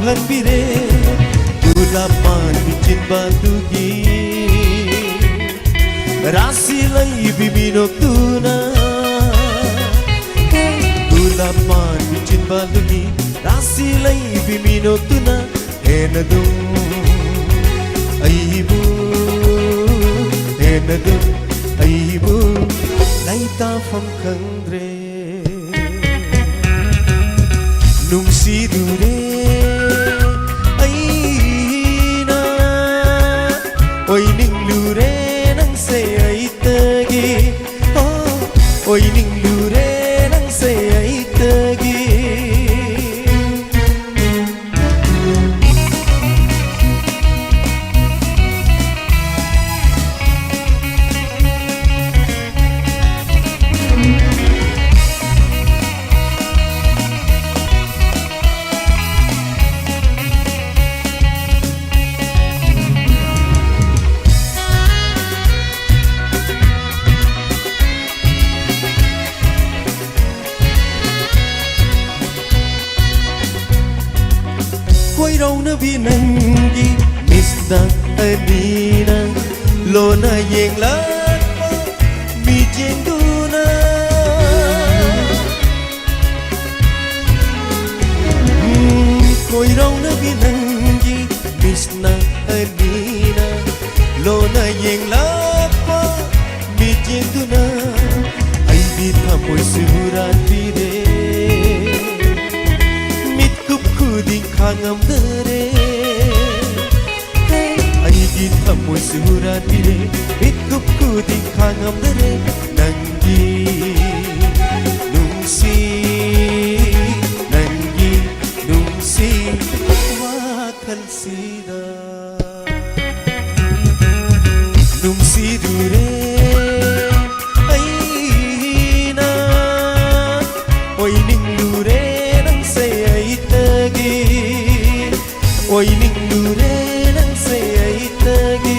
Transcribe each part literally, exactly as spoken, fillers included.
ꯈꯟꯕꯤꯔꯦ꯫ ꯒꯨꯂꯥꯞ ꯄꯥꯟꯕꯤ ꯆꯤꯟꯕꯥꯜꯗꯨꯒꯤ ꯔꯥꯁꯤ ꯂꯩꯕꯤ ꯃꯤꯅꯣꯛꯇꯨꯅ꯫ ꯒꯨꯂꯥꯞ ꯄꯥꯟꯕꯤ ꯆꯤꯟꯕꯥꯜꯗꯨꯒꯤ ꯔꯥꯁꯤ ꯂꯩꯕꯤ ꯃꯤꯅꯣꯛꯇꯨꯅ ꯍꯦꯟꯅꯗꯨꯝ ꯑꯩꯕꯨ, ꯍꯦꯟꯅꯗꯨꯝ ꯑꯩꯕꯨ ꯂꯩꯇꯥꯐꯝ ꯈꯪꯗ꯭ꯔꯦ꯫ ꯅꯨꯡꯁꯤꯔꯨꯔꯦ ꯑꯩꯅ, ꯑꯣꯏꯅꯤꯡꯂꯨꯔꯦ ꯅꯪꯁꯦ ꯑꯩꯇꯒꯤ꯫ ꯑꯣ, ꯑꯣꯏꯅꯤꯡꯂꯨꯔꯦ ꯅꯪꯁꯦ ꯑꯩꯇꯒꯤ꯫ ꯀꯣꯏꯔꯧꯅꯕꯤ ꯅꯪꯒꯤ ꯃꯤꯠꯅ ꯑꯅꯤꯅ ꯂꯣꯟꯅ ꯌꯦꯡꯂꯛꯄ ꯃꯤꯠꯌꯦꯡꯗꯨꯅ꯫ ꯎꯝ, ꯀꯣꯏꯔꯧꯅꯕꯤ ꯅꯪꯒꯤ ꯃꯤꯠꯅ ꯑꯅꯤꯅ ꯂꯣꯟꯅ ꯌꯦꯡꯂꯛꯄ ꯃꯤꯠꯌꯦꯡꯗꯨꯅ ꯑꯩꯒꯤ ꯊꯃꯣꯏꯁꯨ ꯍꯨꯔꯥꯟꯕꯤꯔꯦ꯫ ꯃꯤꯠꯀꯨꯞ ꯈꯨꯗꯤꯡ ꯈꯥꯡꯉꯝꯗꯔꯦ꯫ ꯑꯩꯒꯤ ꯊꯃꯣꯏꯁꯨ ꯍꯨꯔꯥꯟꯕꯤꯔꯦ꯫ ꯃꯤꯠꯀꯨꯞ ꯈꯨꯗꯤꯡ ꯈꯥꯡꯉꯝꯗꯔꯦ꯫ ꯅꯪꯒꯤ ꯅꯨꯡꯁꯤ, ꯅꯪꯒꯤ ꯅꯨꯡꯁꯤ ꯋꯥꯈꯜꯁꯤꯗ ꯅꯨꯡꯁꯤꯔꯨꯔꯦ ꯑꯩꯅ, ꯑꯣꯏꯅꯤꯡꯂꯨꯔꯦ ꯅꯪꯁꯦ ꯑꯩꯇꯒꯤ, ꯑꯣꯏꯅꯤꯡꯂꯨꯔꯦ ꯅꯪꯁꯦ ꯑꯩꯇꯒꯤ꯫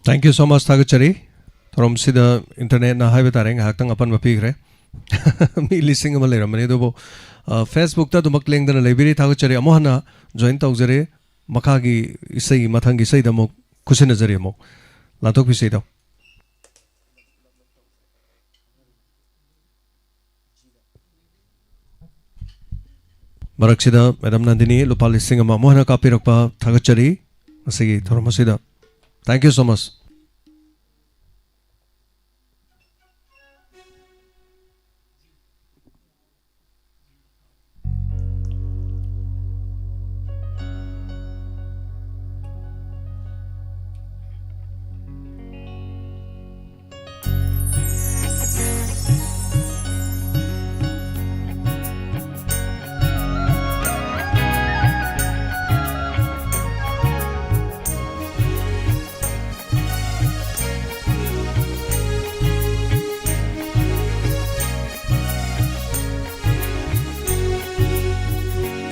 Thank you so much, ꯊꯥꯒꯠꯆꯔꯤ꯫ ꯄ꯭ꯔꯣꯝꯁꯤꯗ ꯏꯟꯇꯔꯅꯦꯠꯅ ꯍꯥꯏꯕ ꯇꯥꯔꯦ, ꯉꯥꯏꯍꯥꯛꯇꯪ ꯑꯄꯟꯕ ꯄꯤꯈ꯭ꯔꯦ꯫ ꯃꯤ ꯂꯤꯁꯤꯡ ꯑꯃ ꯂꯩꯔꯝꯕꯅꯤ, ꯑꯗꯨꯕꯨ, ꯑ, Facebook-ꯇ ꯑꯗꯨꯃꯛ ꯂꯦꯡꯗꯅ ꯂꯩꯕꯤꯔꯤ꯫ ꯊꯥꯒꯠꯆꯔꯤ꯫ ꯑꯃꯨꯛ ꯍꯟꯅ join ꯇꯧꯖꯔꯤ꯫ ꯃꯈꯥꯒꯤ ꯏꯁꯩꯒꯤ, ꯃꯊꯪꯒꯤ ꯏꯁꯩꯗ ꯑꯃꯨꯛ ꯈꯨꯠꯁꯤꯟꯅꯖꯔꯤ ꯑꯃꯨꯛ꯫ ꯂꯥꯟꯊꯣꯛꯄꯤꯁꯤ ꯏꯇꯥꯎ꯫ ꯃꯔꯛꯁꯤꯗ ꯃꯦꯗꯥꯝ ꯅꯟꯗꯤꯅꯤ ꯂꯨꯄꯥ ꯂꯤꯁꯤꯡ ꯑꯃ ꯑꯃꯨꯛ ꯍꯟꯅ ꯀꯥꯞꯄꯤꯔꯛꯄ ꯊꯥꯒꯠꯆꯔꯤ꯫ ꯃꯁꯤꯒꯤ ꯊꯧꯔꯝ ꯑꯁꯤꯗ thank you so much꯫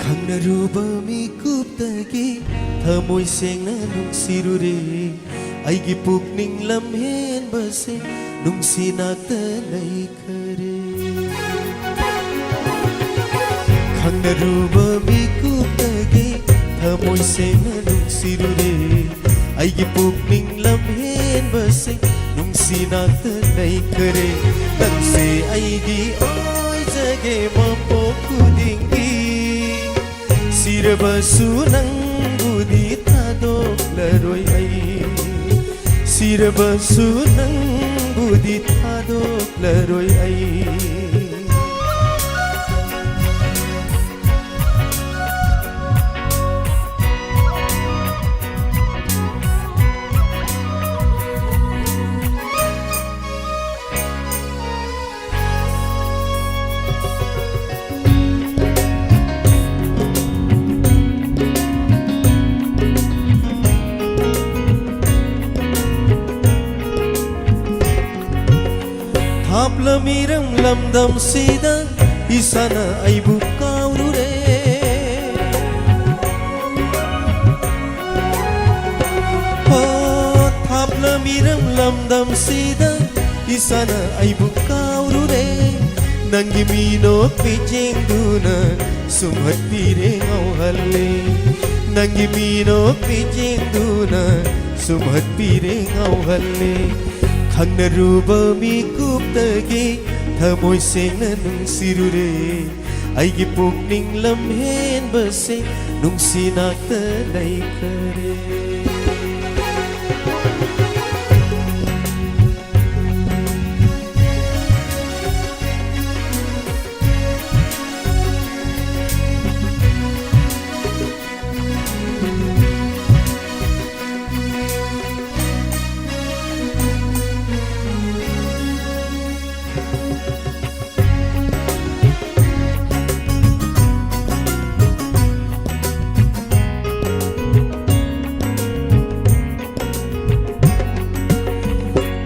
ꯈꯪꯅꯔꯨꯕ ꯃꯤꯀꯨꯞꯇꯒꯤ ꯊꯃꯣꯏ ꯁꯦꯡꯅ ꯅꯨꯡꯁꯤꯔꯨꯔꯦ꯫ ꯑꯩꯒꯤ ꯄꯨꯛꯅꯤꯡ ꯂꯝꯍꯦꯟꯕꯁꯦ ꯅꯨꯡꯁꯤ ꯅꯥꯛꯇ ꯂꯩꯈꯔꯦ꯫ ꯈꯪꯅꯔꯨꯕ ꯃꯤꯀꯨꯞꯇꯒꯤ ꯊꯃꯣꯏ ꯁꯦꯡꯅ ꯅꯨꯡꯁꯤꯔꯨꯔꯦ꯫ ꯑꯩꯒꯤ ꯄꯨꯛꯅꯤꯡ ꯂꯝꯍꯦꯟꯕꯁꯦ ꯅꯨꯡꯁꯤ ꯅꯥꯛꯇ ꯂꯩꯈꯔꯦ꯫ ꯅꯪꯁꯦ ꯑꯩꯒꯤ ꯑꯣꯏꯖꯒꯦ ꯃꯄꯣꯛ ꯈꯨꯗꯤꯡꯒꯤ꯫ ꯁꯤꯔꯕꯁꯨ ꯅꯪꯕꯨꯗꯤ ꯊꯥꯗꯣꯛꯂꯔꯣꯏ ꯑꯩ꯫ ꯁꯤꯔꯕꯁꯨ ꯅꯪꯕꯨꯗꯤ ꯊꯥꯗꯣꯛꯂꯔꯣꯏ ꯑꯩ꯫ ꯊꯥꯞꯂꯝ ꯏꯔꯝ ꯂꯝꯗꯝꯁꯤꯗ ꯏꯁꯥꯅ ꯑꯩꯕꯨ ꯀꯥꯎꯔꯨꯔꯦ꯫ ꯍꯣ, ꯊꯥꯞꯂꯝ ꯏꯔꯝ ꯂꯝꯗꯝꯁꯤꯗ ꯏꯁꯥꯅ ꯑꯩꯕꯨ ꯀꯥꯎꯔꯨꯔꯦ꯫ ꯅꯪꯒꯤ ꯃꯤꯅꯣꯛ ꯃꯤꯠꯌꯦꯡꯗꯨꯅ ꯁꯨꯝꯍꯠꯄꯤꯔꯦ, ꯉꯥꯎꯍꯜꯂꯦ꯫ ꯅꯪꯒꯤ ꯃꯤꯅꯣꯛ ꯃꯤꯠꯌꯦꯡꯗꯨꯅ ꯁꯨꯝꯍꯠꯄꯤꯔꯦ, ꯉꯥꯎꯍꯜꯂꯦ꯫ ꯈꯪꯅꯔꯨꯕ ꯃꯤꯀꯨꯞꯇꯒꯤ ꯊꯃꯣꯏ ꯁꯦꯡꯅ ꯅꯨꯡꯁꯤꯔꯨꯔꯦ꯫ ꯑꯩꯒꯤ ꯄꯨꯛꯅꯤꯡ ꯂꯝꯍꯦꯟꯕꯁꯦ ꯅꯨꯡꯁꯤ ꯅꯥꯛꯇ ꯂꯩꯈꯔꯦ꯫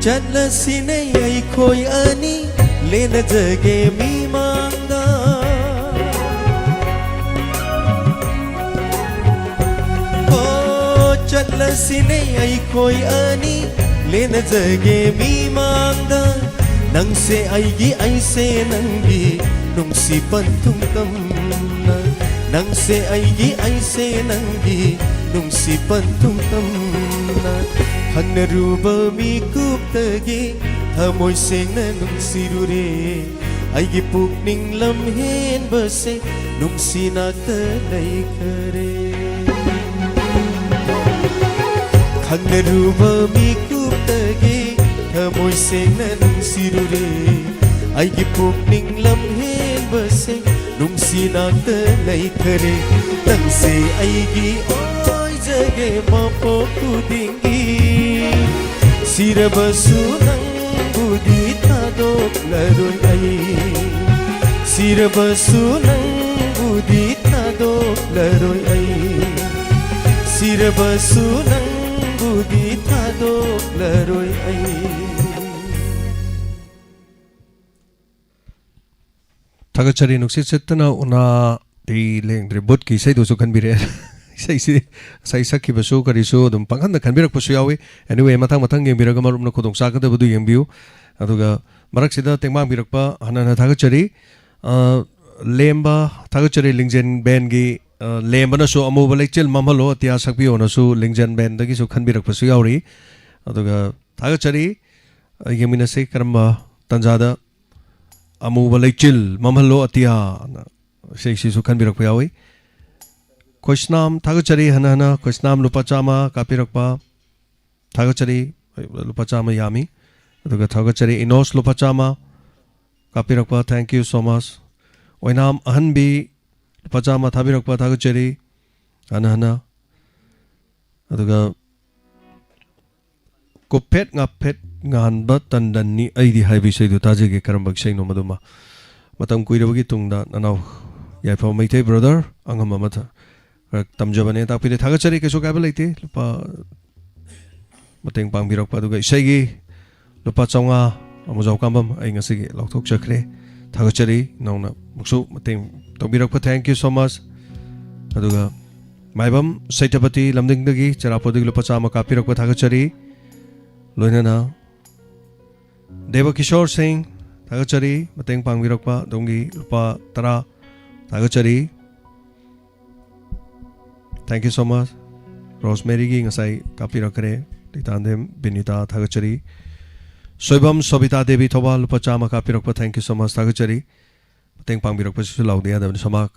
ꯆꯠꯂꯁꯤꯅꯦ ꯑꯩꯈꯣꯏ ꯑꯅꯤ ꯂꯦꯟꯅꯖꯒꯦ ꯃꯤꯃꯥꯡꯗ꯫ ꯑꯣ, ꯆꯠꯂꯁꯤꯅꯦ ꯑꯩꯈꯣꯏ ꯑꯅꯤ ꯂꯦꯟꯅꯖꯒꯦ ꯃꯤꯃꯥꯡꯗ꯫ ꯅꯪꯁꯦ ꯑꯩꯒꯤ, ꯑꯩꯁꯦ ꯅꯪꯒꯤ ꯅꯨꯡꯁꯤ ꯄꯟꯊꯨꯡ ꯇꯝꯅ꯫ ꯅꯪꯁꯦ ꯑꯩꯒꯤ, ꯑꯩꯁꯦ ꯅꯪꯒꯤ ꯅꯨꯡꯁꯤ ꯄꯟꯊꯨꯡ ꯇꯝꯅ꯫ ꯈꯪꯅꯔꯨꯕ ꯃꯤꯀꯨꯞꯇꯒꯤ ꯊꯃꯣꯏ ꯁꯦꯡꯅ ꯅꯨꯡꯁꯤꯔꯨꯔꯦ꯫ ꯑꯩꯒꯤ ꯄꯨꯛꯅꯤꯡ ꯂꯝꯍꯦꯟꯕꯁꯦ ꯅꯨꯡꯁꯤ ꯅꯥꯛꯇ ꯂꯩꯈꯔꯦ꯫ ꯈꯪꯅꯔꯨꯕ ꯃꯤꯀꯨꯞꯇꯒꯤ ꯊꯃꯣꯏ ꯁꯦꯡꯅ ꯅꯨꯡꯁꯤꯔꯨꯔꯦ꯫ ꯑꯩꯒꯤ ꯄꯨꯛꯅꯤꯡ ꯂꯝꯍꯦꯟꯕꯁꯦ ꯅꯨꯡꯁꯤ ꯅꯥꯛꯇ ꯂꯩꯈꯔꯦ꯫ ꯅꯪꯁꯦ ꯑꯩꯒꯤ ꯑꯣꯏꯖꯒꯦ ꯃꯄꯣꯛ ꯈꯨꯗꯤꯡꯒꯤ꯫ ꯁꯤꯔꯕꯁꯨ ꯅꯪꯕꯨꯗꯤ ꯊꯥꯗꯣꯛꯂꯔꯣꯏ ꯑꯩ꯫ ꯁꯤꯔꯕꯁꯨ ꯅꯪꯕꯨꯗꯤ ꯊꯥꯗꯣꯛꯂꯔꯣꯏ ꯑꯩ꯫ ꯁꯤꯔꯕꯁꯨ ꯅꯪꯕꯨꯗꯤ ꯊꯥꯗꯣꯛꯂꯔꯣꯏ ꯑꯩ꯫ ꯊꯥꯒꯠꯆꯔꯤ꯫ ꯅꯨꯡꯁꯤꯠ ꯁꯤꯠꯇꯅ ꯎꯅꯥꯗꯤ ꯂꯦꯡꯗ꯭ꯔꯦ꯫ ꯕꯨꯠꯀꯤ ꯏꯁꯩꯗꯨꯁꯨ ꯈꯟꯕꯤꯔꯛꯑꯦ꯫ ꯏꯁꯩꯁꯤ ꯉꯁꯥꯏ ꯁꯛꯈꯤꯕꯁꯨ ꯀꯔꯤꯁꯨ ꯑꯗꯨꯝ ꯄꯪꯈꯟꯗ ꯈꯟꯕꯤꯔꯛꯄꯁꯨ ꯌꯥꯎꯏ꯫ Anyway, ꯃꯊꯪ ꯃꯊꯪ ꯌꯦꯡꯕꯤꯔꯒ ꯃꯔꯨꯞꯅ ꯈꯨꯗꯣꯡ ꯆꯥꯒꯗꯕꯗꯨ ꯌꯦꯡꯕꯤꯌꯨ꯫ ꯑꯗꯨꯒ ꯃꯔꯛꯁꯤꯗ ꯇꯦꯡꯕꯥꯡꯕꯤꯔꯛꯄ ꯍꯟꯅ ꯍꯟꯅ ꯊꯥꯒꯠꯆꯔꯤ꯫ ꯑ, ꯂꯦꯝꯕ ꯊꯥꯒꯠꯆꯔꯤ꯫ ꯂꯤꯡꯖꯦꯜ ꯕꯦꯟꯒꯤ, ꯑ, ꯂꯦꯝꯕꯅꯁꯨ "ꯑꯃꯨꯕ ꯂꯩꯆꯤꯜ ꯃꯝꯍꯜꯂꯣ ꯑꯇꯤꯌꯥ ꯁꯛꯄꯤꯌꯣꯅꯁꯨ" ꯂꯤꯡꯖꯦꯜ ꯕꯦꯟꯗꯒꯤꯁꯨ ꯈꯟꯕꯤꯔꯛꯄꯁꯨ ꯌꯥꯎꯔꯤ꯫ ꯑꯗꯨꯒ ꯊꯥꯒꯠꯆꯔꯤ꯫ ꯑ, ꯌꯦꯡꯃꯤꯟꯅꯁꯤ ꯀꯔꯝꯕ ꯇꯥꯟꯖꯥꯗ "ꯑꯃꯨꯕ ꯂꯩꯆꯤꯜ ꯃꯝꯍꯜꯂꯣ ꯑꯇꯤꯌꯥꯅ" ꯏꯁꯩꯁꯤꯁꯨ ꯈꯟꯕꯤꯔꯛꯄ ꯌꯥꯎꯏ꯫ ꯈꯣꯏꯁꯅꯥꯝ ꯊꯥꯒꯠꯆꯔꯤ ꯍꯟꯅ ꯍꯟꯅ꯫ ꯈꯣꯏꯁꯅꯥꯝ ꯂꯨꯄꯥ ꯆꯥꯝꯃ ꯀꯥꯞꯄꯤꯔꯛꯄ ꯊꯥꯒꯠꯆꯔꯤ꯫ ꯂꯨꯄꯥ ꯆꯥꯝꯃ ꯌꯥꯝꯃꯤ꯫ ꯑꯗꯨꯒ ꯊꯥꯒꯠꯆꯔꯤ ꯏꯅꯣꯁ ꯂꯨꯄꯥ ꯆꯥꯝꯃ ꯀꯥꯞꯄꯤꯔꯛꯄ, thank you so much꯫ ꯑꯣꯏꯅꯥꯝ ꯑꯍꯟꯕꯤ ꯂꯨꯄꯥ ꯆꯥꯝꯃ ꯊꯥꯕꯤꯔꯛꯄ ꯊꯥꯒꯠꯆꯔꯤ ꯍꯟꯅ ꯍꯟꯅ꯫ ꯑꯗꯨꯒ "ꯀꯨꯞꯐꯦꯠ ꯉꯥꯐꯦꯠ ꯉꯥꯟꯕ ꯇꯟꯗꯟꯅꯤ ꯑꯩꯗꯤ" ꯍꯥꯏꯕ ꯏꯁꯩꯗꯨ ꯇꯥꯖꯒꯦ, ꯀꯔꯝꯕ ꯏꯁꯩꯅꯣ ꯃꯗꯨꯃ꯫ ꯃꯇꯝ ꯀꯨꯏꯔꯕꯒꯤ ꯇꯨꯡꯗ ꯅꯅꯥꯎ ꯌꯥꯏꯐꯕ ꯃꯩꯇꯩ brother ꯑꯉꯝꯕ ꯑꯃ ꯊ-, ꯈꯔ ꯇꯝꯖꯕꯅꯦ ꯇꯥꯛꯄꯤꯔꯦ꯫ ꯊꯥꯒꯠꯆꯔꯤ, ꯀꯩꯁꯨ ꯀꯥꯏꯕ ꯂꯩꯇꯦ꯫ ꯂꯨꯄꯥ ꯃꯇꯦꯡ ꯄꯥꯡꯕꯤꯔꯛꯄ꯫ ꯑꯗꯨꯒ ꯏꯁꯩꯒꯤ ꯂꯨꯄꯥ ꯆꯥꯝꯃꯉꯥ ꯑꯃꯨꯖꯥꯎ ꯀꯥꯝꯕꯝ ꯑꯩ ꯉꯁꯤꯒꯤ ꯂꯧꯊꯣꯛꯆꯈ꯭ꯔꯦ꯫ ꯊꯥꯒꯠꯆꯔꯤ, ꯅꯧꯅ ꯑꯃꯨꯛꯁꯨ ꯃꯇꯦꯡ ꯇꯧꯕꯤꯔꯛꯄ, thank you so much꯫ ꯑꯗꯨꯒ ꯃꯥꯏꯕꯝ ꯁꯦꯇꯄꯇꯤ ꯂꯝꯗꯤꯡꯗꯒꯤ ꯆꯦꯔꯥꯄꯨꯗꯒꯤ ꯂꯨꯄꯥ ꯆꯥꯝꯃ ꯀꯥꯞꯄꯤꯔꯛꯄ ꯊꯥꯒꯠꯆꯔꯤ꯫ ꯂꯣꯏꯅꯅ ꯗꯦꯕ ꯀꯤꯁꯣꯔ ꯁꯤꯡ ꯊꯥꯒꯠꯆꯔꯤ, ꯃꯇꯦꯡ ꯄꯥꯡꯕꯤꯔꯛꯄ ꯑꯗꯣꯝꯒꯤ ꯂꯨꯄꯥ ꯇꯔꯥ ꯊꯥꯒꯠꯆꯔꯤ꯫ Thank you so much꯫ ꯔꯣꯁꯃꯦꯔꯤꯒꯤ ꯉꯁꯥꯏ ꯀꯥꯞꯄꯤꯔꯛꯈ꯭ꯔꯦ꯫ ꯂꯤꯇꯥꯟꯗꯦꯝ ꯕꯤꯅꯤꯇꯥ ꯊꯥꯒꯠꯆꯔꯤ꯫ ꯁꯣꯏꯕꯝ ꯁꯣꯕꯤꯇꯥ ꯗꯦꯕꯤ ꯊꯧꯕꯥꯜ ꯂꯨꯄꯥ ꯆꯥꯝꯃ ꯀꯥꯞꯄꯤꯔꯛꯄ, thank you so much, ꯊꯥꯒꯠꯆꯔꯤ꯫ ꯃꯇꯦꯡ ꯄꯥꯡꯕꯤꯔꯛꯄꯁꯤꯁꯨ ꯂꯥꯎꯗ ꯌꯥꯗꯕꯅꯤ꯫ ꯁꯃꯥ-,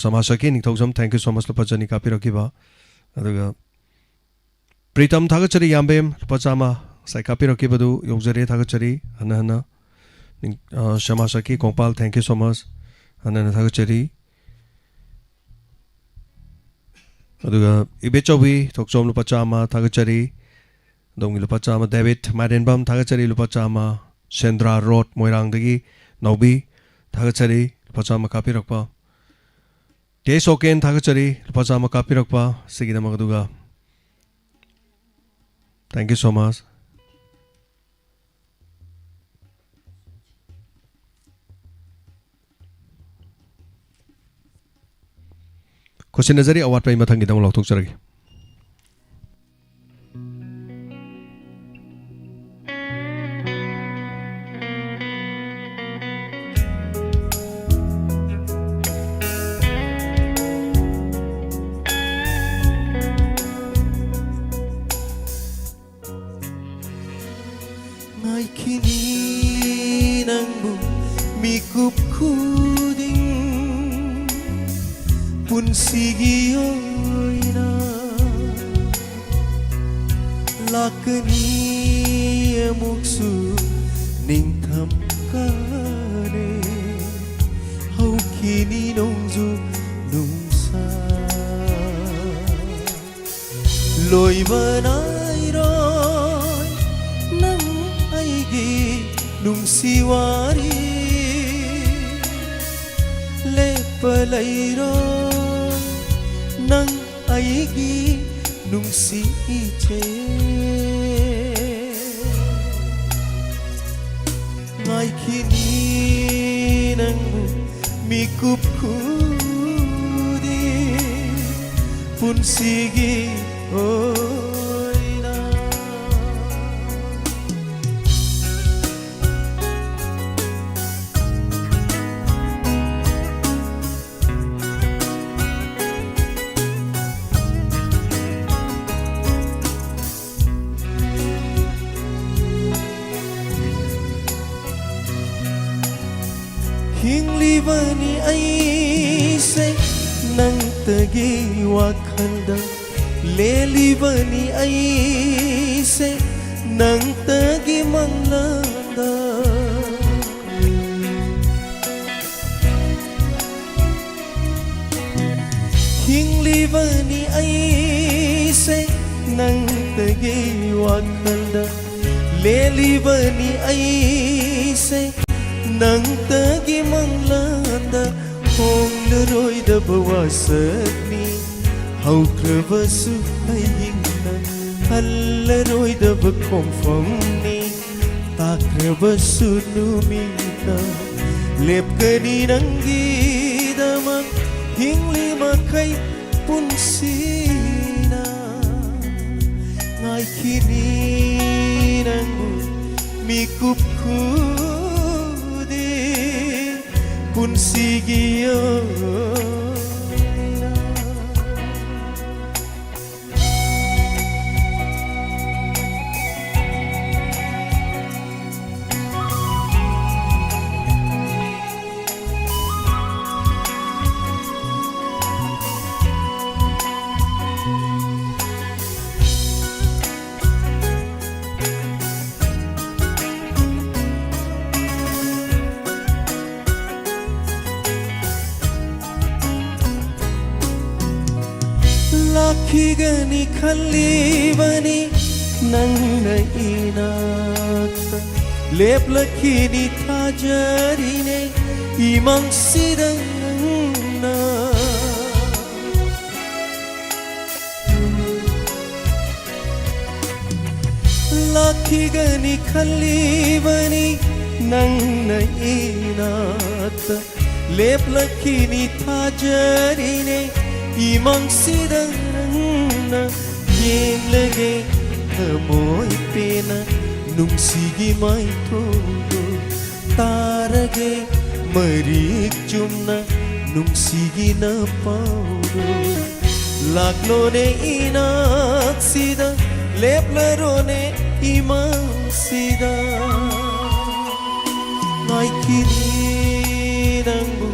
ꯁꯃꯥ ꯁꯈꯤ ꯅꯤꯡꯊꯧꯖꯝ, thank you so much, ꯂꯨꯄꯥ ꯆꯅꯤ ꯀꯥꯞꯄꯤꯔꯛꯈꯤꯕ꯫ ꯑꯗꯨꯒ ꯄ꯭ꯔꯤꯇꯝ ꯊꯥꯒꯠꯆꯔꯤ ꯌꯥꯝꯕꯦꯝ ꯂꯨꯄꯥ ꯆꯥꯝꯃ ꯉꯁꯥꯏ ꯀꯥꯞꯄꯤꯔꯛꯈꯤꯕꯗꯨ ꯌꯧꯖꯔꯦ, ꯊꯥꯒꯠꯆꯔꯤ ꯍꯟꯅ ꯍꯟꯅ꯫ ꯅꯤꯡ-, ꯑ, ꯁꯃꯥ ꯁꯈꯤ Kongpal, thank you so much, ꯍꯟꯅ ꯍꯟꯅ ꯊꯥꯒꯠꯆꯔꯤ꯫ ꯑꯗꯨꯒ ꯏꯕꯦꯆꯧꯕꯤ ꯊꯣꯛꯆꯣꯝ ꯂꯨꯄꯥ ꯆꯥꯝꯃ ꯊꯥꯒꯠꯆꯔꯤ꯫ ꯑꯗꯣꯝꯒꯤ ꯂꯨꯄꯥ ꯆꯥꯝꯃ꯫ ꯗꯦꯕꯤꯠ ꯃꯥꯏꯔꯦꯟꯕꯝ ꯊꯥꯒꯠꯆꯔꯤ ꯂꯨꯄꯥ ꯆꯥꯝꯃ꯫ ꯁꯦꯟꯗ꯭ꯔꯥ ꯔꯣꯗ ꯃꯣꯏꯔꯥꯡꯗꯒꯤ ꯅꯥꯎꯕꯤ ꯊꯥꯒꯠꯆꯔꯤ ꯂꯨꯄꯥ ꯆꯥꯝꯃ ꯀꯥꯞꯄꯤꯔꯛꯄ꯫ ꯇꯦ ꯁꯣꯀꯦꯟ ꯊꯥꯒꯠꯆꯔꯤ ꯂꯨꯄꯥ ꯆꯥꯝꯃ ꯀꯥꯞꯄꯤꯔꯛꯄ ꯁꯤꯒꯤꯗꯃꯛ꯫ ꯑꯗꯨꯒ thank you so much꯫ ꯈꯨꯠꯁꯤꯟꯅꯖꯔꯤ꯫ ꯑꯋꯥꯠꯄ ꯑꯩ ꯃꯊꯪꯒꯤꯗ ꯑꯃꯨꯛ ꯂꯧꯊꯣꯛꯆꯔꯒꯦ꯫ ꯉꯥꯏꯈꯤꯅꯤ ꯅꯪꯕꯨ ꯃꯤꯀꯨꯞ ꯈꯨꯗꯤꯡ ꯄꯨꯟꯁꯤꯒꯤ ꯑꯣꯏꯅ꯫ ꯂꯥꯛꯀꯅꯤ ꯑꯃꯨꯛꯁꯨ ꯅꯤꯡꯊꯝ ꯀꯥꯂꯦꯟ, ꯍꯧꯈꯤꯅꯤ ꯅꯣꯡꯖꯨ ꯅꯨꯡꯁꯥ꯫ ꯂꯣꯏꯕ ꯅꯥꯏꯔꯣꯏ ꯅꯪ ꯑꯩꯒꯤ ꯅꯨꯡꯁꯤ ꯋꯥꯔꯤ꯫ ꯂꯦꯞꯄ ꯂꯩꯔꯣꯏ ꯅꯪ ꯑꯩꯒꯤ ꯅꯨꯡꯁꯤ ꯏꯆꯦ꯫ ꯉꯥꯏꯈꯤꯅꯤ ꯅꯪꯕꯨ ꯃꯤꯀꯨꯞ ꯈꯨꯗꯤꯡ ꯄꯨꯟꯁꯤꯒꯤ ꯑꯣꯏꯅ꯫ ꯍꯤꯡꯂꯤꯕꯅꯤ ꯑꯩꯁꯦ ꯅꯪꯇꯒꯤ ꯋꯥꯈꯜꯗ, ꯂꯦꯜꯂꯤꯕꯅꯤ ꯑꯩꯁꯦ ꯅꯪꯇꯒꯤ ꯃꯪꯂꯥꯟꯗ꯫ ꯍꯤꯡꯂꯤꯕꯅꯤ ꯑꯩꯁꯦ ꯅꯪꯇꯒꯤ ꯋꯥꯈꯜꯗ, ꯂꯦꯜꯂꯤꯕꯅꯤ ꯑꯩꯁꯦ ꯅꯪꯇꯒꯤ ꯃꯪꯂꯥꯟꯗ꯫ ꯍꯣꯡꯂꯔꯣꯏꯗꯕ ꯋꯥꯁꯛꯅꯤ ꯍꯧꯈ꯭ꯔꯕꯁꯨ ꯍꯌꯦꯡꯅ, ꯍꯜꯂꯔꯣꯏꯗꯕ ꯈꯣꯡꯐꯝꯅꯤ ꯇꯥꯈ꯭ꯔꯕꯁꯨ ꯅꯨꯃꯤꯠꯅ꯫ ꯂꯦꯞꯀꯅꯤ ꯅꯪꯒꯤꯗꯃꯛ ꯍꯤꯡꯂꯤ ꯃꯈꯩ ꯄꯨꯟꯁꯤꯅ ꯉꯥꯏꯈꯤꯅꯤ ꯅꯪꯕꯨ ꯃꯤꯀꯨꯞ ꯈꯨꯗꯤꯡ ꯄꯨꯟꯁꯤꯒꯤ ꯑꯣꯏꯅ꯫ ꯂꯥꯛꯈꯤꯒꯅꯤ ꯈꯜꯂꯤꯕꯅꯤ ꯅꯪꯅ ꯏꯅꯥꯛꯇ ꯂꯦꯞꯂꯛꯈꯤꯅꯤ ꯊꯥꯖꯔꯤꯅꯦ ꯏꯃꯪꯁꯤꯗ ꯅꯪꯅ ꯂꯥꯛꯈꯤꯒꯅꯤ ꯈꯜꯂꯤꯕꯅꯤ ꯅꯪꯅ ꯏꯅꯥꯛꯇ ꯂꯦꯞꯂꯛꯈꯤꯅꯤ ꯊꯥꯖꯔꯤꯅꯦ ꯏꯃꯪꯁꯤꯗ ꯅꯪꯅ ꯌꯦꯡꯂꯒꯦ ꯊꯃꯣꯏ ꯄꯦꯟꯅ ꯅꯨꯡꯁꯤꯒꯤ ꯃꯥꯏꯊꯣꯡꯗꯣ ꯇꯥꯔꯒꯦ ꯃꯔꯤꯛ ꯆꯨꯝꯅ ꯅꯨꯡꯁꯤꯒꯤ ꯅꯄꯥꯎꯗꯣ ꯂꯥꯛꯂꯣꯅꯦ ꯏꯅꯥꯛꯁꯤꯗ ꯂꯦꯞꯂꯔꯣꯅꯦ ꯏꯃꯥꯡꯁꯤꯗ ꯉꯥꯏꯈꯤꯅꯤ ꯅꯪꯕꯨ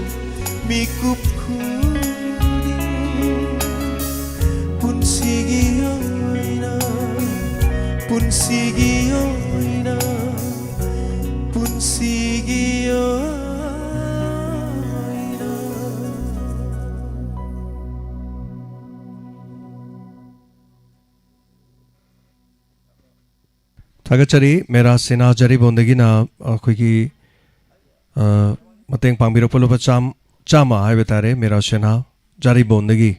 ꯃꯤꯀꯨꯞ ꯈꯨꯗꯤꯡ ꯄꯨꯟꯁꯤꯒꯤ ꯑꯣꯏꯅ ꯄꯨꯟꯁꯤꯒꯤ ꯑꯣꯏꯅ ꯄꯨꯟꯁꯤꯒꯤ ꯑꯣꯏꯅ꯫ ꯊꯥꯒꯠꯆꯔꯤ꯫ ꯃꯦꯔꯥ ꯁꯦꯅꯥ ꯖꯔꯤꯕꯣꯟꯗꯒꯤꯅ ꯑꯩꯈꯣꯏꯒꯤ, ꯑ, ꯃꯇꯦꯡ ꯄꯥꯡꯕꯤꯔꯛꯄ ꯂꯨꯄꯥ ꯆꯥꯝ-, ꯆꯥꯝꯃ ꯍꯥꯏꯕ ꯇꯥꯔꯦ, ꯃꯦꯔꯥ ꯁꯦꯅꯥ ꯖꯔꯤꯕꯣꯟꯗꯒꯤ,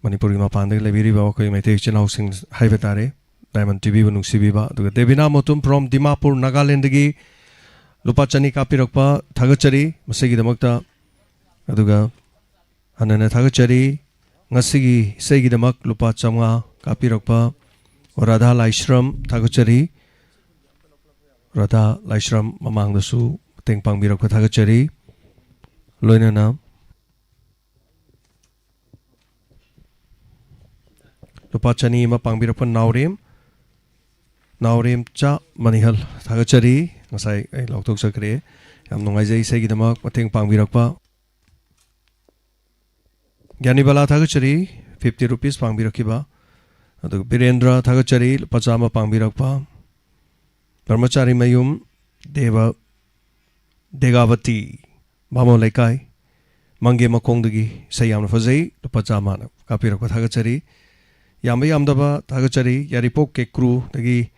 ꯃꯅꯤꯄꯨꯔꯒꯤ ꯃꯄꯥꯟꯗꯒꯤ ꯂꯩꯕꯤꯔꯤꯕ ꯑꯩꯈꯣꯏ ꯃꯩꯇꯩ ꯏꯆꯤꯜ ꯏꯅꯥꯎꯁꯤꯡ ꯍꯥꯏꯕ ꯇꯥꯔꯦ, ꯗꯥꯏꯃꯟ ꯇꯤꯚꯤꯕꯨ ꯅꯨꯡꯁꯤꯕꯤꯕ, ꯑꯗꯨꯒ ꯗꯦꯕꯤꯅꯥ ꯃꯣꯇꯨꯝ from ꯗꯤꯃꯥꯄꯨꯔ, ꯅꯥꯒꯥꯂꯦꯟꯗꯒꯤ ꯂꯨꯄꯥ ꯆꯅꯤ ꯀꯥꯞꯄꯤꯔꯛꯄ ꯊꯥꯒꯠꯆꯔꯤ꯫ ꯃꯁꯤꯒꯤꯗꯃꯛꯇ ꯑꯗꯨꯒ ꯍꯟꯅꯅ ꯊꯥꯒꯠꯆꯔꯤ꯫ ꯉꯁꯤꯒꯤ ꯏꯁꯩꯒꯤꯗꯃꯛ ꯂꯨꯄꯥ ꯆꯥꯝꯃꯉꯥ ꯀꯥꯞꯄꯤꯔꯛꯄ ꯔꯥꯙꯥ ꯂꯥꯏꯁ꯭ꯔꯝ ꯊꯥꯒꯠꯆꯔꯤ꯫ ꯔꯥꯙꯥ ꯂꯥꯏꯁ꯭ꯔꯝ ꯃꯃꯥꯡꯗꯁꯨ ꯃꯇꯦꯡ ꯄꯥꯡꯕꯤꯔꯛꯄ ꯊꯥꯒꯠꯆꯔꯤ꯫ ꯂꯣꯏꯅꯅ ꯂꯨꯄꯥ ꯆꯅꯤ ꯑꯃ ꯄꯥꯡꯕꯤꯔꯛꯄ ꯅꯥꯎꯔꯦꯝ, ꯅꯥꯎꯔꯦꯝꯆꯥ ꯃꯅꯤꯍꯜ ꯊꯥꯒꯠꯆꯔꯤ꯫ ꯉꯁꯥꯏ ꯑꯩ ꯂꯧꯊꯣꯛꯆꯈ꯭ꯔꯦ꯫ ꯌꯥꯝ ꯅꯨꯡꯉꯥꯏꯖꯩ ꯏꯁꯩꯒꯤꯗꯃꯛ ꯃꯇꯦꯡ ꯄꯥꯡꯕꯤꯔꯛꯄ꯫ ꯒ꯭ꯌꯥꯅꯤꯕꯂꯥ ꯊꯥꯒꯠꯆꯔꯤ, fifty rupees ꯄꯥꯡꯕꯤꯔꯛꯈꯤꯕ꯫ ꯑꯗꯨꯒ ꯕꯤꯔꯦꯟꯗ꯭ꯔ ꯊꯥꯒꯠꯆꯔꯤ, ꯂꯨꯄꯥ ꯆꯥꯝꯃ ꯄꯥꯡꯕꯤꯔꯛꯄ꯫ ꯕ꯭ꯔꯍ꯭ꯃꯆꯥꯔꯤ ꯃꯌꯨꯝ ꯗꯦꯕ, ꯗꯦꯒꯥꯕꯇꯤ, ꯕꯥꯃꯣꯟ ꯂꯩꯀꯥꯏ, ꯃꯪꯒꯦ ꯃꯈꯣꯡꯗꯒꯤ ꯏꯁꯩ ꯌꯥꯝꯅ ꯐꯖꯩ, ꯂꯨꯄꯥ ꯆꯥꯝꯃꯅ ꯀꯥꯞꯄꯤꯔꯛꯄ ꯊꯥꯒꯠꯆꯔꯤ꯫ ꯌꯥꯝꯕ ꯌꯥꯝꯗꯕ ꯊꯥꯒꯠꯆꯔꯤ꯫ ꯌꯥꯏꯔꯤꯄꯣꯛ ꯀꯦꯀ꯭ꯔꯨꯗꯒꯤ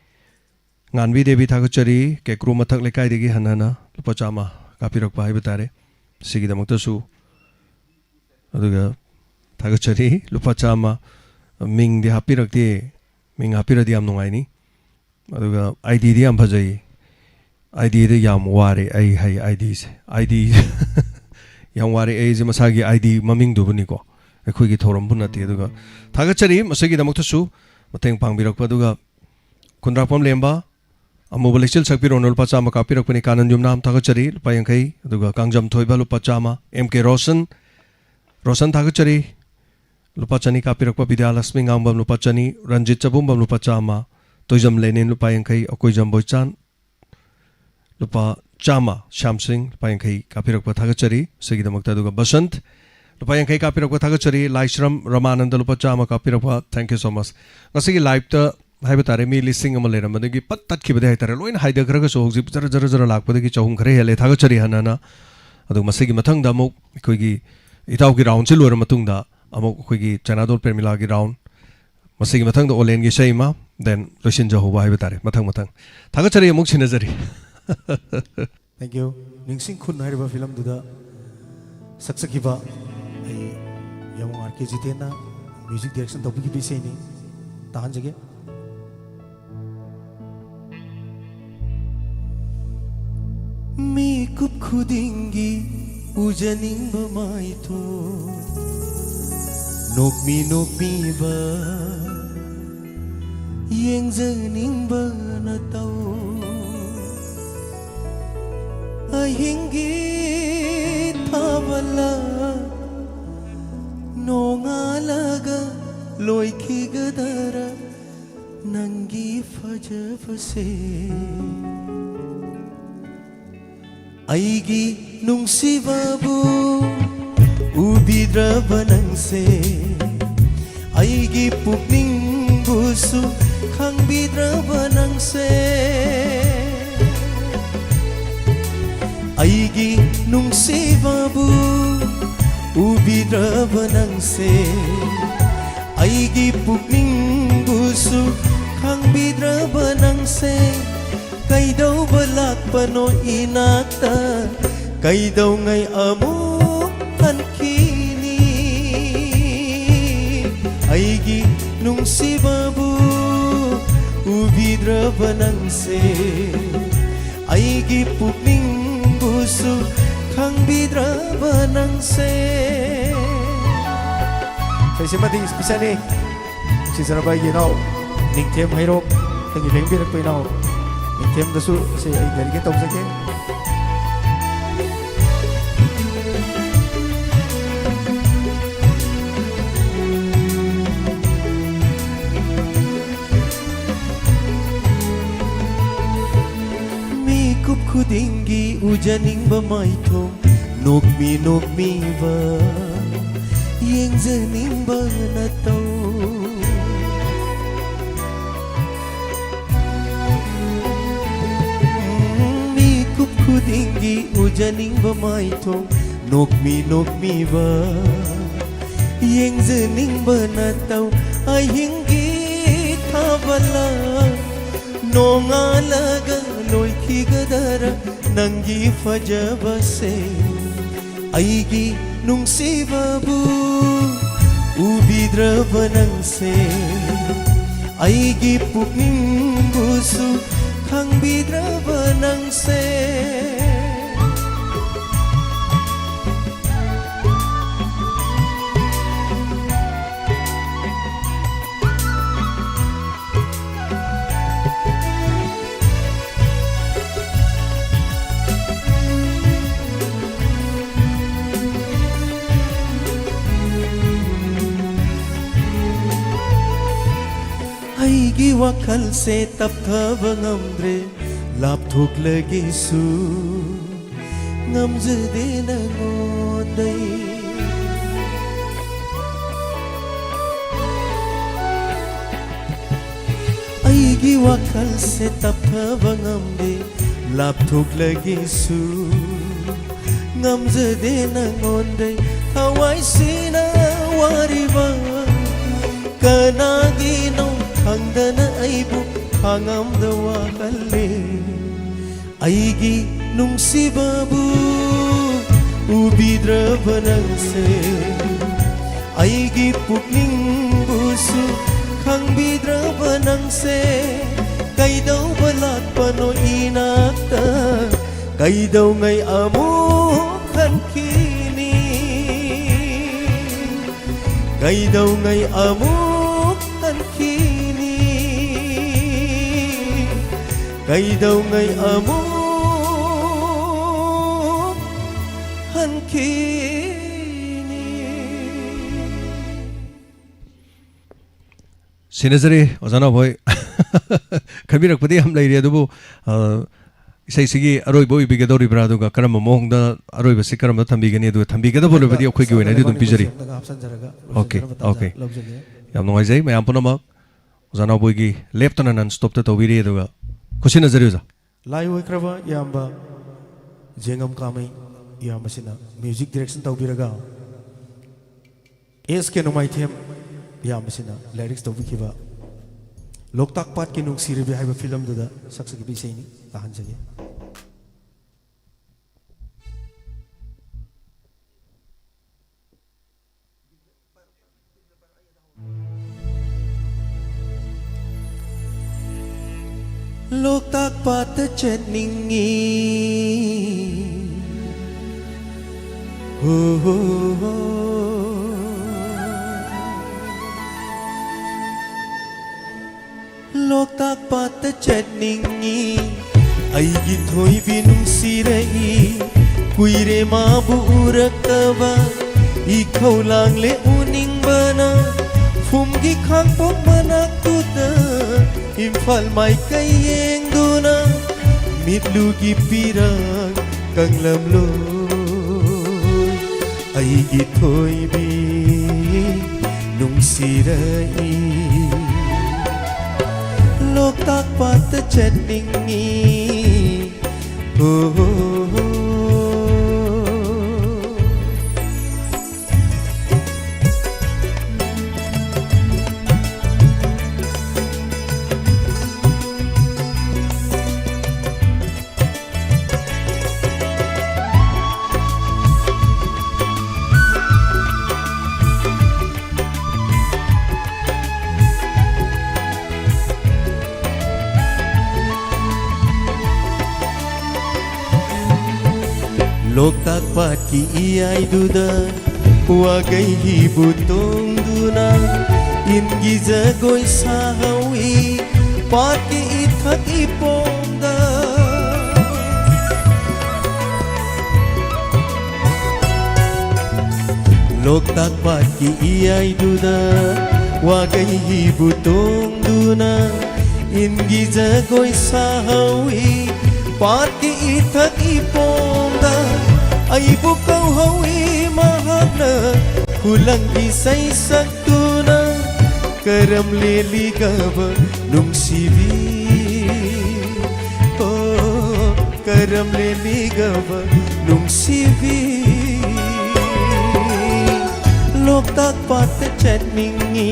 ꯉꯥꯟꯕꯤ ꯗꯦꯕꯤ ꯊꯥꯒꯠꯆꯔꯤ, ꯀꯦꯀ꯭ꯔꯨ ꯃꯊꯛ ꯂꯩꯀꯥꯏꯗꯒꯤ ꯍꯟꯅꯅ ꯂꯨꯄꯥ ꯆꯥꯝꯃ ꯀꯥꯞꯄꯤꯔꯛꯄ ꯍꯥꯏꯕ ꯇꯥꯔꯦ꯫ ꯁꯤꯒꯤꯗꯃꯛꯇꯁꯨ, ꯑꯗꯨꯒ ꯊꯥꯒꯠꯆꯔꯤ꯫ ꯂꯨꯄꯥ ꯆꯥꯝꯃ꯫ ꯃꯤꯡꯗꯤ ꯍꯥꯞꯄꯤꯔꯛꯇꯦ, ꯃꯤꯡ ꯍꯥꯞꯄꯤꯔꯗꯤ ꯌꯥꯝ ꯅꯨꯡꯉꯥꯏꯅꯤ꯫ ꯑꯗꯨꯒ ꯑꯥꯏ ꯗꯤꯗꯤ ꯌꯥꯝ ꯐꯖꯩ꯫ ꯑꯥꯏ ꯗꯤꯗ ꯌꯥꯝ ꯋꯥꯔꯦ ꯑꯩ ꯍꯥꯏ, ꯑꯥꯏ ꯗꯤꯁꯦ, ꯑꯥꯏ ꯗꯤ ꯌꯥꯝ ꯋꯥꯔꯦ ꯑꯩꯁꯦ, ꯃꯁꯥꯒꯤ ꯑꯥꯏ ꯗꯤ ꯃꯃꯤꯡꯗꯨꯕꯨꯅꯤꯀꯣ, ꯑꯩꯈꯣꯏꯒꯤ ꯊꯧꯔꯝꯕꯨ ꯅꯠꯇꯦ꯫ ꯑꯗꯨꯒ ꯊꯥꯒꯠꯆꯔꯤ ꯃꯁꯤꯒꯤꯗꯃꯛꯇꯁꯨ ꯃꯇꯦꯡ ꯄꯥꯡꯕꯤꯔꯛꯄ꯫ ꯑꯗꯨꯒ ꯈꯨꯟꯗ꯭ꯔꯥꯛꯄꯝ ꯂꯦꯝꯕ, ꯑꯃꯨꯕ ꯂꯩꯆꯤꯜ ꯁꯛꯄꯤꯔꯣꯅ ꯂꯨꯄꯥ ꯆꯥꯝꯃ ꯀꯥꯞꯄꯤꯔꯛꯄꯅꯤ꯫ ꯀꯥꯅꯟ ꯌꯨꯝꯅꯥꯝ ꯊꯥꯒꯠꯆꯔꯤ, ꯂꯨꯄꯥ ꯌꯥꯡꯈꯩ꯫ ꯑꯗꯨꯒ ꯀꯥꯡꯖꯝ ꯊꯣꯏꯕ, ꯂꯨꯄꯥ ꯆꯥꯝꯃ꯫ ꯑꯦꯝ ꯀꯦ ꯔꯣꯁꯟ, ꯔꯣꯁꯟ ꯊꯥꯒꯠꯆꯔꯤ, ꯂꯨꯄꯥ ꯆꯅꯤ ꯀꯥꯞꯄꯤꯔꯛꯄ꯫ ꯕꯤꯗ꯭ꯌꯥꯂꯛꯁꯃꯤ ꯉꯥꯡꯕꯝ, ꯂꯨꯄꯥ ꯆꯅꯤ꯫ ꯔꯟꯖꯤꯠ ꯆꯕꯨꯝꯕꯝ, ꯂꯨꯄꯥ ꯆꯥꯝꯃ꯫ ꯇꯣꯏꯖꯝ ꯂꯦꯅꯤꯟ, ꯂꯨꯄꯥ ꯌꯥꯡꯈꯩ꯫ ꯑꯀꯣꯏꯖꯝ ꯕꯣꯏꯆꯥꯟ, ꯂꯨꯄꯥ ꯆꯥꯝꯃ꯫ ꯁ꯭ꯌꯥꯝ ꯁꯤꯡ, ꯂꯨꯄꯥ ꯌꯥꯡꯈꯩ ꯀꯥꯞꯄꯤꯔꯛꯄ ꯊꯥꯒꯠꯆꯔꯤ꯫ ꯁꯤꯒꯤꯗꯃꯛꯇ ꯑꯗꯨꯒ ꯕꯁꯟꯠ, ꯂꯨꯄꯥ ꯌꯥꯡꯈꯩ ꯀꯥꯞꯄꯤꯔꯛꯄ ꯊꯥꯒꯠꯆꯔꯤ꯫ ꯂꯥꯏꯁ꯭ꯔꯝ ꯔꯃꯥꯅꯟꯗ, ꯂꯨꯄꯥ ꯆꯥꯝꯃ ꯀꯥꯞꯄꯤꯔꯛꯄ, thank you so much꯫ ꯉꯁꯤꯒꯤ ꯂꯥꯏꯞꯇ ꯍꯥꯏꯕ ꯇꯥꯔꯦ, ꯃꯤ ꯂꯤꯁꯤꯡ ꯑꯃ ꯂꯩꯔꯝꯕꯗꯒꯤ ꯄꯠ ꯇꯠꯈꯤꯕꯗꯤ ꯍꯥꯏ ꯇꯥꯔꯦ, ꯂꯣꯏꯅ ꯍꯥꯏꯊꯈ꯭ꯔꯒꯁꯨ ꯍꯧꯖꯤꯛ ꯖꯔ ꯖꯔ ꯖꯔ ꯂꯥꯛꯄꯗꯒꯤ ꯆꯍꯨꯝ ꯈꯔ ꯍꯦꯜꯂꯦ꯫ ꯊꯥꯒꯠꯆꯔꯤ ꯍꯟꯅ ꯍꯟꯅ꯫ ꯑꯗꯨ ꯃꯁꯤꯒꯤ ꯃꯊꯪꯗ ꯑꯃꯨꯛ ꯑꯩꯈꯣꯏꯒꯤ ꯏꯇꯥꯎꯒꯤ ꯔꯥꯎꯟꯁꯦ ꯂꯣꯏꯔ ꯃꯇꯨꯡꯗ ꯑꯃꯨꯛ ꯑꯩꯈꯣꯏꯒꯤ ꯆꯥꯏꯅꯥꯗꯣꯜ ꯄ꯭ꯔꯦꯃꯤꯂꯥꯒꯤ ꯔꯥꯎꯟ, ꯃꯁꯤꯒꯤ ꯃꯊꯪꯗ ꯑꯣꯂꯦꯟꯒꯤ ꯏꯁꯩ ꯑꯃ, then ꯂꯣꯏꯁꯤꯟꯖꯍꯧꯕ ꯍꯥꯏꯕ ꯇꯥꯔꯦ꯫ ꯃꯊꯪ ꯃꯊꯪ ꯊꯥꯒꯠꯆꯔꯤ, ꯑꯃꯨꯛ ꯁꯤꯟꯅꯖꯔꯤ꯫ Thank you꯫ ꯅꯤꯡꯁꯤꯡ ꯈꯨꯟ ꯍꯥꯏꯔꯤꯕ ꯐꯤꯂꯝꯗꯨꯗ ꯁꯛꯆꯈꯤꯕ ꯑꯩ ꯌꯥꯃꯣ ꯑꯥꯔ ꯀꯦ ꯖꯤꯇꯦꯟꯅ ꯃ꯭ꯌꯨꯖꯤꯛ ꯗꯥꯏꯔꯦꯛꯁꯟ ꯇꯧꯕꯤꯈꯤꯕ ꯏꯁꯩꯅꯤ꯫ ꯇꯥꯍꯟꯖꯒꯦ꯫ ꯃꯤꯀꯨꯞ ꯈꯨꯗꯤꯡꯒꯤ ꯎꯖꯅꯤꯡꯕ ꯃꯥꯏꯊꯣꯡ, ꯅꯣꯛꯃꯤ ꯅꯣꯛꯃꯤꯕ, ꯌꯦꯡꯖꯅꯤꯡꯕ ꯅꯇꯧ꯫ ꯑꯍꯤꯡꯒꯤ ꯊꯥꯕꯜꯂ ꯅꯣꯡꯉꯥꯜꯂꯒ ꯂꯣꯏꯈꯤꯒꯗꯔ ꯅꯪꯒꯤ ꯐꯖꯕꯁꯦ꯫ ꯑꯩꯒꯤ ꯅꯨꯡꯁꯤꯕꯕꯨ ꯎꯕꯤꯗ꯭ꯔꯕ ꯅꯪꯁꯦ, ꯑꯩꯒꯤ ꯄꯨꯛꯅꯤꯡꯕꯨꯁꯨ ꯈꯪꯕꯤꯗ꯭ꯔꯕ ꯅꯪꯁꯦ꯫ ꯑꯩꯒꯤ ꯅꯨꯡꯁꯤꯕꯕꯨ ꯎꯕꯤꯗ꯭ꯔꯕ ꯅꯪꯁꯦ, ꯑꯩꯒꯤ ꯄꯨꯛꯅꯤꯡꯕꯨꯁꯨ ꯈꯪꯕꯤꯗ꯭ꯔꯕ ꯅꯪꯁꯦ꯫ ꯀꯩꯗꯧꯕ ꯂꯥꯛꯄꯅꯣ ꯏꯅꯥꯛꯇ, ꯀꯩꯗꯧꯉꯩ ꯑꯃꯨꯛ ꯍꯟꯈꯤꯅꯤ? ꯑꯩꯒꯤ ꯅꯨꯡꯁꯤꯕꯕꯨ ꯎꯕꯤꯗ꯭ꯔꯕ ꯅꯪꯁꯦ, ꯑꯩꯒꯤ ꯄꯨꯛꯅꯤꯡꯕꯨꯁꯨ ꯈꯪꯕꯤꯗ꯭ꯔꯕ ꯅꯪꯁꯦ꯫ ꯁꯤꯃꯗꯤ special ꯅꯤ꯫ ꯅꯨꯡꯁꯤꯖꯔꯕ ꯑꯩꯒꯤ ꯏꯅꯥꯎ ꯅꯤꯡꯊꯦꯝ ꯍꯩꯔꯣꯛ, ꯑꯩꯒꯤ ꯂꯦꯡꯕꯤꯔꯛꯄ ꯏꯅꯥꯎ ꯅꯤꯡꯊꯦꯝꯗꯁꯨ ꯁꯤ ꯑꯩ dedicate ꯇꯧꯖꯒꯦ꯫ ꯃꯤꯀꯨꯞ ꯈꯨꯗꯤꯡꯒꯤ ꯎꯖꯅꯤꯡꯕ ꯃꯥꯏꯊꯣꯡ, ꯅꯣꯛꯃꯤ ꯅꯣꯛꯃꯤꯕ, ꯌꯦꯡꯖꯅꯤꯡꯕ ꯅꯇꯧ꯫ ꯃꯤꯀꯨꯞ ꯈꯨꯗꯤꯡꯒꯤ ꯎꯖꯅꯤꯡꯕ ꯃꯥꯏꯊꯣꯡ, ꯅꯣꯛꯃꯤ ꯅꯣꯛꯃꯤꯕ, ꯌꯦꯡꯖꯅꯤꯡꯕ ꯅꯇꯧ꯫ ꯑꯍꯤꯡꯒꯤ ꯊꯥꯕꯜꯂ ꯅꯣꯡꯉꯥꯜꯂꯒ ꯂꯣꯏꯈꯤꯒꯗꯔ ꯅꯪꯒꯤ ꯐꯖꯕꯁꯦ꯫ ꯑꯩꯒꯤ ꯅꯨꯡꯁꯤꯕꯕꯨ ꯎꯕꯤꯗ꯭ꯔꯕ ꯅꯪꯁꯦ, ꯑꯩꯒꯤ ꯄꯨꯛꯅꯤꯡꯕꯨꯁꯨ ꯈꯪꯕꯤꯗ꯭ꯔꯕ ꯅꯪꯁꯦ꯫ ꯑꯩꯒꯤ ꯋꯥꯈꯜꯁꯦ ꯇꯞꯊꯕ ꯉꯝꯗ꯭ꯔꯦ, ꯂꯥꯞꯊꯣꯛꯂꯒꯦꯁꯨ ꯉꯝꯖꯗꯦ ꯅꯉꯣꯟꯗꯩ꯫ ꯑꯩꯒꯤ ꯋꯥꯈꯜꯁꯦ ꯇꯞꯊꯕ ꯉꯝꯗꯦ, ꯂꯥꯞꯊꯣꯛꯂꯒꯦꯁꯨ ꯉꯝꯖꯗꯦ ꯅꯉꯣꯟꯗꯩ꯫ ꯊꯋꯥꯏꯁꯤꯅ ꯋꯥꯔꯤꯕ ꯀꯅꯥꯒꯤꯅꯣ ꯈꯪꯗꯅ ꯑꯩꯕꯨ ꯈꯥꯡꯉꯝꯗ ꯋꯥꯍꯜꯂꯦ꯫ ꯑꯩꯒꯤ ꯅꯨꯡꯁꯤꯕꯕꯨ ꯎꯕꯤꯗ꯭ꯔꯕ ꯅꯪꯁꯦ, ꯑꯩꯒꯤ ꯄꯨꯛꯅꯤꯡꯕꯨꯁꯨ ꯈꯪꯕꯤꯗ꯭ꯔꯕ ꯅꯪꯁꯦ, ꯀꯩꯗꯧꯕ ꯂꯥꯛꯄꯅꯣ ꯏꯅꯥꯛꯇ? ꯀꯩꯗꯧꯉꯩ ꯑꯃꯨꯛ ꯍꯟꯈꯤꯅꯤ? ꯀꯩꯗꯧꯉꯩ ꯑꯃꯨꯛ ꯍꯟꯈꯤꯅꯤ? ꯀꯩꯗꯧꯉꯩ ꯑꯃꯨꯛ ꯍꯟꯈꯤꯅꯤ? ꯁꯤꯟꯅꯖꯔꯤ ꯑꯣꯖꯥ ꯅꯥꯎꯕꯣꯏ꯫ ꯈꯟꯕꯤꯔꯛꯄꯗꯤ ꯌꯥꯝ ꯂꯩꯔꯤ, ꯑꯗꯨꯕꯨ, ꯑ, ꯏꯁꯩꯁꯤꯒꯤ ꯑꯔꯣꯏꯕ ꯑꯣꯏꯕꯤꯒꯗꯧꯔꯤꯕ꯭ꯔꯥ, ꯑꯗꯨꯒ ꯀꯔꯝꯕ ꯃꯑꯣꯡꯗ ꯑꯔꯣꯏꯕꯁꯤ ꯀꯔꯝꯕ ꯊꯝꯕꯤꯒꯅꯤ, ꯑꯗꯨ ꯊꯝꯕꯤꯒꯗꯕ ꯑꯣꯏꯔꯕꯗꯤ ꯑꯩꯈꯣꯏꯒꯤ ꯑꯣꯏꯅꯗꯤ ꯑꯗꯨꯝ ꯄꯤꯖꯔꯤ꯫ ꯑꯃꯅꯤꯀꯣ ꯁꯦꯝꯂꯒ ꯍꯥꯞꯆꯤꯟꯖꯔꯒ ꯑꯣꯀꯦ, ꯂꯣꯏꯁꯤꯟꯖꯔꯝꯕ ꯇꯥꯟꯖꯥ ꯑꯣꯀꯦ꯫ ꯂꯧꯖꯒꯦ꯫ ꯌꯥꯝ ꯅꯨꯡꯉꯥꯏꯖꯩ ꯃꯌꯥꯝ ꯄꯨꯝꯅꯃꯛ꯫ ꯑꯣꯖꯥ ꯅꯥꯎꯕꯣꯏꯒꯤ ꯂꯦꯞꯇꯅ ꯅꯟ ꯁ꯭ꯇꯣꯞꯇ ꯇꯧꯕꯤꯔꯤ, ꯑꯗꯨꯒ ꯈꯨꯠꯁꯤꯟꯅꯖꯔꯤ ꯑꯣꯖꯥ꯫ ꯂꯥꯏ ꯑꯣꯏꯈ꯭ꯔꯕ ꯏꯌꯥꯝꯕ ꯖꯦꯡꯉꯝ ꯀꯥꯃꯩ ꯏꯌꯥꯝꯕꯁꯤꯅ ꯃ꯭ꯌꯨꯖꯤꯛ ꯗꯤꯔꯦꯛꯁꯟ ꯇꯧꯕꯤꯔꯒ, ꯑꯦꯁ ꯀꯦ ꯅꯣꯡꯃꯥꯏꯊꯦꯝ ꯏꯌꯥꯝꯕꯁꯤꯅ ꯂꯥꯏꯔꯤꯛꯁ ꯇꯧꯕꯤꯈꯤꯕ ꯂꯣꯛꯇꯥꯛ ꯄꯥꯠꯀꯤ ꯅꯨꯡꯁꯤꯔꯕꯤ ꯍꯥꯏꯕ ꯐꯤꯂꯝꯗꯨꯗ ꯁꯛꯆꯈꯤꯕ ꯏꯁꯩꯅꯤ, ꯇꯥꯍꯟꯖꯒꯦ꯫ ꯂꯣꯛꯇꯥꯛ ꯄꯥꯠꯇ ꯆꯠꯅꯤꯡꯉꯤ꯫ ꯍꯣ, ꯍꯣ, ꯍꯣ꯫ ꯂꯣꯛꯇꯥꯛ ꯄꯥꯠꯇ ꯆꯠꯅꯤꯡꯉꯤ꯫ ꯑꯩꯒꯤ ꯊꯣꯏꯕꯤ ꯅꯨꯡꯁꯤꯔꯛꯏ, ꯀꯨꯏꯔꯦ ꯃꯥꯕꯨ ꯎꯔꯛꯇꯕ꯫ ꯏꯈꯧ ꯂꯥꯡꯂꯦ ꯎꯅꯤꯡꯕꯅ, ꯐꯨꯝꯒꯤ ꯈꯥꯡꯄꯣꯛ ꯃꯅꯥꯛꯇꯨꯗ ꯏꯝꯐꯥꯜ ꯃꯥꯏꯀꯩ ꯌꯦꯡꯗꯨꯅ ꯃꯤꯠꯂꯨꯒꯤ ꯄꯤꯔꯥꯡ ꯀꯪꯂꯝꯂꯣꯏ꯫ ꯑꯩꯒꯤ ꯊꯣꯏꯕꯤ ꯅꯨꯡꯁꯤꯔꯛꯏ꯫ ꯂꯣꯛꯇꯥꯛ ꯄꯥꯠꯇ ꯆꯠꯅꯤꯡꯉꯤ꯫ ꯍꯣ, ꯍꯣ, ꯍꯣ, ꯍꯣ꯫ ꯂꯣꯛꯇꯥꯛ ꯄꯥꯠꯀꯤ ꯏꯌꯥꯏꯗꯨꯗ ꯋꯥꯒꯩ ꯍꯤꯕꯨ ꯇꯣꯡꯗꯨꯅ ꯏꯟꯒꯤ ꯖꯒꯣꯏ ꯁꯥꯍꯧꯏ ꯄꯥꯠꯀꯤ ꯏꯊꯛ ꯏꯄꯣꯝꯗ꯫ ꯂꯣꯛꯇꯥꯛ ꯄꯥꯠꯀꯤ ꯏꯌꯥꯏꯗꯨꯗ ꯋꯥꯒꯩ ꯍꯤꯕꯨ ꯇꯣꯡꯗꯨꯅ ꯏꯟꯒꯤ ꯖꯒꯣꯏ ꯁꯥꯍꯧꯏ ꯄꯥꯠꯀꯤ ꯏꯊꯛ ꯏꯄꯣꯝꯗ꯫ ꯑꯩꯕꯨ ꯀꯧꯍꯧꯏ ꯃꯍꯥꯛꯅ ꯈꯨꯂꯪꯒꯤ ꯏꯁꯩ ꯁꯛꯇꯨꯅ꯫ ꯀꯔꯝ ꯂꯦꯜꯂꯤꯒꯕ ꯅꯨꯡꯁꯤꯕꯤ? ꯑꯣ, ꯀꯔꯝ ꯂꯦꯜꯂꯤꯒꯕ ꯅꯨꯡꯁꯤꯕꯤ? ꯂꯣꯛꯇꯥꯛ ꯄꯥꯠꯇ ꯆꯠꯅꯤꯡꯉꯤ꯫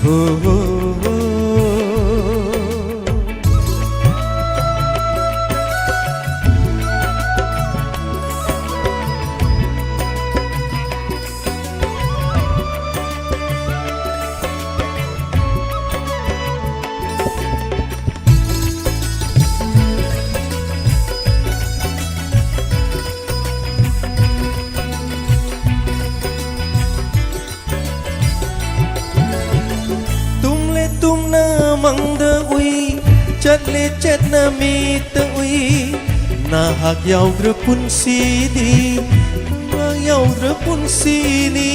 ꯍꯣ, ꯍꯣ, ꯍꯣ꯫ ꯇꯨꯝꯂꯦ ꯇꯨꯝꯅ ꯃꯪꯗ ꯎꯏ, ꯆꯠꯂꯦ ꯆꯠꯅ ꯃꯤꯠꯇ ꯎꯏ, ꯅꯍꯥꯛ ꯌꯥꯎꯗ꯭ꯔ ꯄꯨꯟꯁꯤꯗꯤ, ꯅꯍꯥꯛ ꯌꯥꯎꯗ꯭ꯔ ꯄꯨꯟꯁꯤꯅꯤ꯫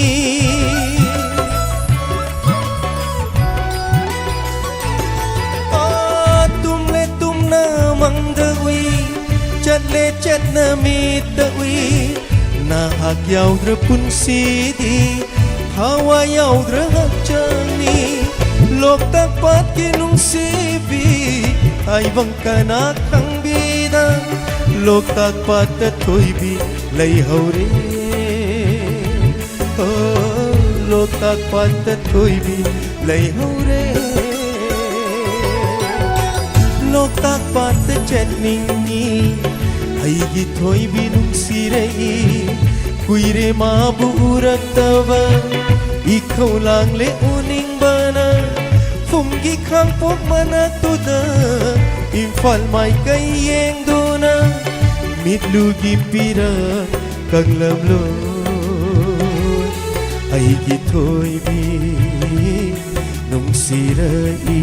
ꯂꯦꯆꯠꯅ ꯃꯤꯠꯇ ꯎꯏ꯫ ꯅꯍꯥꯛ ꯌꯥꯎꯗ꯭ꯔ ꯄꯨꯟꯁꯤꯗꯤ ꯊꯋꯥꯏ ꯌꯥꯎꯗ꯭ꯔ ꯍꯛꯆꯥꯡꯅꯤ꯫ ꯂꯣꯛꯇꯥꯛ ꯄꯥꯠꯀꯤ ꯅꯨꯡꯁꯤꯕꯤ ꯍꯥꯏꯕꯪ ꯀꯅꯥ ꯈꯪꯕꯤꯗ ꯂꯣꯛꯇꯥꯛ ꯄꯥꯠꯇ ꯊꯣꯏꯕꯤ ꯂꯩꯍꯧꯔꯦ꯫ ꯑꯣ, ꯂꯣꯛꯇꯥꯛ ꯄꯥꯠꯇ ꯊꯣꯏꯕꯤ ꯂꯩꯍꯧꯔꯦ꯫ ꯂꯣꯛꯇꯥꯛ ꯄꯥꯠꯇ ꯆꯠꯅꯤꯡꯉꯤ ꯑꯩꯒꯤ ꯊꯣꯏꯕꯤ ꯅꯨꯡꯁꯤꯔꯛꯏ꯫ ꯀꯨꯏꯔꯦ ꯃꯥꯕꯨ ꯎꯔꯛꯇꯕ ꯏꯈꯧ ꯂꯥꯡꯂꯦ ꯎꯅꯤꯡꯕꯅ꯫ ꯐꯨꯝꯒꯤ ꯈꯥꯡꯄꯣꯛ ꯃꯅꯥꯛꯇꯨꯗ ꯏꯝꯐꯥꯜ ꯃꯥꯏꯀꯩ ꯌꯦꯡꯗꯨꯅ ꯃꯤꯠꯂꯨꯒꯤ ꯄꯤꯔꯛ ꯀꯪꯂꯝꯂꯣꯏ ꯑꯩꯒꯤ ꯊꯣꯏꯕꯤ ꯅꯨꯡꯁꯤꯔꯛꯏ꯫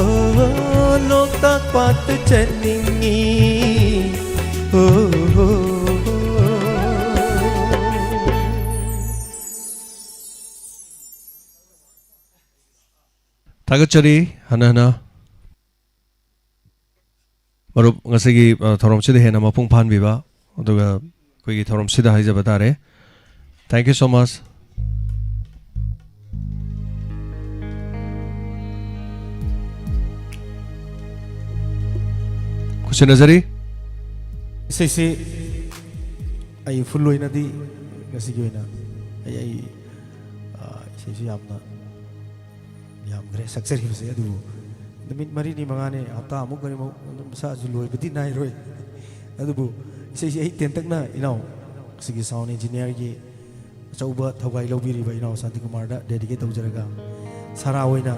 ꯑꯣ, ꯂꯣꯛꯇꯥꯛ ꯄꯥꯠꯇ ꯆꯠꯅꯤꯡꯉꯤ꯫ ꯑꯣ, ꯊꯥꯒꯠꯆꯔꯤ ꯍꯟꯅ ꯍꯟꯅ꯫ ꯃꯔꯨꯞ, ꯉꯁꯤꯒꯤ, ꯑ, ꯊꯧꯔꯝꯁꯤꯗ ꯍꯦꯟꯅ ꯃꯄꯨꯡ ꯐꯥꯍꯟꯕꯤꯕ, ꯑꯗꯨꯒ ꯑꯩꯈꯣꯏꯒꯤ ꯊꯧꯔꯝꯁꯤꯗ ꯍꯥꯏꯖꯕ ꯇꯥꯔꯦ꯫ Thank you so much. ꯈꯨꯠꯁꯦꯝꯅꯖꯔꯤ꯫ ꯏꯁꯩꯁꯤ ꯑꯩ ꯐꯨꯜ ꯑꯣꯏꯅꯗꯤ ꯉꯁꯤꯒꯤ ꯑꯣꯏꯅ ꯑꯩ, ꯑꯩ, ꯑ, ꯏꯁꯩꯁꯤ ꯌꯥꯝꯅ ꯌꯥꯝꯈ꯭ꯔꯦ ꯁꯛꯆꯔꯤꯕꯁꯦ, ꯑꯗꯨꯕꯨ ꯅꯨꯃꯤꯠ ꯃꯔꯤꯅꯤ ꯃꯉꯥꯅꯤ, ꯍꯞꯇꯥ ꯑꯃꯨꯛ ꯀꯔꯤꯃꯨꯛ ꯑꯗꯨꯝ ꯏꯁꯥꯁꯨ ꯂꯣꯏꯕꯗꯤ ꯅꯥꯏꯔꯣꯏ꯫ ꯑꯗꯨꯕꯨ ꯏꯁꯩꯁꯤ ꯑꯩ ꯇꯦꯟꯇꯛꯅ ꯏꯅꯥꯎ ꯁꯤꯒꯤ sound engineer ꯒꯤ ꯑꯆꯧꯕ ꯊꯧꯒꯥꯏ ꯂꯧꯕꯤꯔꯤꯕ ꯏꯅꯥꯎ ꯁꯥꯟꯇꯤꯀꯨꯃꯥꯔꯗ dedicate ꯇꯧꯖꯔꯒ ꯁꯥꯔꯥ ꯑꯣꯏꯅ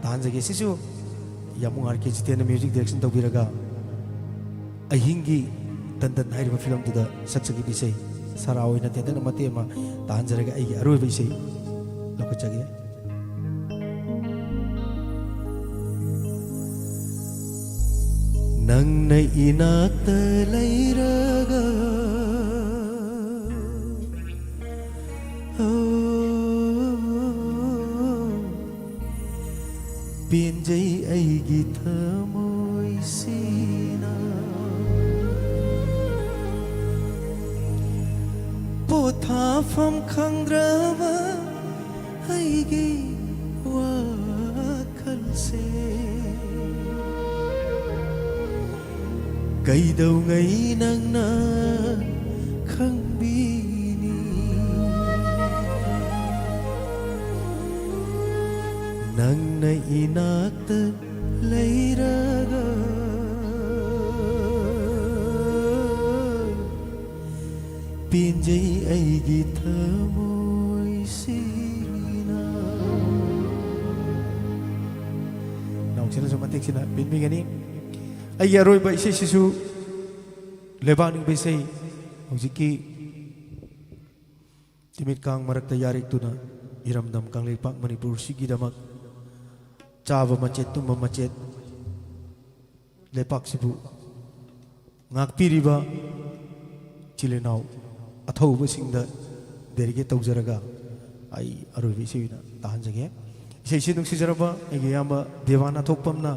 ꯇꯥꯍꯟꯖꯒꯦ꯫ ꯁꯤꯁꯨ ꯌꯥꯝꯕꯨꯡ ꯑꯥꯔ ꯀꯦ ꯖꯤꯇꯦꯟꯅ music direction ꯇꯧꯕꯤꯔꯒ ꯑꯍꯤꯡꯒꯤ ꯇꯟꯇꯟ ꯍꯥꯏꯔꯤꯕ ꯐꯤꯂꯝꯗꯨꯗ ꯁꯛꯆꯈꯤꯕ ꯏꯁꯩ ꯁꯥꯔꯥ ꯑꯣꯏꯅ ꯇꯦꯟꯇꯛꯅ ꯃꯇꯦꯛ ꯑꯃ ꯇꯥꯍꯟꯖꯔꯒ ꯑꯩꯒꯤ ꯑꯔꯣꯏꯕ ꯏꯁꯩ ꯂꯧꯈꯠꯆꯒꯦ꯫ ꯅꯪꯅ ꯏꯅꯥꯛꯇ ꯂꯩꯔꯒ ꯄꯦꯟꯖꯩ ꯑꯩꯒꯤ ꯊꯃꯣꯏꯁꯤꯅ꯫ ꯄꯣꯊꯥꯐꯝ ꯈꯪꯗ꯭ꯔꯕ ꯑꯩꯒꯤ ꯋꯥꯈꯜꯁꯦ ꯀꯩꯗꯧꯉꯩ ꯅꯪꯅ ꯈꯪꯕꯤꯅꯤ? ꯅꯪꯅ ꯏꯅꯥꯛꯇ ꯂꯩꯔꯒ ꯄꯦꯟꯖꯩ ꯑꯩꯒꯤ ꯊꯃꯣꯏꯁꯤꯅ꯫ ꯅꯥꯎꯁꯤꯅꯁꯨ ꯃꯇꯦꯛꯁꯤꯅ ꯄꯦꯟꯕꯤꯒꯅꯤ꯫ ꯑꯩꯒꯤ ꯑꯔꯣꯏꯕ ꯏꯁꯩꯁꯤꯁꯨ ꯂꯩꯕꯥꯛ ꯅꯤꯡꯕ ꯏꯁꯩ, ꯍꯧꯖꯤꯛꯀꯤ ꯇꯤꯃꯤꯠ ꯀꯥꯡ ꯃꯔꯛꯇ ꯌꯥꯔꯤꯛꯇꯨꯅ ꯏꯔꯝꯗꯝ ꯀꯪꯂꯩꯄꯥꯛ ꯃꯅꯤꯄꯨꯔꯁꯤꯒꯤꯗꯃꯛ ꯆꯥꯕ ꯃꯆꯦꯠ, ꯇꯨꯝꯕ ꯃꯆꯦꯠ, ꯂꯩꯄꯥꯛꯁꯤꯕꯨ ꯉꯥꯛꯄꯤꯔꯤꯕ ꯏꯆꯤꯜ ꯏꯅꯥꯎ ꯑꯊꯧꯕꯁꯤꯡꯗ dedicate ꯇꯧꯖꯔꯒ ꯑꯩ ꯑꯔꯣꯏꯕ ꯏꯁꯩ ꯑꯣꯏꯅ ꯇꯥꯍꯟꯖꯒꯦ꯫ ꯏꯁꯩꯁꯤ ꯅꯨꯡꯁꯤꯖꯔꯕ ꯑꯩꯒꯤ ꯏꯌꯥꯝꯕ ꯗꯦꯕꯥꯅꯥꯊ ꯊꯣꯛꯄꯝꯅ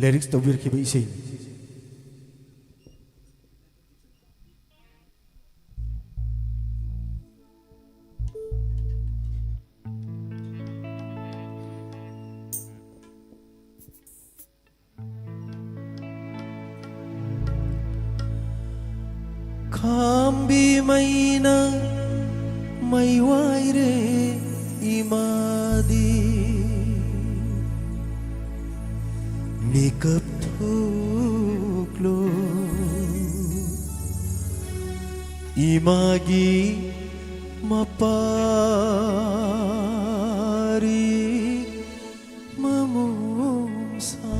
lyrics ꯇꯧꯕꯤꯔꯛꯈꯤꯕ ꯏꯁꯩꯅꯤ꯫ ꯈꯥꯝꯕꯤ ꯃꯩꯅ ꯃꯩ ꯋꯥꯏꯔꯦ ꯏꯃꯥꯗꯤ꯫ ꯃꯤꯀꯞ ꯊꯣꯛꯂꯣ ꯏꯃꯥꯒꯤ ꯃꯄꯥꯔꯤ ꯃꯃꯣꯝꯁꯥ꯫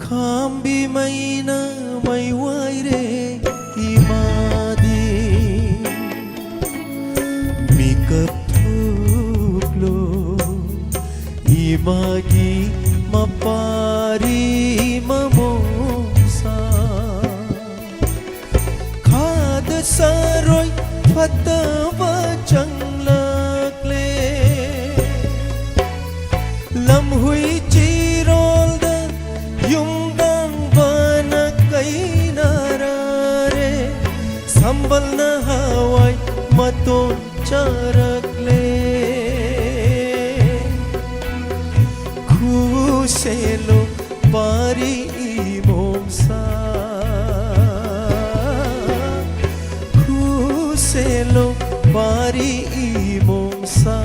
ꯈꯥꯝꯕꯤ ꯃꯩꯅ ꯃꯩ ꯋꯥꯏꯔꯦ ꯏꯃꯥꯗꯤ꯫ ꯃꯤꯀꯞ ꯊꯣꯛꯂꯣ ꯏꯃꯥꯒꯤ ꯃꯄꯥꯔꯤ ꯃꯃꯣꯝꯁꯥ꯫ ꯈꯥꯗ ꯁꯥꯔꯣꯏ ꯐꯠꯇꯕ ꯆꯪꯂꯛꯂꯦ꯫ ꯂꯝꯍꯨꯏ ꯆꯤꯔꯣꯜꯗ Khuselo pari i momsa, khuselo pari i momsa.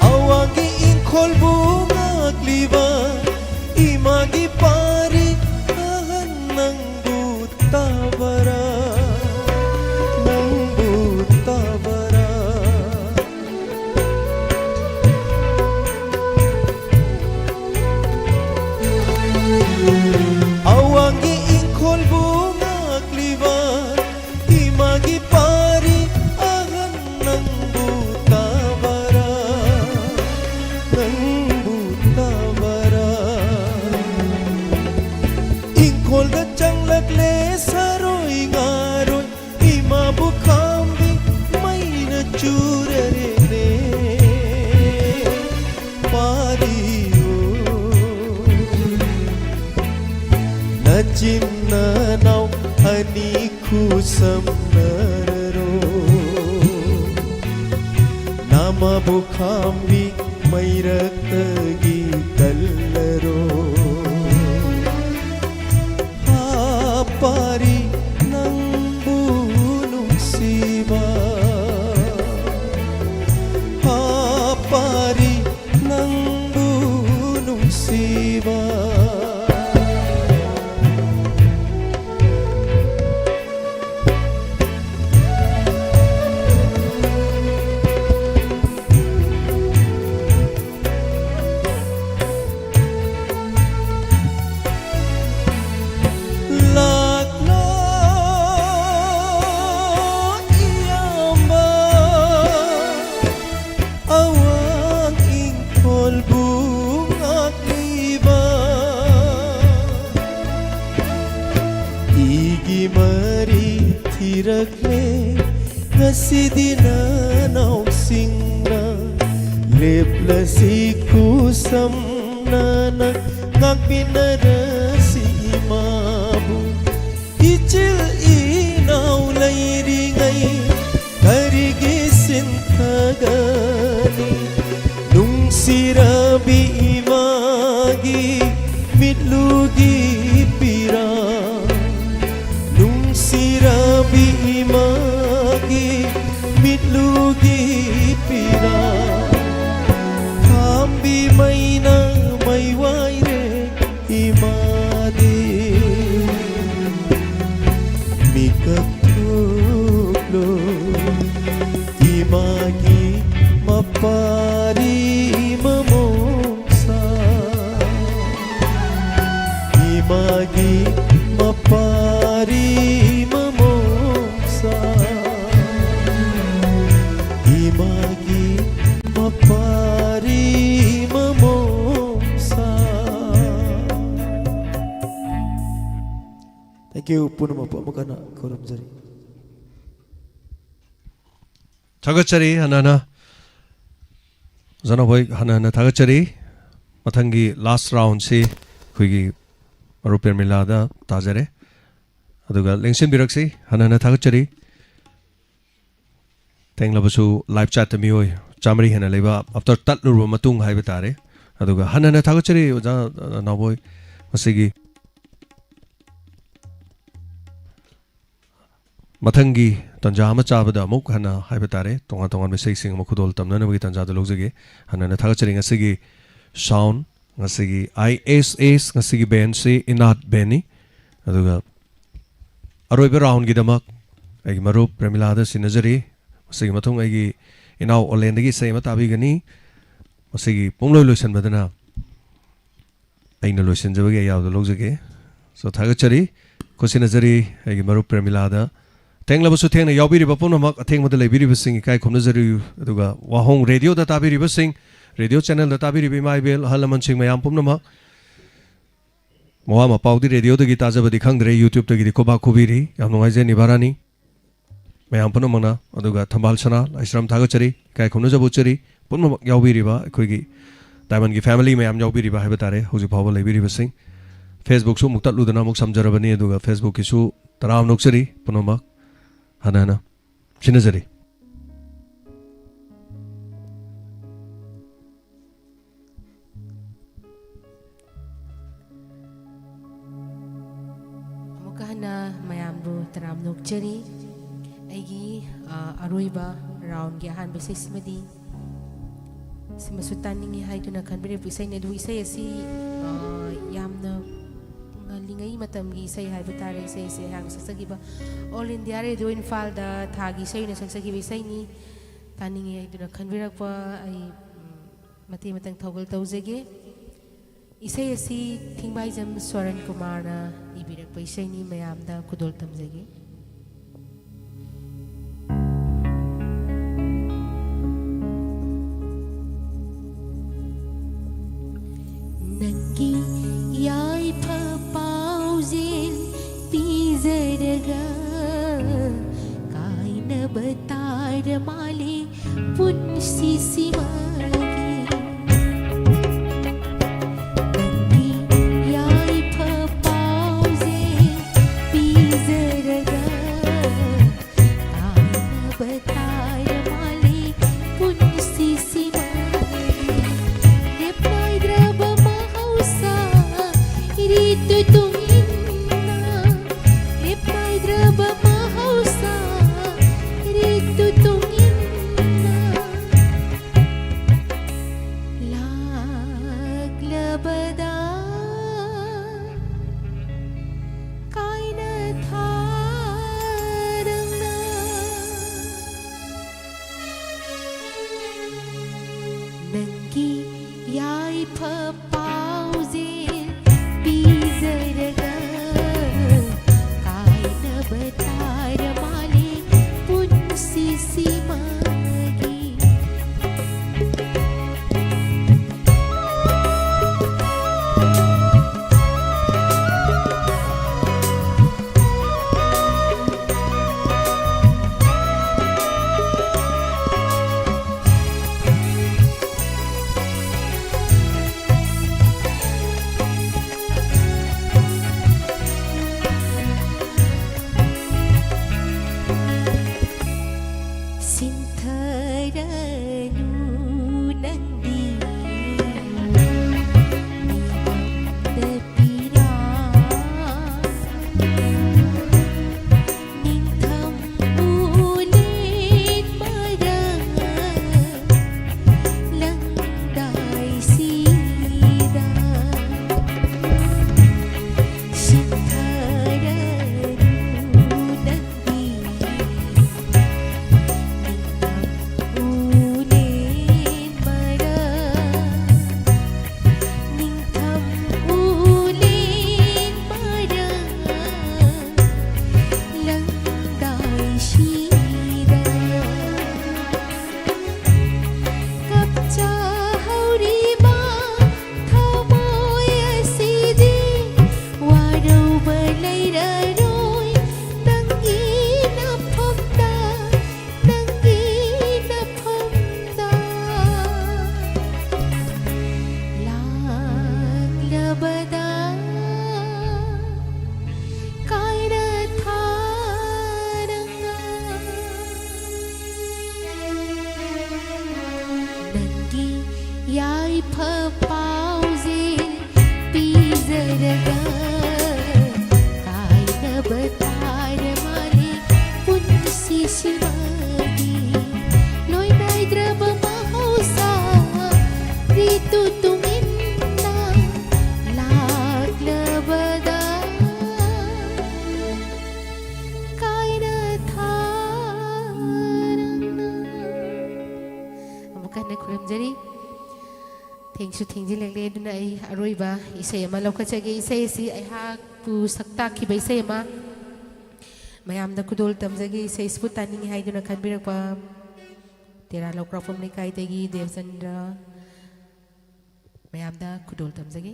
Awanggi ingkol bungak liba, imagi pari ahan nangbu tabara, nangbu tabara. Awanggi ingkol bungak liba, imagi pari ahan nangbu tabara, nangbu tabara. Ingkol da changlak le saroi ngaroi, imabu khambi maina churarene. Pari o, nachin nanao ani khusamnararo. Namabu khambi mairak tagi kallaro. Ha pari nangbu nungsiba, ha pari nangbu nungsiba. ꯂꯩꯔꯛꯂꯦ꯫ ꯉꯁꯤꯗꯤ ꯅꯅꯥꯎꯁꯤꯡꯅ ꯂꯦꯞꯂꯁꯤ ꯈꯨꯁꯝꯅꯅ ꯉꯥꯛꯃꯤꯟꯅꯔꯁꯤ ꯏꯃꯥꯕꯨ꯫ ꯏꯆꯤꯜ ꯏꯅꯥꯎ ꯂꯩꯔꯤꯉꯩ ꯀꯔꯤꯒꯤ ꯁꯤꯟꯊꯒꯅꯤ? ꯅꯨꯡꯁꯤꯔꯕꯤ ꯏꯃꯥꯒꯤ ꯃꯤꯠꯂꯨꯒꯤ ꯄꯤꯔꯥ, ꯅꯨꯡꯁꯤꯔꯕꯤ ꯏꯃꯥꯒꯤ ꯃꯤꯠꯂꯨꯒꯤ ꯄꯤꯔꯥ, ꯈꯥꯝꯕꯤ ꯃꯩꯅ ꯃꯩ ꯋꯥꯏꯔꯦ ꯏꯃꯥꯗꯤ꯫ ꯃꯤꯀꯞ ꯊꯣꯛꯂꯣ ꯏꯃꯥꯒꯤ ꯃꯄꯥꯔꯤ ꯃꯃꯣꯝꯁꯥ꯫ ꯏꯃꯥꯒꯤ ꯃꯄꯥꯔꯤ ꯃꯃꯣꯝꯁꯥ꯫ ꯏꯃꯥꯒꯤ ꯃꯄꯥꯔꯤ ꯃꯃꯣꯝꯁꯥ꯫ Thank you꯫ ꯄꯨꯝꯅꯃꯛꯄꯨ ꯑꯃꯨꯛ ꯍꯟꯅ ꯈꯨꯔꯨꯝꯖꯔꯤ꯫ ꯊꯥꯒꯠꯆꯔꯤ ꯍꯟꯅ ꯍꯟꯅ꯫ ꯑꯣꯖꯥ ꯅꯥꯎꯕꯣꯏ ꯍꯟꯅ ꯍꯟꯅ ꯊꯥꯒꯠꯆꯔꯤ꯫ ꯃꯊꯪꯒꯤ last roundꯁꯤ ꯑꯩꯈꯣꯏꯒꯤ ꯃꯔꯨꯞ ꯄ꯭ꯔꯦꯃꯤꯂꯥꯗ ꯇꯥꯖꯔꯦ꯫ ꯑꯗꯨꯒ ꯂꯦꯡꯁꯤꯟꯕꯤꯔꯛꯁꯤ꯫ ꯍꯟꯅ ꯍꯟꯅ ꯊꯥꯒꯠꯆꯔꯤ꯫ ꯊꯦꯡꯂꯕꯁꯨ live chatꯇ ꯃꯤꯑꯣꯏ ꯆꯥꯃꯔꯤ ꯍꯦꯟꯅ ꯂꯩꯕ after ꯇꯠꯂꯨꯔꯕ ꯃꯇꯨꯡ ꯍꯥꯏꯕ ꯇꯥꯔꯦ꯫ ꯑꯗꯨꯒ ꯍꯟꯅ ꯍꯟꯅ ꯊꯥꯒꯠꯆꯔꯤ ꯑꯣꯖꯥ ꯅꯥꯎꯕꯣꯏ꯫ ꯃꯁꯤꯒꯤ ꯃꯊꯪꯒꯤ ꯇꯟꯖꯥ ꯑꯃ ꯆꯥꯕꯗ ꯑꯃꯨꯛ ꯍꯟꯅ ꯍꯥꯏꯕ ꯇꯥꯔꯦ, ꯇꯣꯉꯥꯟ ꯇꯣꯉꯥꯟꯕ ꯏꯁꯩꯁꯤꯡ ꯑꯃ ꯈꯨꯗꯣꯜ ꯇꯝꯅꯅꯕꯒꯤ ꯇꯟꯖꯥꯗꯨ ꯂꯧꯖꯒꯦ꯫ ꯍꯟꯅ ꯍꯟꯅ ꯊꯥꯒꯠꯆꯔꯤ꯫ ꯉꯁꯤꯒꯤ sound, ꯉꯁꯤꯒꯤ I S S, ꯉꯁꯤꯒꯤ bandꯁꯤ ꯏꯅꯥꯠ bandꯅꯤ꯫ ꯑꯗꯨꯒ ꯑꯔꯣꯏꯕ roundꯒꯤꯗꯃꯛ ꯑꯩꯒꯤ ꯃꯔꯨꯞ ꯄ꯭ꯔꯦꯃꯤꯂꯥꯗ ꯁꯤꯟꯅꯖꯔꯤ꯫ ꯃꯁꯤꯒꯤ ꯃꯇꯨꯡ ꯑꯩꯒꯤ ꯏꯅꯥꯎ ꯑꯣꯂꯦꯟꯗꯒꯤ ꯏꯁꯩ ꯑꯃ ꯇꯥꯕꯤꯒꯅꯤ꯫ ꯃꯁꯤꯒꯤ ꯄꯨꯡꯂꯣꯏ ꯂꯣꯏꯁꯤꯟꯕꯗꯅ ꯑꯩꯅ ꯂꯣꯏꯁꯤꯟꯖꯕꯒꯤ ꯑꯌꯥꯕꯗꯨ ꯂꯧꯖꯒꯦ꯫ So, ꯊꯥꯒꯠꯆꯔꯤ, ꯈꯨꯠꯁꯤꯟꯅꯖꯔꯤ ꯑꯩꯒꯤ ꯃꯔꯨꯞ ꯄ꯭ꯔꯦꯃꯤꯂꯥꯗ꯫ ꯊꯦꯡꯂꯕꯁꯨ ꯊꯦꯡꯅ ꯌꯥꯎꯕꯤꯔꯤꯕ ꯄꯨꯝꯅꯃꯛ, ꯑꯊꯦꯡꯕꯗ ꯂꯩꯕꯤꯔꯤꯕꯁꯤꯡ ꯏꯀꯥꯏ ꯈꯨꯝꯅꯖꯔꯤ꯫ ꯑꯗꯨꯒ ꯋꯥꯍꯣꯡ radioꯗ ꯇꯥꯕꯤꯔꯤꯕꯁꯤꯡ, radio channelꯗ ꯇꯥꯕꯤꯔꯤꯕ ꯏꯃꯥ ꯏꯕꯦꯜ, ꯑꯍꯜ ꯂꯃꯟꯁꯤꯡ ꯃꯌꯥꯝ ꯄꯨꯝꯅꯃꯛ, ꯃꯋꯥ ꯃꯄꯥꯎꯗꯤ radioꯗꯒꯤ ꯇꯥꯖꯕꯗꯤ ꯈꯪꯗ꯭ꯔꯦ, YouTubeꯇꯒꯤꯗꯤ ꯈꯨꯕꯥꯛ ꯈꯨꯕꯤꯔꯤ꯫ ꯌꯥꯝ ꯅꯨꯡꯉꯥꯏꯖꯩ, ꯅꯤꯕꯥꯔꯥꯅꯤ꯫ ꯃꯌꯥꯝ ꯄꯨꯝꯅꯃꯛꯅ, ꯑꯗꯨꯒ ꯊꯝꯕꯥꯜ ꯁꯅꯥ, ꯂꯥꯏꯁ꯭ꯔꯝ ꯊꯥꯒꯠꯆꯔꯤ, ꯏꯀꯥꯏ ꯈꯨꯝꯅꯖꯕ ꯎꯠꯆꯔꯤ꯫ ꯄꯨꯝꯅꯃꯛ ꯌꯥꯎꯕꯤꯔꯤꯕ ꯑꯩꯈꯣꯏꯒꯤ ꯗꯥꯏꯃꯟꯒꯤ ꯐꯦꯃꯤꯂꯤ ꯃꯌꯥꯝ ꯌꯥꯎꯕꯤꯔꯤꯕ ꯍꯥꯏꯕ ꯇꯥꯔꯦ, ꯍꯧꯖꯤꯛ ꯐꯥꯎꯕ ꯂꯩꯕꯤꯔꯤꯕꯁꯤꯡ꯫ Facebook-ꯁꯨ ꯑꯃꯨꯛ ꯇꯠꯂꯨꯗꯅ ꯑꯃꯨꯛ ꯁꯝꯖꯔꯕꯅꯤ, ꯑꯗꯨꯒ Facebook-ꯀꯤꯁꯨ ꯇꯔꯥꯝꯅ ꯑꯣꯛꯆꯔꯤ ꯄꯨꯝꯅꯃꯛ꯫ ꯍꯟꯅ ꯍꯟꯅ ꯁꯤꯟꯅꯖꯔꯤ꯫ ꯑꯃꯨꯛꯀ ꯍꯟꯅ ꯃꯌꯥꯝꯕꯨ ꯇꯔꯥꯝꯅ ꯑꯣꯛꯆꯔꯤ꯫ ꯑꯩꯒꯤ, ꯑ, ꯑꯔꯣꯏꯕ ꯔꯥꯎꯟꯒꯤ ꯑꯍꯥꯟꯕ ꯏꯁꯩꯁꯤꯃꯗꯤ ꯁꯤꯃꯁꯨ ꯇꯥꯅꯤꯡꯉꯤ ꯍꯥꯏꯗꯨꯅ ꯈꯟꯕꯤꯔꯛꯄ ꯏꯁꯩꯅꯤ꯫ ꯑꯗꯨꯕꯨ ꯏꯁꯩ ꯑꯁꯤ, ꯑ, ꯌꯥꯝꯅ ꯉꯜꯂꯤꯉꯩ ꯃꯇꯝꯒꯤ ꯏꯁꯩ ꯍꯥꯏꯕ ꯇꯥꯔꯦ꯫ ꯏꯁꯩ ꯑꯁꯤ ꯑꯩꯍꯥꯛꯅ ꯁꯛꯆꯈꯤꯕ All India Radio ꯏꯝꯐꯥꯜꯗ ꯊꯥꯒꯤ ꯏꯁꯩ ꯑꯣꯏꯅ ꯁꯛꯆꯈꯤꯕ ꯏꯁꯩꯅꯤ꯫ ꯇꯥꯅꯤꯡꯉꯤ ꯍꯥꯏꯗꯨꯅ ꯈꯟꯕꯤꯔꯛꯄ ꯑꯩ, ꯎꯝ, ꯃꯇꯦꯛ ꯃꯇꯪ ꯊꯧꯒꯜ ꯇꯧꯖꯒꯦ꯫ ꯏꯁꯩ ꯑꯁꯤ ꯊꯤꯡꯕꯥꯏꯖꯝ ꯁ꯭ꯋꯔꯟ ꯀꯨꯃꯥꯔꯅ ꯏꯕꯤꯔꯛꯄ ꯏꯁꯩꯅꯤ, ꯃꯌꯥꯝꯗ ꯈꯨꯗꯣꯜ ꯇꯝꯖꯒꯦ꯫ ꯅꯪꯒꯤ ꯌꯥꯏꯐ ꯄꯥꯎꯖꯦꯜ ꯄꯤꯖꯔꯒ ꯀꯥꯏꯅꯕ ꯇꯥꯔ ꯃꯥꯜꯂꯦ ꯄꯨꯟꯁꯤꯁꯤꯃꯒꯤ꯫ ꯅꯪꯒꯤ ꯌꯥꯏꯐ ꯄꯥꯎꯖꯦꯜ ꯄꯤꯖꯔꯒ ꯀꯥꯏꯅꯕ ꯇꯥꯔ ꯃꯥꯜꯂꯦ ꯄꯨꯟꯁꯤꯁꯤꯃꯒꯤ꯫ ꯂꯦꯞꯅꯥꯏꯗ꯭ꯔꯕ ꯃꯍꯧꯁꯥ ꯏꯔꯤꯠꯇꯨ ꯇꯨꯡ ꯏꯟꯅ, ꯂꯦꯞꯅꯥꯏꯗ꯭ꯔꯕ ꯃꯍꯧꯁꯥ ꯏꯔꯤꯠꯇꯨ ꯇꯨꯡ ꯏꯟꯅ ꯂꯥꯛꯂꯕꯗ ꯀꯥꯏꯅ ꯊꯥꯔꯪꯅ ꯅꯪꯒꯤ ꯌꯥꯏꯐ ꯄꯥꯎꯖꯦꯜ ꯄꯤꯖꯔꯒ ꯀꯥꯏꯅꯕ ꯇꯥꯔ ꯃꯥꯜꯂꯦ ꯄꯨꯟꯁꯤꯁꯤꯃꯒꯤ꯫ ꯌꯥꯕꯗ ꯀꯥꯏꯅ ꯊꯥꯔꯒ ꯅꯪꯒꯤ ꯌꯥꯏꯐ ꯄꯥꯎꯖꯦꯜ ꯄꯤꯖꯔꯒ ꯀꯥꯏꯅꯕ ꯇꯥꯔ ꯃꯥꯜꯂꯦ ꯄꯨꯟꯁꯤꯁꯤꯃꯗꯤ꯫ ꯂꯣꯏꯅꯥꯏꯗ꯭ꯔꯕ ꯃꯍꯧꯁꯥ ꯔꯤꯇꯨ ꯇꯨꯡꯏꯟꯅ ꯂꯥꯛꯂꯕꯗ ꯀꯥꯏꯅ ꯊꯥꯔꯝꯅ꯫ ꯑꯃꯨꯛ ꯍꯟꯅ ꯈꯨꯔꯨꯝꯖꯔꯤ꯫ ꯊꯦꯡꯁꯨ ꯊꯦꯡꯖꯤꯜꯂꯛꯂꯦ, ꯑꯗꯨꯅ ꯑꯩ ꯑꯔꯣꯏꯕ ꯏꯁꯩ ꯑꯃ ꯂꯧꯈꯠꯆꯒꯦ꯫ ꯏꯁꯩ ꯑꯁꯤ ꯑꯩꯍꯥꯛꯄꯨ ꯁꯛ ꯇꯥꯛꯈꯤꯕ ꯏꯁꯩ ꯑꯃ, ꯃꯌꯥꯝꯗ ꯈꯨꯗꯣꯜ ꯇꯝꯖꯒꯦ꯫ ꯏꯁꯩꯁꯤꯕꯨ ꯇꯥꯅꯤꯡꯉꯤ ꯍꯥꯏꯗꯨꯅ ꯈꯟꯕꯤꯔꯛꯄ ꯇꯦꯔꯥ ꯂꯧꯀ꯭ꯔꯥꯛꯄꯝ ꯂꯩꯀꯥꯏꯗꯒꯤ ꯗꯦꯕꯆꯟꯗ꯭ꯔ, ꯃꯌꯥꯝꯗ ꯈꯨꯗꯣꯜ ꯇꯝꯖꯒꯦ꯫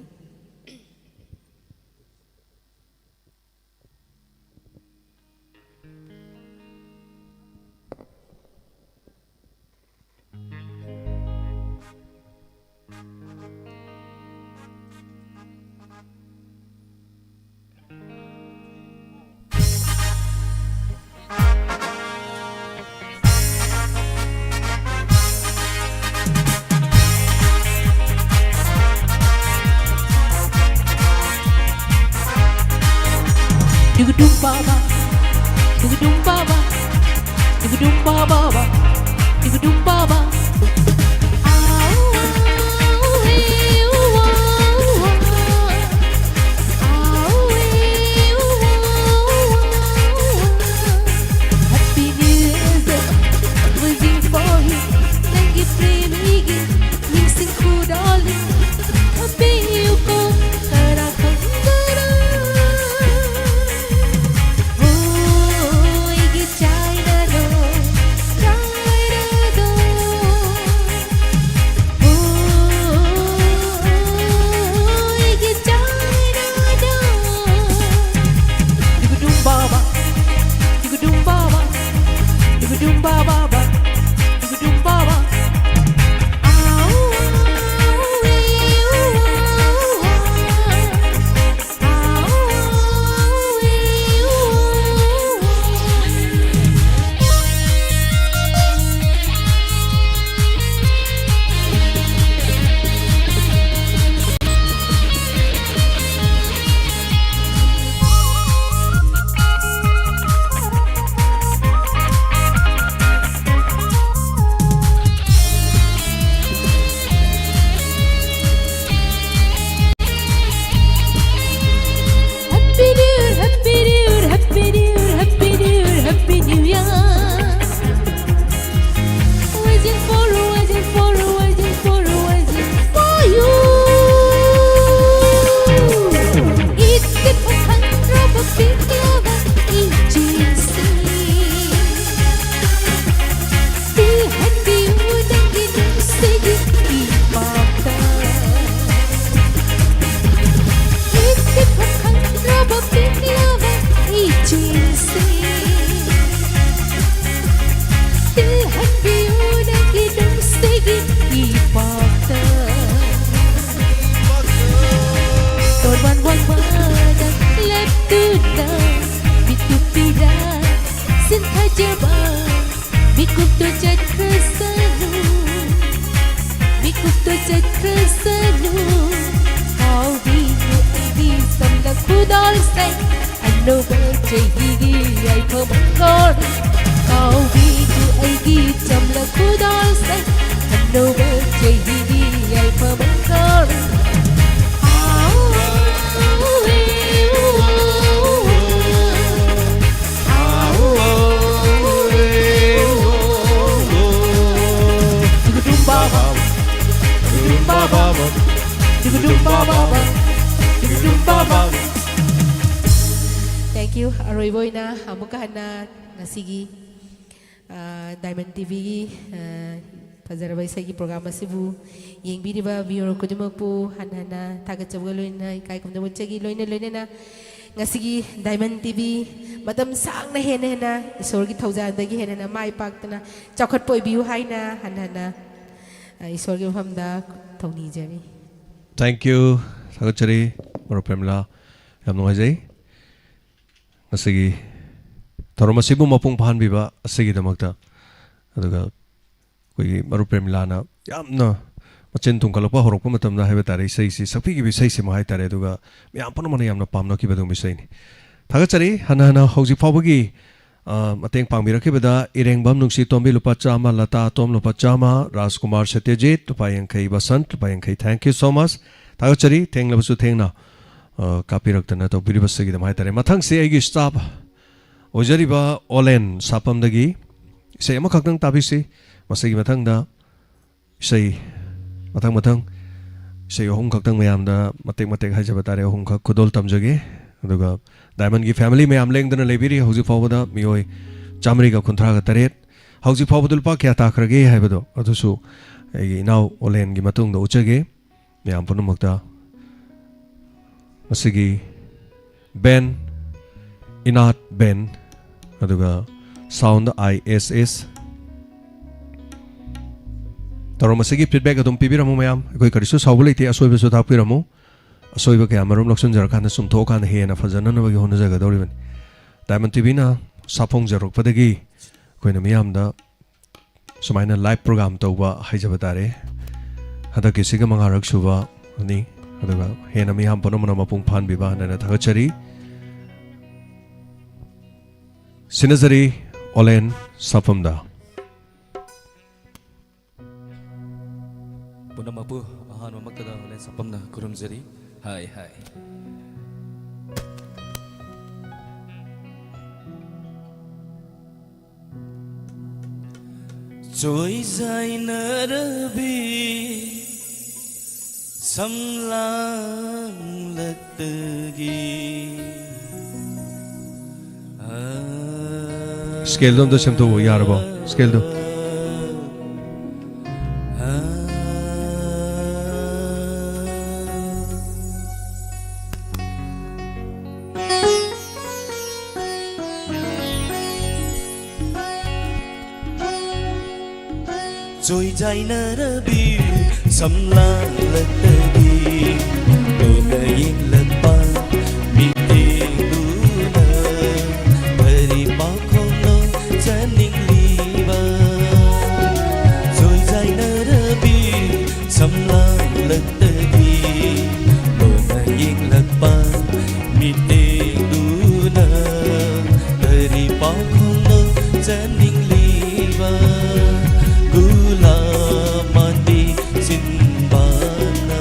Dugadum baba, dugadum baba, dugadum baba, dugadum baba. Happy New Year, wishing for you. ꯅꯪꯒꯤ ꯄ꯭ꯔꯦꯃꯤꯒꯤ ꯅꯤꯡꯁꯤꯡ ꯈꯨꯗꯣꯜꯂꯤ꯫ ꯍꯥꯞꯄꯤꯌꯨꯀꯣ ꯀꯅꯥ ꯈꯪꯗꯅ꯫ ꯍꯣ, ꯑꯩꯒꯤ ꯆꯥꯏꯅꯗꯣ, ꯆꯥꯏꯅꯗꯣ꯫ ꯈꯨꯗꯣꯜꯁꯦ ꯑꯅꯧꯕ ꯆꯍꯤꯒꯤ ꯌꯥꯏꯐ ꯃꯪꯒꯣꯜ꯫ ꯀꯥꯎꯕꯤꯒꯅꯨ ꯑꯩꯒꯤ ꯆꯝꯂꯛ ꯈꯨꯗꯣꯜꯁꯦ ꯑꯅꯧꯕ ꯆꯍꯤꯒꯤ ꯌꯥꯏꯐ ꯃꯪꯒꯣꯜ꯫ Thank you. ꯑꯔꯣꯏꯕ ꯑꯣꯏꯅ ꯑꯃꯨꯛꯀ ꯍꯟꯅ ꯉꯁꯤꯒꯤ, ꯑ, Diamond ꯇꯤꯚꯤꯒꯤ, ꯑ, ꯐꯖꯔꯕ ꯏꯁꯩꯒꯤ program ꯑꯁꯤꯕꯨ ꯌꯦꯡꯕꯤꯔꯤꯕ viewer ꯈꯨꯗꯤꯡꯃꯛꯄꯨ ꯍꯟꯅ ꯍꯟꯅ ꯊꯥꯒꯠꯆꯕꯒ ꯂꯣꯏꯅꯅ ꯏꯀꯥꯏ ꯈꯨꯝꯅꯕ ꯎꯠꯆꯔꯤ꯫ ꯂꯣꯏꯅ ꯂꯣꯏꯅꯅ ꯉꯁꯤꯒꯤ Diamond ꯇꯤꯚꯤ ꯃꯇꯝ ꯁꯥꯡꯅ ꯍꯦꯟꯅ ꯍꯦꯟꯅ ꯏꯁꯣꯔꯒꯤ ꯊꯧꯖꯥꯜꯗꯒꯤ ꯍꯦꯟꯅ ꯍꯦꯟꯅ ꯃꯥꯏ ꯄꯥꯛꯇꯅ ꯆꯥꯎꯈꯠꯄ ꯑꯣꯏꯕꯤꯌꯨ ꯍꯥꯏꯅ ꯍꯟꯅ ꯍꯟꯅ, ꯑ, ꯏꯁꯣꯔꯒꯤ ꯃꯐꯝꯗ ꯊꯧꯅꯤꯖꯔꯤ꯫ Thank you. ꯊꯥꯒꯠꯆꯔꯤ, ꯃꯔꯨꯞ ꯄ꯭ꯔꯦꯝꯂꯥ꯫ ꯌꯥꯝ ꯅꯨꯡꯉꯥꯏꯖꯩ ꯉꯁꯤꯒꯤ ꯊꯧꯔꯝ ꯑꯁꯤꯕꯨ ꯃꯄꯨꯡ ꯐꯥꯍꯟꯕꯤꯕ ꯑꯁꯤꯒꯤꯗꯃꯛꯇ꯫ ꯑꯗꯨꯒ ꯑꯩꯈꯣꯏꯒꯤ ꯃꯔꯨꯞ ꯄ꯭ꯔꯦꯝꯂꯥꯅ ꯌꯥꯝꯅ ꯃꯆꯤꯟ ꯊꯨꯝꯒꯠꯂꯛꯄ ꯍꯧꯔꯛꯄ ꯃꯇꯝꯗ ꯍꯥꯏꯕ ꯇꯥꯔꯦ, ꯏꯁꯩꯁꯤ ꯁꯛꯄꯤꯈꯤꯕ ꯏꯁꯩꯁꯤꯃ ꯍꯥꯏ ꯇꯥꯔꯦ, ꯑꯗꯨꯒ ꯃꯌꯥꯝ ꯄꯨꯝꯅꯃꯛꯅ ꯌꯥꯝꯅ ꯄꯥꯝꯅꯈꯤꯕ ꯑꯗꯨꯒꯨꯝꯕ ꯏꯁꯩꯅꯤ꯫ ꯊꯥꯒꯠꯆꯔꯤ꯫ ꯍꯟꯅ ꯍꯟꯅ ꯍꯧꯖꯤꯛ ꯐꯥꯎꯕꯒꯤ, ꯑ, ꯃꯇꯦꯡ ꯄꯥꯡꯕꯤꯔꯛꯈꯤꯕꯗ ꯏꯔꯦꯡꯕꯝ ꯅꯨꯡꯁꯤ ꯇꯣꯝꯕꯤ ꯂꯨꯄꯥ ꯆꯥꯝꯃ, ꯂꯇꯥ ꯇꯣꯝ ꯂꯨꯄꯥ ꯆꯥꯝꯃ, ꯔꯥꯖꯀꯨꯃꯥꯔ ꯁꯇ꯭ꯌꯖꯤꯠ ꯂꯨꯄꯥ ꯌꯥꯡꯈꯩ, ꯕꯁꯟꯠ ꯂꯨꯄꯥ ꯌꯥꯡꯈꯩ, thank you so much꯫ ꯊꯥꯒꯠꯆꯔꯤ꯫ ꯊꯦꯡꯂꯕꯁꯨ ꯊꯦꯡꯅ, ꯑ, ꯀꯥꯞꯄꯤꯔꯛꯇꯅ ꯇꯧꯕꯤꯔꯤꯕꯁꯤꯒꯤꯗꯃꯛ ꯍꯥꯏ ꯇꯥꯔꯦ꯫ ꯃꯊꯪꯁꯤ ꯑꯩꯒꯤ staff ꯑꯣꯏꯖꯔꯤꯕ ꯑꯣꯂꯦꯟ ꯁꯥꯄꯝꯗꯒꯤ ꯏꯁꯩ ꯑꯃꯈꯛꯇꯪ ꯇꯥꯕꯤꯁꯤ꯫ ꯃꯁꯤꯒꯤ ꯃꯊꯪꯗ ꯏꯁꯩ ꯃꯊꯪ ꯃꯊꯪ ꯏꯁꯩ ꯑꯍꯨꯝ ꯈꯛꯇꯪ ꯃꯌꯥꯝꯗ ꯃꯇꯦꯛ ꯃꯇꯦꯛ ꯍꯥꯏꯖꯕ ꯇꯥꯔꯦ, ꯑꯍꯨꯝꯈꯛ ꯈꯨꯗꯣꯜ ꯇꯝꯖꯒꯦ꯫ ꯑꯗꯨꯒ Diamond ꯒꯤ family ꯃꯌꯥꯝ ꯂꯦꯡꯗꯅ ꯂꯩꯕꯤꯔꯤ꯫ ꯍꯧꯖꯤꯛ ꯐꯥꯎꯕꯗ ꯃꯤꯑꯣꯏ ꯆꯥꯃꯔꯤꯒ ꯀꯨꯟꯊ꯭ꯔꯥꯒ ꯇꯔꯦꯠ꯫ ꯍꯧꯖꯤꯛ ꯐꯥꯎꯕꯗ ꯂꯨꯄꯥ ꯀꯌꯥ ꯇꯥꯈ꯭ꯔꯒꯦ ꯍꯥꯏꯕꯗꯣ ꯑꯗꯨꯁꯨ ꯑꯩꯒꯤ ꯏꯅꯥꯎ ꯑꯣꯂꯦꯟꯒꯤ ꯃꯇꯨꯡꯗ ꯎꯠꯆꯒꯦ꯫ ꯃꯌꯥꯝ ꯄꯨꯝꯅꯃꯛꯇ ꯃꯁꯤꯒꯤ band, ꯏꯅꯥꯠ band, ꯑꯗꯨꯒ sound I S S꯫ ꯊꯧꯔꯝ ꯑꯁꯤꯒꯤ feedback ꯑꯗꯨꯝ ꯄꯤꯕꯤꯔꯝꯃꯨ ꯃꯌꯥꯝ꯫ ꯑꯩꯈꯣꯏ ꯀꯔꯤꯁꯨ ꯁꯥꯎꯕ ꯂꯩꯇꯦ, ꯑꯁꯣꯏꯕꯁꯨ ꯇꯥꯛꯄꯤꯔꯝꯃꯨ꯫ ꯑꯁꯣꯏꯕ ꯀꯌꯥ ꯃꯔꯨꯝ ꯂꯧꯁꯤꯟꯖꯔꯀꯥꯟꯗ ꯆꯨꯝꯊꯣꯛꯑꯀꯥꯟꯗ ꯍꯦꯟꯅ ꯐꯖꯅꯅꯕꯒꯤ ꯍꯣꯠꯅꯖꯒꯗꯧꯔꯤꯕꯅꯤ꯫ Diamond ꯇꯤꯚꯤꯅ ꯁꯥꯐꯣꯡꯖꯔꯛꯄꯗꯒꯤ ꯑꯩꯈꯣꯏꯅ ꯃꯤꯌꯥꯝꯗ ꯁꯨꯃꯥꯏꯅ live program ꯇꯧꯕ ꯍꯥꯏꯖꯕ ꯇꯥꯔꯦ꯫ ꯍꯟꯗꯛꯀꯤꯁꯤꯒ ꯃꯉꯥꯔꯛ ꯁꯨꯕꯅꯤ꯫ ꯑꯗꯨꯒ ꯍꯦꯟꯅ ꯃꯤꯌꯥꯝ ꯄꯨꯝꯅꯃꯛꯅ ꯃꯄꯨꯡ ꯐꯥꯍꯟꯕꯤꯕ ꯍꯥꯏꯅ ꯊꯥꯒꯠꯆꯔꯤ꯫ ꯁꯤꯟꯅꯖꯔꯤ ꯑꯣꯂꯦꯟ ꯁꯥꯐꯝꯗ꯫ ꯄꯨꯝꯅꯃꯛꯄꯨ ꯑꯍꯥꯟꯕꯃꯛꯇꯗ ꯑꯣꯂꯦꯟ ꯁꯥꯐꯝꯅ ꯈꯨꯔꯨꯝꯖꯔꯤ꯫ ꯍꯥꯏ, ꯍꯥꯏ꯫ ꯆꯣꯏꯖꯥꯏꯅꯔꯕꯤ ꯁꯝꯂꯥꯡꯂꯛꯇꯒꯤ꯫ ꯁ꯭ꯀꯦꯜꯗꯣ ꯑꯝꯇ ꯁꯦꯝꯗꯣꯛꯎ, ꯌꯥꯔꯕꯣ? ꯁ꯭ꯀꯦꯜꯗꯣ꯫ ꯆꯣꯏꯖꯥꯏꯅꯔꯕꯤ ꯁꯝꯂꯥꯡꯂꯛꯇꯒꯤ ꯂꯣꯟꯅ ꯌꯦꯛꯂꯛꯄ ꯃꯤꯠꯌꯦꯡꯗꯨꯅ ꯀꯔꯤ ꯄꯥꯎꯈꯣꯡꯅꯣ ꯆꯅꯤꯡꯂꯤꯕ? ꯆꯣꯏꯖꯥꯏꯅꯔꯕꯤ ꯁꯝꯂꯥꯡꯂꯛꯇꯒꯤ ꯂꯣꯟꯅ ꯌꯦꯛꯂꯛꯄ ꯃꯤꯠꯌꯦꯡꯗꯨꯅ ꯀꯔꯤ ꯄꯥꯎꯈꯣꯡꯅꯣ ꯆꯅꯤꯡꯂꯤꯕ? ꯒꯨꯂꯥꯞ ꯃꯥꯟꯕꯤ ꯆꯤꯟꯕꯥꯟꯅ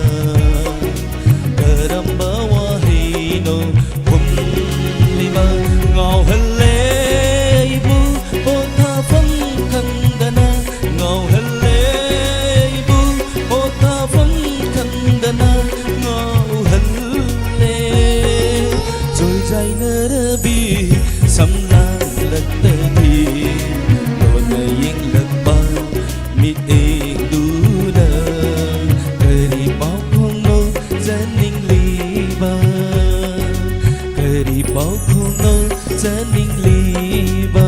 ꯀꯔꯝꯕ ꯋꯥꯍꯩꯅꯣ ꯍꯨꯝꯂꯤꯕ? ꯉꯥꯎꯍꯜꯂꯦ ꯑꯩꯕꯨ ꯄꯣꯊꯥꯐꯝ ꯈꯪꯗꯅ, ꯉꯥꯎꯍꯜꯂꯦ ꯑꯩꯕꯨ ꯄꯣꯊꯥꯐꯝ ꯈꯪꯗꯅ, ꯉꯥꯎꯍꯜꯂꯦ꯫ ꯆꯣꯏꯖꯥꯏꯅꯔꯕꯤ ꯁꯝꯂꯥꯡꯂꯛꯇꯒꯤ ꯂꯣꯟꯅ ꯌꯦꯡꯂꯛꯄ ꯃꯤꯠꯌꯦꯡꯗꯨꯅ ꯀꯔꯤ ꯄꯥꯎꯈꯣꯡꯅꯣ ꯆꯅꯤꯡꯂꯤꯕ? ꯀꯔꯤ ꯄꯥꯎꯈꯣꯡꯅꯣ ꯆꯅꯤꯡꯂꯤꯕ?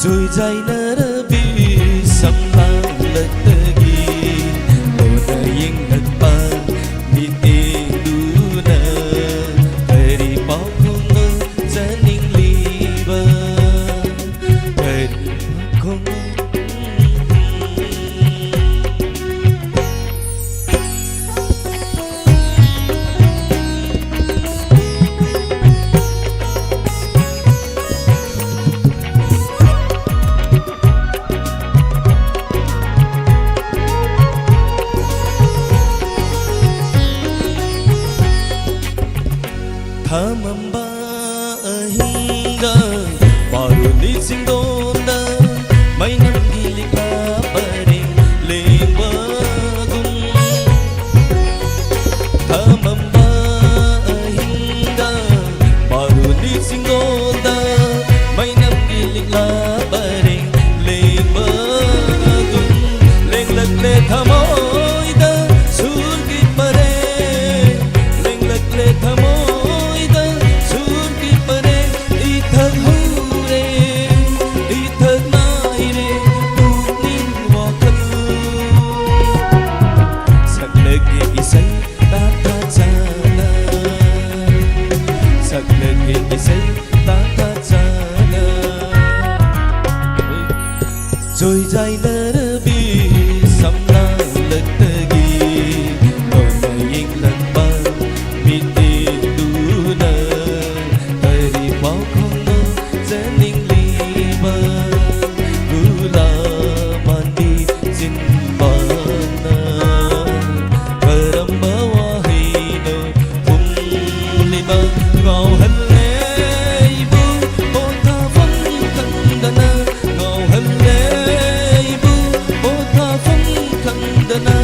ꯇꯣꯏꯖꯥꯏꯅꯔꯕꯤ ꯁꯝꯂꯥꯡꯂꯛꯇꯒꯤ ꯂꯣꯟꯅ ꯌꯦꯡꯂꯛꯄ ꯃꯤꯠꯌꯦꯡꯗꯨꯅ ꯀꯔꯤ ꯄꯥꯎꯈꯨꯝꯅꯣ ꯆꯥꯅꯤꯡꯂꯤꯕ? ꯀꯔꯤ ꯄꯥꯎꯈꯨꯝꯅꯣ? ꯊꯃꯝꯕ ꯑꯍꯤꯡꯗ ꯃꯔꯨꯅꯤ ꯆꯤꯡꯗꯣꯟꯗ ꯃꯩꯅꯝꯒꯤ ꯂꯤꯛꯂꯥ ꯄꯔꯦꯡ ꯂꯦꯡꯕꯒꯨꯝ꯫ ꯊꯃꯝꯕ ꯑꯍꯤꯡꯗ ꯃꯔꯨꯅꯤ ꯆꯤꯡꯗꯣꯟꯗ ꯃꯩꯅꯝꯒꯤ ꯂꯤꯛꯂꯥ ꯄꯔꯦꯡ ꯂꯦꯡꯕꯒꯨꯝ꯫ ꯂꯦꯡꯂꯛꯂꯦ ꯊꯃꯣꯏꯗ ꯁꯨꯔꯒꯤ ꯄꯔꯦꯡ, ꯂꯦꯡꯂꯛꯂꯦ ꯊꯃꯣꯏꯗ ꯁꯨꯔꯒꯤ ꯄꯔꯦꯡ꯫ ꯏꯊꯛ ꯍꯧꯔꯦ, ꯏꯊꯛ ꯅꯥꯏꯔꯦ ꯄꯨꯛꯅꯤꯡ ꯋꯥꯈꯜ꯫ ꯁꯛꯂꯒꯦ ꯏꯁꯩ ꯇꯥꯟꯊꯥ ꯆꯥꯅ, ꯁꯛꯂꯒꯦ ꯏꯁꯩ ꯇꯥꯟꯊꯥ ꯆꯥꯅ꯫ ꯆꯣꯏꯖꯥꯏꯅꯔꯕꯤ ꯁꯝꯂꯥꯡꯂꯛꯇꯒꯤ ꯂꯣꯟꯅ ꯌꯦꯡꯂꯛꯄ ꯃꯤꯠꯌꯦꯡꯗꯨꯅ ꯀꯔꯤ ꯄꯥꯎꯈꯨꯝꯅꯣ ꯆꯥꯅꯤꯡꯂꯤꯕ? ꯒꯨꯂꯥ ꯃꯥꯟꯕꯤ ꯆꯤꯟꯕꯥꯜꯅ ꯀꯔꯝꯕ ꯋꯥꯍꯩꯅꯣ ꯈꯨꯝꯂꯤꯕ? ꯉꯥꯎꯍꯜꯂꯦ ꯑꯩꯕꯨ ꯄꯣꯊꯥꯐꯝ ꯈꯪꯗꯅ, ꯉꯥꯎꯍꯜꯂꯦ ꯑꯩꯕꯨ ꯄꯣꯊꯥꯐꯝ ꯈꯪꯗꯅ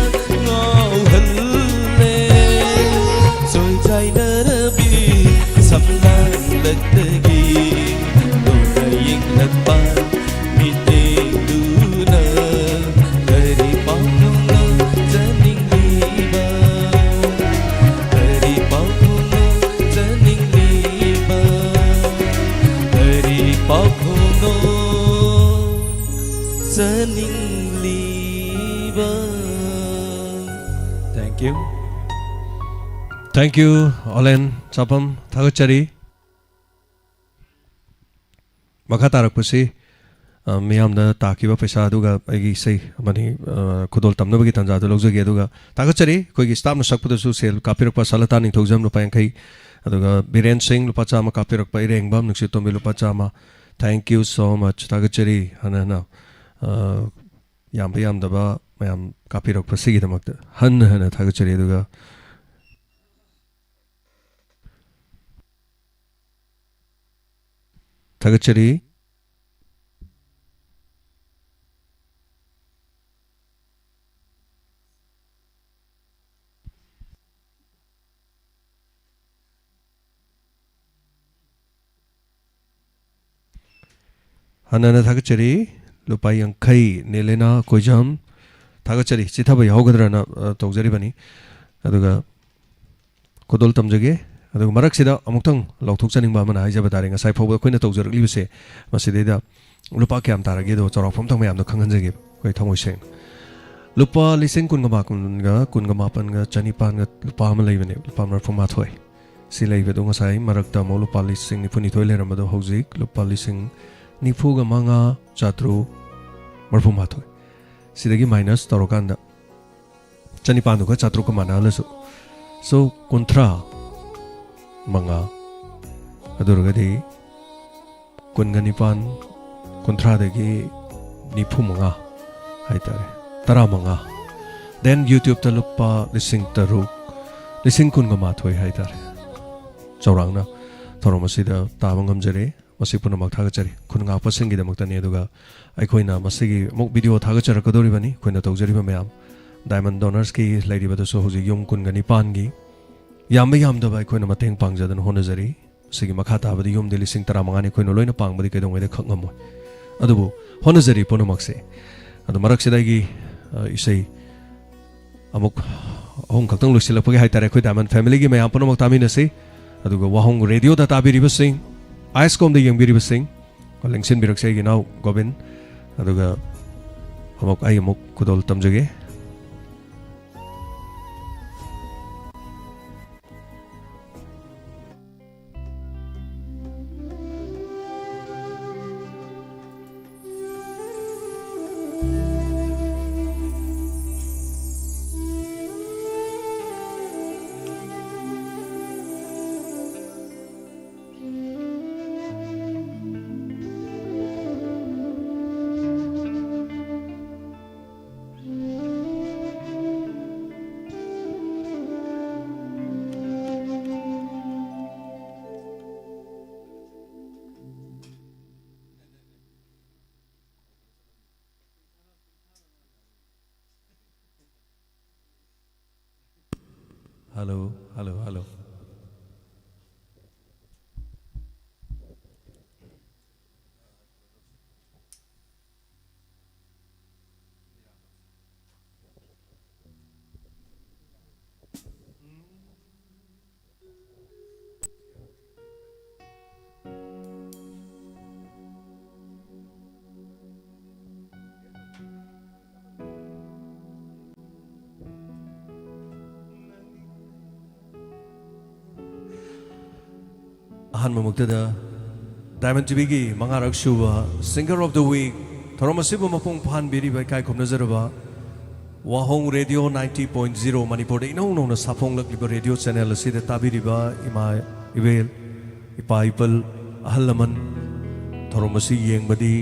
ꯉꯥꯎꯍꯜꯂꯦ꯫ ꯆꯣꯏꯖꯥꯏꯅꯔꯕꯤ ꯁꯝꯂꯥꯡꯂꯛꯇꯒꯤ ꯂꯣꯟꯅ ꯌꯦꯡꯂꯛꯄ ꯃꯤꯠꯌꯦꯡꯗꯨꯅ ꯀꯔꯤ ꯄꯥꯎꯈꯨꯝꯅꯣ ꯆꯥꯅꯤꯡꯂꯤꯕ? ꯀꯔꯤ ꯄꯥꯎꯈꯨꯝꯅꯣ ꯆꯥꯅꯤꯡꯂꯤꯕ? Thank you, ꯑꯣꯂꯦꯟ ꯆꯥꯄꯝ, ꯊꯥꯒꯠꯆꯔꯤ꯫ ꯃꯈꯥ ꯇꯥꯔꯛꯄꯁꯤ, ꯑ, ꯃꯤꯌꯥꯝꯗ ꯇꯥꯈꯤꯕ ꯄꯩꯁꯥ ꯑꯗꯨꯒ ꯑꯩꯒꯤ ꯏꯁꯩ ꯑꯃꯅꯤ, ꯑ, ꯈꯨꯗꯣꯜ ꯇꯝꯅꯕꯒꯤ ꯇꯥꯟꯖꯥꯗꯨ ꯂꯧꯖꯒꯦ꯫ ꯑꯗꯨꯒ ꯊꯥꯒꯠꯆꯔꯤ ꯑꯩꯈꯣꯏꯒꯤ staffꯅ ꯁꯛꯄꯗꯁꯨ ꯁꯦꯜ ꯀꯥꯞꯄꯤꯔꯛꯄ ꯁꯥꯂꯇꯥ ꯅꯤꯡꯊꯧꯖꯝ ꯂꯨꯄꯥ ꯌꯥꯡꯈꯩ, ꯑꯗꯨꯒ ꯕꯤꯔꯦꯟ ꯁꯤꯡ ꯂꯨꯄꯥ ꯆꯥꯝꯃ ꯀꯥꯞꯄꯤꯔꯛꯄ, ꯏꯔꯦꯡꯕꯝ ꯅꯨꯡꯁꯤꯇꯣꯝꯕꯤ ꯂꯨꯄꯥ ꯆꯥꯝꯃ꯫ Thank you so much. ꯊꯥꯒꯠꯆꯔꯤ꯫ ꯍꯟꯅ ꯍꯟꯅ, ꯑ, ꯌꯥꯝꯕ ꯌꯥꯝꯗꯕ ꯃꯌꯥꯝ ꯀꯥꯞꯄꯤꯔꯛꯄꯁꯤꯒꯤꯗꯃꯛꯇ ꯍꯟꯅ ꯍꯟꯅ ꯊꯥꯒꯠꯆꯔꯤ꯫ ꯑꯗꯨꯒ ꯊꯥꯒꯠꯆꯔꯤ꯫ ꯍꯟꯅ ꯍꯟꯅ ꯊꯥꯒꯠꯆꯔꯤ꯫ ꯂꯨꯄꯥ ꯌꯥꯡꯈꯩ, ꯅꯦꯂꯦꯅꯥ ꯀꯣꯏꯖꯝ꯫ ꯊꯥꯒꯠꯆꯔꯤ꯫ ꯆꯤꯊꯕ ꯌꯥꯎꯒꯗ꯭ꯔꯅ, ꯑ, ꯇꯧꯖꯔꯤꯕꯅꯤ꯫ ꯑꯗꯨꯒ ꯈꯨꯗꯣꯜ ꯇꯝꯖꯒꯦ꯫ ꯑꯗꯨꯒ ꯃꯔꯛꯁꯤꯗ ꯑꯃꯨꯛꯇꯪ ꯂꯥꯎꯊꯣꯛꯆꯅꯤꯡꯕ ꯑꯃꯅ ꯍꯥꯏꯖꯕ ꯇꯥꯔꯦ, ꯉꯁꯥꯏ ꯐꯥꯎꯕ ꯑꯩꯈꯣꯏꯅ ꯇꯧꯖꯔꯛꯂꯤꯕꯁꯦ, ꯃꯁꯤꯗꯩꯗ ꯂꯨꯄꯥ ꯀꯌꯥꯝ ꯇꯥꯔꯒꯦꯗꯣ ꯆꯥꯎꯔꯥꯛꯄ ꯑꯝꯇꯪ ꯃꯌꯥꯝꯗ ꯈꯪꯍꯟꯖꯒꯦ, ꯑꯩꯈꯣꯏ ꯊꯃꯣꯏ ꯁꯦꯡꯅ꯫ ꯂꯨꯄꯥ ꯂꯤꯁꯤꯡ ꯀꯨꯟꯒ ꯃꯥꯄꯟꯒ, ꯀꯨꯟꯒ ꯃꯥꯄꯟꯒ ꯆꯅꯤꯄꯥꯟꯒ ꯂꯨꯄꯥ ꯑꯃ ꯂꯩꯕꯅꯦ, ꯂꯨꯄꯥ ꯃꯔꯐꯨ ꯃꯥꯊꯣꯏ꯫ ꯁꯤ ꯂꯩꯕꯗꯨ ꯉꯁꯥꯏ ꯃꯔꯛꯇ ꯑꯃꯨꯛ ꯂꯨꯄꯥ ꯂꯤꯁꯤꯡ ꯅꯤꯐꯨ ꯅꯤꯊꯣꯏ ꯂꯩꯔꯝꯕꯗꯣ ꯍꯧꯖꯤꯛ ꯂꯨꯄꯥ ꯂꯤꯁꯤꯡ ꯅꯤꯐꯨꯒ ꯃꯉꯥ ꯆꯥꯇ꯭ꯔꯨꯛ ꯃꯔꯐꯨ ꯃꯥꯊꯣꯏ꯫ ꯁꯤꯗꯒꯤ minus ꯇꯧꯔꯀꯥꯟꯗ ꯆꯅꯤꯄꯥꯟꯗꯨꯒ ꯆꯥꯇ꯭ꯔꯨꯛꯀ ꯃꯥꯟꯅꯍꯜꯂꯁꯨ, so, ꯀꯨꯟꯊ꯭ꯔꯥ ꯃꯉꯥ, ꯑꯗꯨ ꯑꯣꯏꯔꯒꯗꯤ ꯀꯨꯟꯒ ꯅꯤꯄꯥꯟ, ꯀꯨꯟꯊ꯭ꯔꯥꯗꯒꯤ ꯅꯤꯐꯨ ꯃꯉꯥ ꯍꯥꯏꯇꯥꯔꯦ, ꯇꯔꯥ ꯃꯉꯥ꯫ Then YouTubeꯇ ꯂꯨꯄꯥ ꯂꯤꯁꯤꯡ ꯇꯔꯨꯛ, ꯂꯤꯁꯤꯡ ꯀꯨꯟꯒ ꯃꯥꯊꯣꯏ ꯍꯥꯏꯇꯥꯔꯦ꯫ ꯆꯥꯎꯔꯥꯛꯅ ꯊꯧꯔꯝ ꯑꯁꯤꯗ ꯇꯥꯕ ꯉꯝꯖꯔꯦ꯫ ꯃꯁꯤ ꯄꯨꯝꯅꯃꯛ ꯊꯥꯒꯠꯆꯔꯤ, ꯈꯨꯟ ꯉꯥꯛꯄꯁꯤꯡꯒꯤꯗꯃꯛꯇꯅꯤ꯫ ꯑꯗꯨꯒ ꯑꯩꯈꯣꯏꯅ ꯃꯁꯤꯒꯤ ꯑꯃꯨꯛ video ꯊꯥꯒꯠꯆꯔꯛꯀꯗꯧꯔꯤꯕꯅꯤ꯫ ꯑꯩꯈꯣꯏꯅ ꯇꯧꯖꯔꯤꯕ ꯃꯌꯥꯝ Diamond Donorsꯀꯤ ꯂꯩꯔꯤꯕꯗꯨꯁꯨ ꯍꯧꯖꯤꯛ ꯌꯨꯝ ꯀꯨꯟꯒ ꯅꯤꯄꯥꯟꯒꯤ ꯌꯥꯝꯕ ꯌꯥꯝꯗꯕ ꯑꯩꯈꯣꯏꯅ ꯃꯇꯦꯡ ꯄꯥꯡꯖꯗꯅ ꯍꯣꯠꯅꯖꯔꯤ꯫ ꯁꯤꯒꯤ ꯃꯈꯥ ꯇꯥꯕꯗꯤ ꯌꯨꯝꯗꯤ ꯂꯤꯁꯤꯡ ꯇꯔꯥꯃꯉꯥꯅꯤ, ꯑꯩꯈꯣꯏꯅ ꯂꯣꯏꯅ ꯄꯥꯡꯕꯗꯤ ꯀꯩꯗꯧꯉꯩꯗ ꯈꯛ ꯉꯝꯃꯣꯏ꯫ ꯑꯗꯨꯕꯨ ꯍꯣꯠꯅꯖꯔꯤ ꯄꯨꯝꯅꯃꯛꯁꯦ꯫ ꯑꯗꯣ ꯃꯔꯛꯁꯤꯗ ꯑꯩꯒꯤ, ꯑ, ꯏꯁꯩ ꯑꯃꯨꯛ ꯑꯍꯨꯝ ꯈꯛꯇꯪ ꯂꯣꯏꯁꯤꯜꯂꯛꯄꯒꯤ ꯍꯥꯏꯇꯥꯔꯦ, ꯑꯩꯈꯣꯏ Diamond familyꯒꯤ ꯃꯌꯥꯝ ꯄꯨꯝꯅꯃꯛ ꯇꯥꯃꯤꯟꯅꯁꯤ꯫ ꯑꯗꯨꯒ ꯋꯥꯍꯣꯡ radioꯗ ꯇꯥꯕꯤꯔꯤꯕꯁꯤꯡ, ISCOMꯗ ꯌꯦꯡꯕꯤꯔꯤꯕꯁꯤꯡ, ꯂꯦꯡꯁꯤꯟꯕꯤꯔꯛꯁꯤ ꯑꯩꯒꯤ ꯏꯅꯥꯎ ꯒꯣꯕꯤꯟ꯫ ꯑꯗꯨꯒ ꯑꯃꯨꯛ ꯑꯩ ꯑꯃꯨꯛ ꯈꯨꯗꯣꯜ ꯇꯝꯖꯒꯦ꯫ Hello, hello, hello. ꯑꯍꯥꯟꯕꯃꯛꯇꯗ Diamond ꯇꯤꯚꯤꯒꯤ ꯃꯉꯥꯔꯛ ꯁꯨꯕ Singer of the Week ꯊꯧꯔꯝ ꯑꯁꯤꯕꯨ ꯃꯄꯨꯡ ꯐꯥꯍꯟꯕꯤꯔꯤꯕ ꯏꯀꯥꯏ ꯈꯨꯝꯅꯖꯔꯕ ꯋꯥꯍꯣꯡ ꯔꯦꯗꯤꯑꯣ ninety point zero ꯃꯅꯤꯄꯨꯔꯗ ꯏꯅꯧ ꯅꯧꯅ ꯁꯥꯐꯣꯡꯂꯛꯂꯤꯕ ꯔꯦꯗꯤꯑꯣ ꯆꯦꯅꯦꯜ ꯑꯁꯤꯗ ꯇꯥꯕꯤꯔꯤꯕ ꯏꯃꯥ ꯏꯕꯦꯜ, ꯏꯄꯥ ꯏꯄꯜ, ꯑꯍꯜ ꯂꯃꯟ, ꯊꯧꯔꯝ ꯑꯁꯤ ꯌꯦꯡꯕꯗꯤ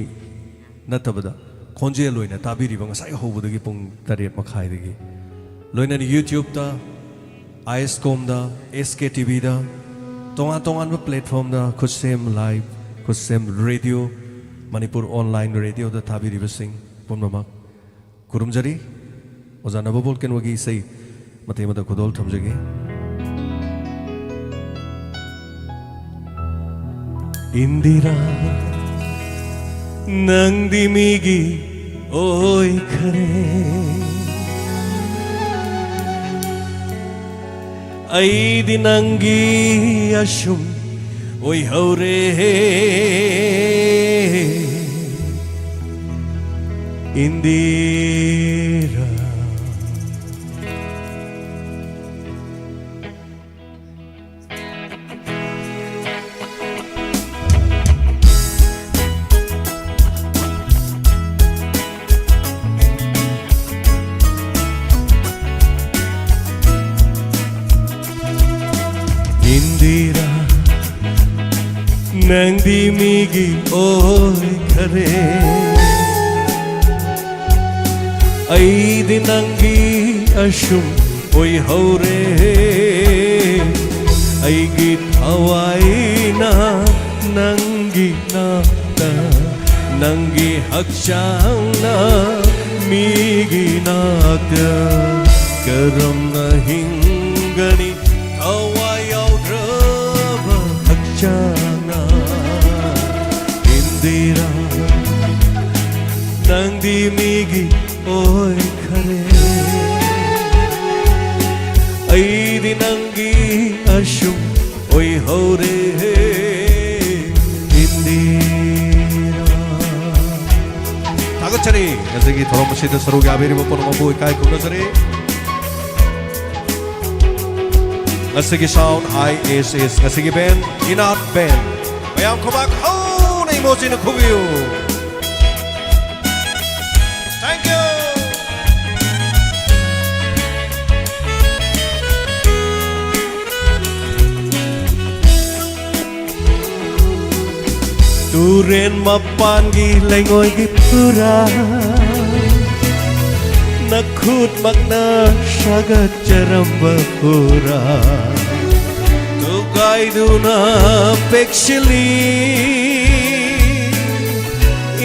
ꯅꯠꯇꯕꯗ ꯈꯣꯟꯖꯦꯜ ꯑꯣꯏꯅ ꯇꯥꯕꯤꯔꯤꯕ ꯉꯁꯥꯏ ꯍꯧꯕꯗꯒꯤ ꯄꯨꯡ ꯇꯔꯦꯠ ꯃꯈꯥꯏꯗꯒꯤ, ꯂꯣꯏꯅꯅ YouTube-ꯇ, ꯑꯥꯏ ꯑꯦꯁ ꯀꯣꯝꯗ, ꯑꯦꯁ ꯀꯦ ꯇꯤ ꯚꯤꯗ, ꯇꯣꯉꯥꯟ ꯇꯣꯉꯥꯟꯕ platform-ꯗ, ꯈꯨꯠꯁꯦꯝ ꯂꯥꯏꯚ, ꯈꯨꯠꯁꯦꯝ ꯔꯦꯗꯤꯑꯣ, ꯃꯅꯤꯄꯨꯔ ꯑꯣꯟꯂꯥꯏꯟ ꯔꯦꯗꯤꯑꯣꯗ ꯇꯥꯕꯤꯔꯤꯕꯁꯤꯡ ꯄꯨꯝꯅꯃꯛ ꯈꯨꯔꯨꯝꯖꯔꯤ꯫ ꯑꯣꯖꯥ ꯅꯕꯕꯣꯜ ꯀꯦꯟꯋꯥꯒꯤ ꯏꯁꯩ ꯃꯇꯦꯛ ꯑꯃꯗ ꯈꯨꯗꯣꯜ ꯊꯝꯖꯒꯦ꯫ ꯏꯟꯗꯤꯔꯥ, ꯅꯪꯗꯤ ꯃꯤꯒꯤ ꯑꯣꯏꯈꯔꯦ, ꯑꯩꯗꯤ ꯅꯪꯒꯤ ꯑꯁꯨꯝ ꯑꯣꯏꯍꯧꯔꯦ꯫ ꯏꯟꯗꯤꯔꯥ꯫ ꯏꯟꯗꯤꯔꯥ, ꯅꯪꯗꯤ ꯃꯤꯒꯤ ꯑꯣꯏꯈꯔꯦ, ꯑꯩꯗꯤ ꯅꯪꯒꯤ ꯑꯁꯨꯝ ꯑꯣꯏꯍꯧꯔꯦ꯫ ꯑꯩꯒꯤ ꯊꯋꯥꯏꯅ ꯅꯪꯒꯤ ꯅꯥꯛꯇ, ꯅꯪꯒꯤ ꯍꯛꯆꯥꯡꯅ ꯃꯤꯒꯤ ꯅꯥꯛꯇ ꯀꯔꯝꯅ ꯍꯤꯡꯒꯅꯤ? ꯅꯨꯡꯁꯤꯅ ꯏꯟꯗꯤꯔꯥ, ꯅꯪꯗꯤ ꯃꯤꯒꯤ ꯑꯣꯏꯈꯔꯦ꯫ ꯑꯩꯗꯤ ꯅꯪꯒꯤ ꯑꯁꯨꯝ ꯑꯣꯏꯍꯧꯔꯦ, ꯏꯟꯗꯤꯔꯥ꯫ ꯊꯥꯒꯠꯆꯔꯤ꯫ ꯉꯁꯤꯒꯤ ꯊꯧꯔꯝ ꯑꯁꯤꯗ ꯁꯔꯨꯛ ꯌꯥꯕꯤꯔꯤꯕ ꯄꯨꯝꯅꯃꯛꯄꯨ ꯏꯀꯥꯏ ꯈꯨꯝꯅꯖꯔꯤ꯫ ꯉꯁꯤꯒꯤ sound I S S, ꯉꯁꯤꯒꯤ band Inat Band꯫ ꯃꯌꯥꯝ ꯈꯨꯕꯥꯛ ꯍꯧꯅ ꯏꯃꯣꯖꯤꯅ ꯈꯨꯕꯤꯌꯨ꯫ Thank you. ꯇꯨꯔꯦꯟ ꯃꯄꯥꯟꯒꯤ ꯂꯩꯉꯣꯏꯒꯤ ꯐꯨꯔꯥ, ꯅꯈꯨꯠꯃꯛꯅ ꯁꯥꯒꯠꯆꯔꯝꯕ ꯐꯨꯔꯥ, ꯊꯨꯒꯥꯏꯗꯨꯅ ꯄꯦꯛꯁꯤꯜꯂꯤ꯫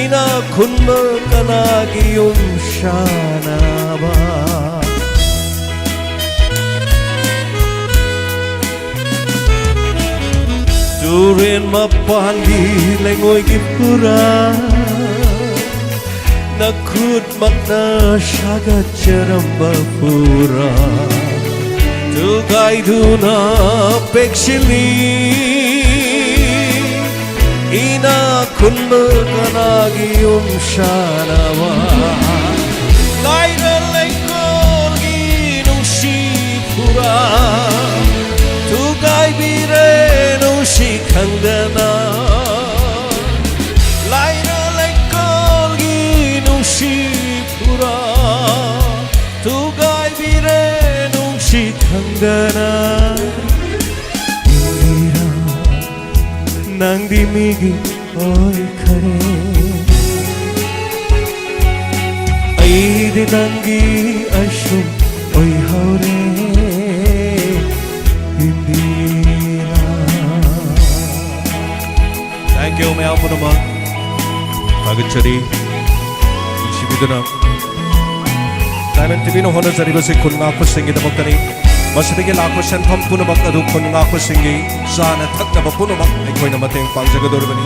ꯏꯅꯥꯛ ꯈꯨꯟꯕ ꯀꯅꯥꯒꯤ ꯌꯨꯝ ꯁꯥꯅꯕ? ꯇꯨꯔꯦꯟ ꯃꯄꯥꯟꯒꯤ ꯂꯩꯉꯣꯏꯒꯤ ꯐꯨꯔꯥ, ꯅꯈꯨꯠꯃꯛꯅ ꯁꯥꯒꯠꯆꯔꯝꯕ ꯐꯨꯔꯥ, ꯊꯨꯒꯥꯏꯗꯨꯅ ꯄꯦꯛꯁꯤꯜꯂꯤ꯫ ꯏꯅꯥꯛ ꯈꯨꯟꯕ ꯀꯅꯥꯒꯤ ꯌꯨꯝ ꯁꯥꯅꯕ? ꯂꯥꯏꯔ ꯂꯩꯀꯣꯜꯒꯤ ꯅꯨꯡꯁꯤ ꯐꯨꯔꯥ, ꯊꯨꯒꯥꯏꯕꯤꯔꯦ ꯅꯨꯡꯁꯤ ꯈꯪꯗꯅ꯫ ꯂꯥꯏꯔ ꯂꯩꯀꯣꯜꯒꯤ ꯅꯨꯡꯁꯤ ꯐꯨꯔꯥ, ꯊꯨꯒꯥꯏꯕꯤꯔꯦ ꯅꯨꯡꯁꯤ ꯈꯪꯗꯅ꯫ ꯏꯟꯗꯤꯔꯥ, ꯅꯪꯗꯤ ꯃꯤꯒꯤ ꯑꯣꯏꯈꯔꯦ꯫ ꯑꯩꯗꯤ ꯅꯪꯒꯤ ꯑꯁꯨꯝ ꯑꯣꯏꯍꯧꯔꯦ, ꯏꯟꯗꯤꯔꯥ꯫ Thank you, ꯃꯌꯥꯝ ꯄꯨꯝꯅꯃꯛ꯫ ꯊꯥꯒꯠꯆꯔꯤ꯫ ꯅꯨꯡꯁꯤꯕꯤꯗꯨꯅ꯫ Diamond ꯇꯤꯚꯤꯅ ꯍꯣꯠꯅꯖꯔꯤꯕꯁꯤ ꯈꯨꯟ ꯉꯥꯛꯄꯁꯤꯡꯒꯤꯗꯃꯛꯇꯅꯤ꯫ ꯃꯁꯤꯗꯒꯤ ꯂꯥꯛꯄ ꯁꯦꯟꯐꯝ ꯄꯨꯝꯅꯃꯛ ꯑꯗꯨ ꯈꯨꯟ ꯉꯥꯛꯄꯁꯤꯡꯒꯤ ꯆꯥꯅ ꯊꯛꯅꯕ ꯄꯨꯝꯅꯃꯛ ꯑꯩꯈꯣꯏꯅ ꯃꯇꯦꯡ ꯄꯥꯡꯖꯒꯗꯧꯔꯤꯕꯅꯤ꯫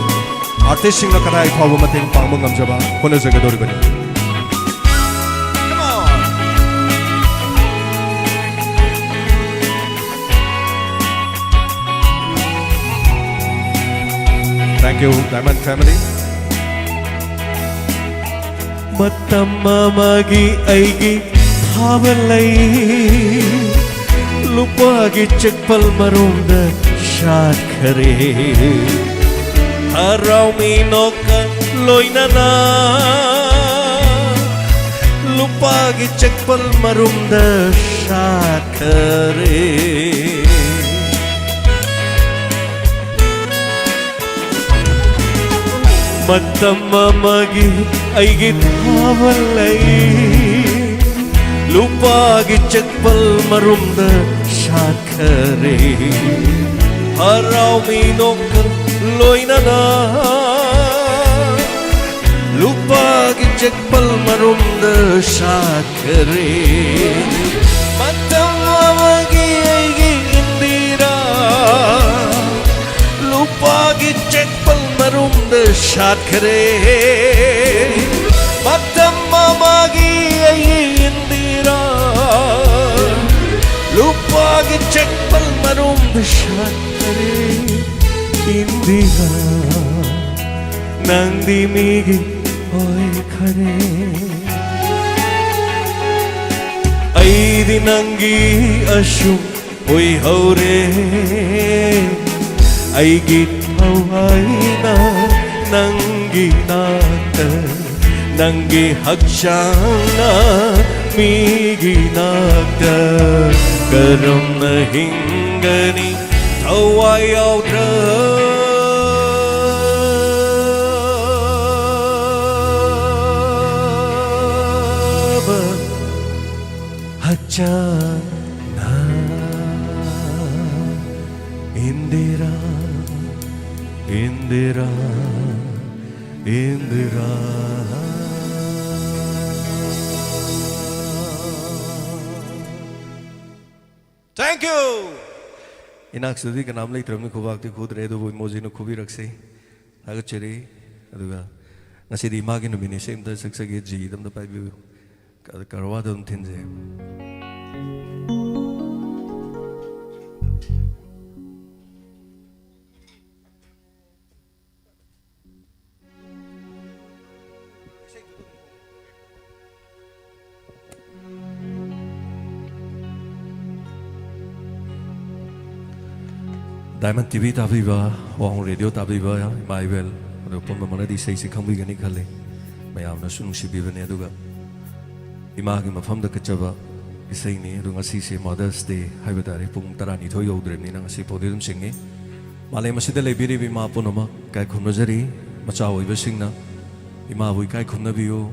ꯑꯥꯔꯇꯤꯁꯁꯤꯡꯅ ꯀꯗꯥꯏ ꯐꯥꯎꯕ ꯃꯇꯦꯡ ꯄꯥꯡꯕ ꯉꯝꯖꯕ ꯍꯣꯠꯅꯖꯒꯗꯧꯔꯤꯕꯅꯤ꯫ Thank you, Diamond family. ꯃꯇꯝ ꯑꯃꯒꯤ ꯑꯩꯒꯤ ꯊꯥꯕ ꯂꯩ, ꯂꯨꯄꯥꯒꯤ ꯆꯦꯛꯄꯜ ꯃꯔꯨꯝꯗ ꯁꯥꯠꯈꯔꯦ꯫ ꯍꯔꯥꯎ ꯃꯤꯅꯣꯛꯀ ꯂꯣꯏꯅꯅ ꯂꯨꯄꯥꯒꯤ ꯆꯦꯛꯄꯜ ꯃꯔꯨꯝꯗ ꯁꯥꯠꯈꯔꯦ꯫ ꯃꯇꯝ ꯑꯃꯒꯤ ꯑꯩꯒꯤ ꯊꯥꯕ ꯂꯩ, ꯂꯨꯄꯥꯒꯤ ꯆꯦꯛꯄꯜ ꯃꯔꯨꯝꯗ ꯁꯥꯠꯈꯔꯦ꯫ ꯍꯔꯥꯎ ꯃꯤꯅꯣꯛꯀ ꯂꯣꯏꯅꯅ ꯂꯨꯄꯥꯒꯤ ꯆꯦꯛꯄꯜ ꯃꯔꯨꯝꯗ ꯁꯥꯠ ꯈꯔꯦ꯫ ꯃꯇꯝ ꯑꯃꯒꯤ ꯑꯩꯒꯤ ꯏꯟꯗꯤꯔꯥ, ꯂꯨꯄꯥꯒꯤ ꯆꯦꯛꯄꯜ ꯃꯔꯨꯝꯗ ꯁꯥꯠꯈꯔꯦ꯫ ꯃꯇꯝ ꯑꯃꯒꯤ ꯑꯩꯒꯤ ꯏꯟꯗꯤꯔꯥ, ꯂꯨꯄꯥꯒꯤ ꯆꯦꯛꯄꯜ ꯃꯔꯨꯝꯗ ꯁꯥꯠꯈꯔꯦ꯫ ꯏꯟꯗꯤꯔꯥ, ꯅꯪꯗꯤ ꯃꯤꯒꯤ ꯑꯣꯏꯈꯔꯦ꯫ ꯑꯩꯗꯤ ꯅꯪꯒꯤ ꯑꯁꯨꯝ ꯑꯣꯏꯍꯧꯔꯦ꯫ ꯑꯩꯒꯤ ꯊꯋꯥꯏꯅ ꯅꯪꯒꯤ ꯅꯥꯛꯇ, ꯅꯪꯒꯤ ꯍꯛꯆꯥꯡꯅ ꯃꯤꯒꯤ ꯅꯥꯛꯇ ꯀꯔꯝꯅ ꯍꯤꯡꯒꯅꯤ? ꯊꯋꯥꯏ ꯌꯥꯎꯗ꯭ꯔꯕ ꯍꯛꯆꯥꯡꯅ꯫ ꯏꯟꯗꯤꯔꯥ, ꯏꯟꯗꯤꯔꯥ, ꯏꯟꯗꯤꯔꯥ꯫ Go! ꯏꯅꯥꯛꯁꯤꯗꯗꯤ ꯀꯅꯥꯝ ꯂꯩꯇ꯭ꯔꯕꯅꯤ, ꯈꯨꯕꯥꯛꯇꯤ ꯈꯨꯗ꯭ꯔꯦ, ꯑꯗꯨꯕꯨ ꯏꯃꯣꯖꯤꯅ ꯈꯨꯕꯤꯔꯛꯁꯤ꯫ ꯊꯥꯒꯠꯆꯔꯤ꯫ ꯑꯗꯨꯒ ꯉꯁꯤꯗꯤ ꯏꯃꯥꯒꯤ ꯅꯨꯃꯤꯠꯅꯤ, ꯁꯤ ꯑꯝꯇ ꯁꯛꯆꯒꯦ, ꯖꯤꯗ ꯑꯝꯇ ꯄꯥꯏꯕꯤꯌꯨ꯫ ꯀ-, ꯀꯔꯋꯥꯗ ꯑꯗꯨꯝ ꯊꯤꯟꯖꯩ꯫ Diamond T V ꯇꯥꯕꯤꯕ, ꯋꯥꯍꯣꯡ Radio ꯇꯥꯕꯤꯕ ꯏꯃꯥ ꯏꯕꯦꯜ, ꯑꯗꯨꯒ ꯄꯨꯝꯅꯃꯛꯅꯗꯤ ꯏꯁꯩꯁꯤ ꯈꯪꯕꯤꯒꯅꯤ ꯈꯜꯂꯤ꯫ ꯃꯌꯥꯝꯅꯁꯨ ꯅꯨꯡꯁꯤꯕꯤꯕꯅꯤ꯫ ꯑꯗꯨꯒ ꯏꯃꯥꯒꯤ ꯃꯐꯝꯗ ꯀꯠꯆꯕ ꯏꯁꯩꯅꯤ꯫ ꯑꯗꯣ ꯉꯁꯤꯁꯦ Mother's Day ꯍꯥꯏꯕ ꯇꯥꯔꯦ꯫ ꯄꯨꯡ ꯇꯔꯥꯅꯤꯊꯣꯏ ꯌꯧꯗ꯭ꯔꯤꯕꯅꯤꯅ ꯉꯁꯤ ꯐꯥꯎꯗꯤ ꯑꯗꯨꯝ ꯆꯤꯡꯉꯤ꯫ ꯃꯥꯂꯦꯝ ꯑꯁꯤꯗ ꯂꯩꯕꯤꯔꯤꯕ ꯏꯃꯥ ꯄꯨꯝꯅꯃꯛ ꯏꯀꯥꯏ ꯈꯨꯝꯅꯖꯔꯤ꯫ ꯃꯆꯥ ꯑꯣꯏꯕꯁꯤꯡꯅ ꯏꯃꯥꯕꯨ ꯏꯀꯥꯏ ꯈꯨꯝꯅꯕꯤꯌꯨ꯫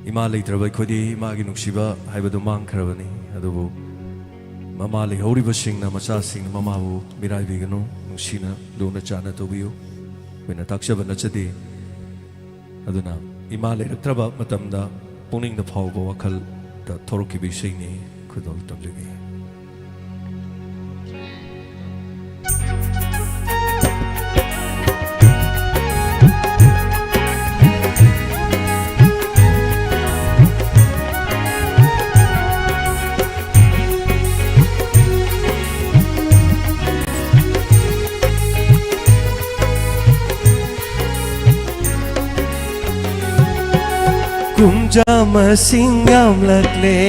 ꯏꯃꯥ ꯂꯩꯇ꯭ꯔꯕ ꯑꯩꯈꯣꯏꯗꯤ ꯏꯃꯥꯒꯤ ꯅꯨꯡꯁꯤꯕ ꯍꯥꯏꯕꯗꯨ ꯃꯥꯡꯈ꯭ꯔꯕꯅꯤ꯫ ꯑꯗꯨꯕꯨ ꯃꯃꯥ ꯂꯩꯍꯧꯔꯤꯕꯁꯤꯡꯅ, ꯃꯆꯥꯁꯤꯡꯅ ꯃꯃꯥꯕꯨ ꯃꯤꯔꯥꯏꯕꯤꯒꯅꯨ, ꯅꯨꯡꯁꯤꯅ ꯂꯨꯅ ꯆꯥꯟꯅ ꯇꯧꯕꯤꯌꯨ꯫ ꯑꯩꯈꯣꯏꯅ ꯇꯥꯛꯆꯕ ꯅꯠꯆꯗꯦ꯫ ꯑꯗꯨꯅ ꯏꯃꯥ ꯂꯩꯔꯛꯇ꯭ꯔꯕ ꯃꯇꯝꯗ ꯄꯨꯛꯅꯤꯡꯗ ꯐꯥꯎꯕ ꯋꯥꯈꯜꯗ ꯊꯣꯔꯛꯈꯤꯕ ꯏꯁꯩꯅꯤ꯫ ꯈꯨꯗꯣꯜ ꯇꯝꯖꯒꯦ꯫ ꯀꯨꯝꯖꯥ ꯃꯁꯤꯡ ꯌꯥꯝꯂꯛꯂꯦ,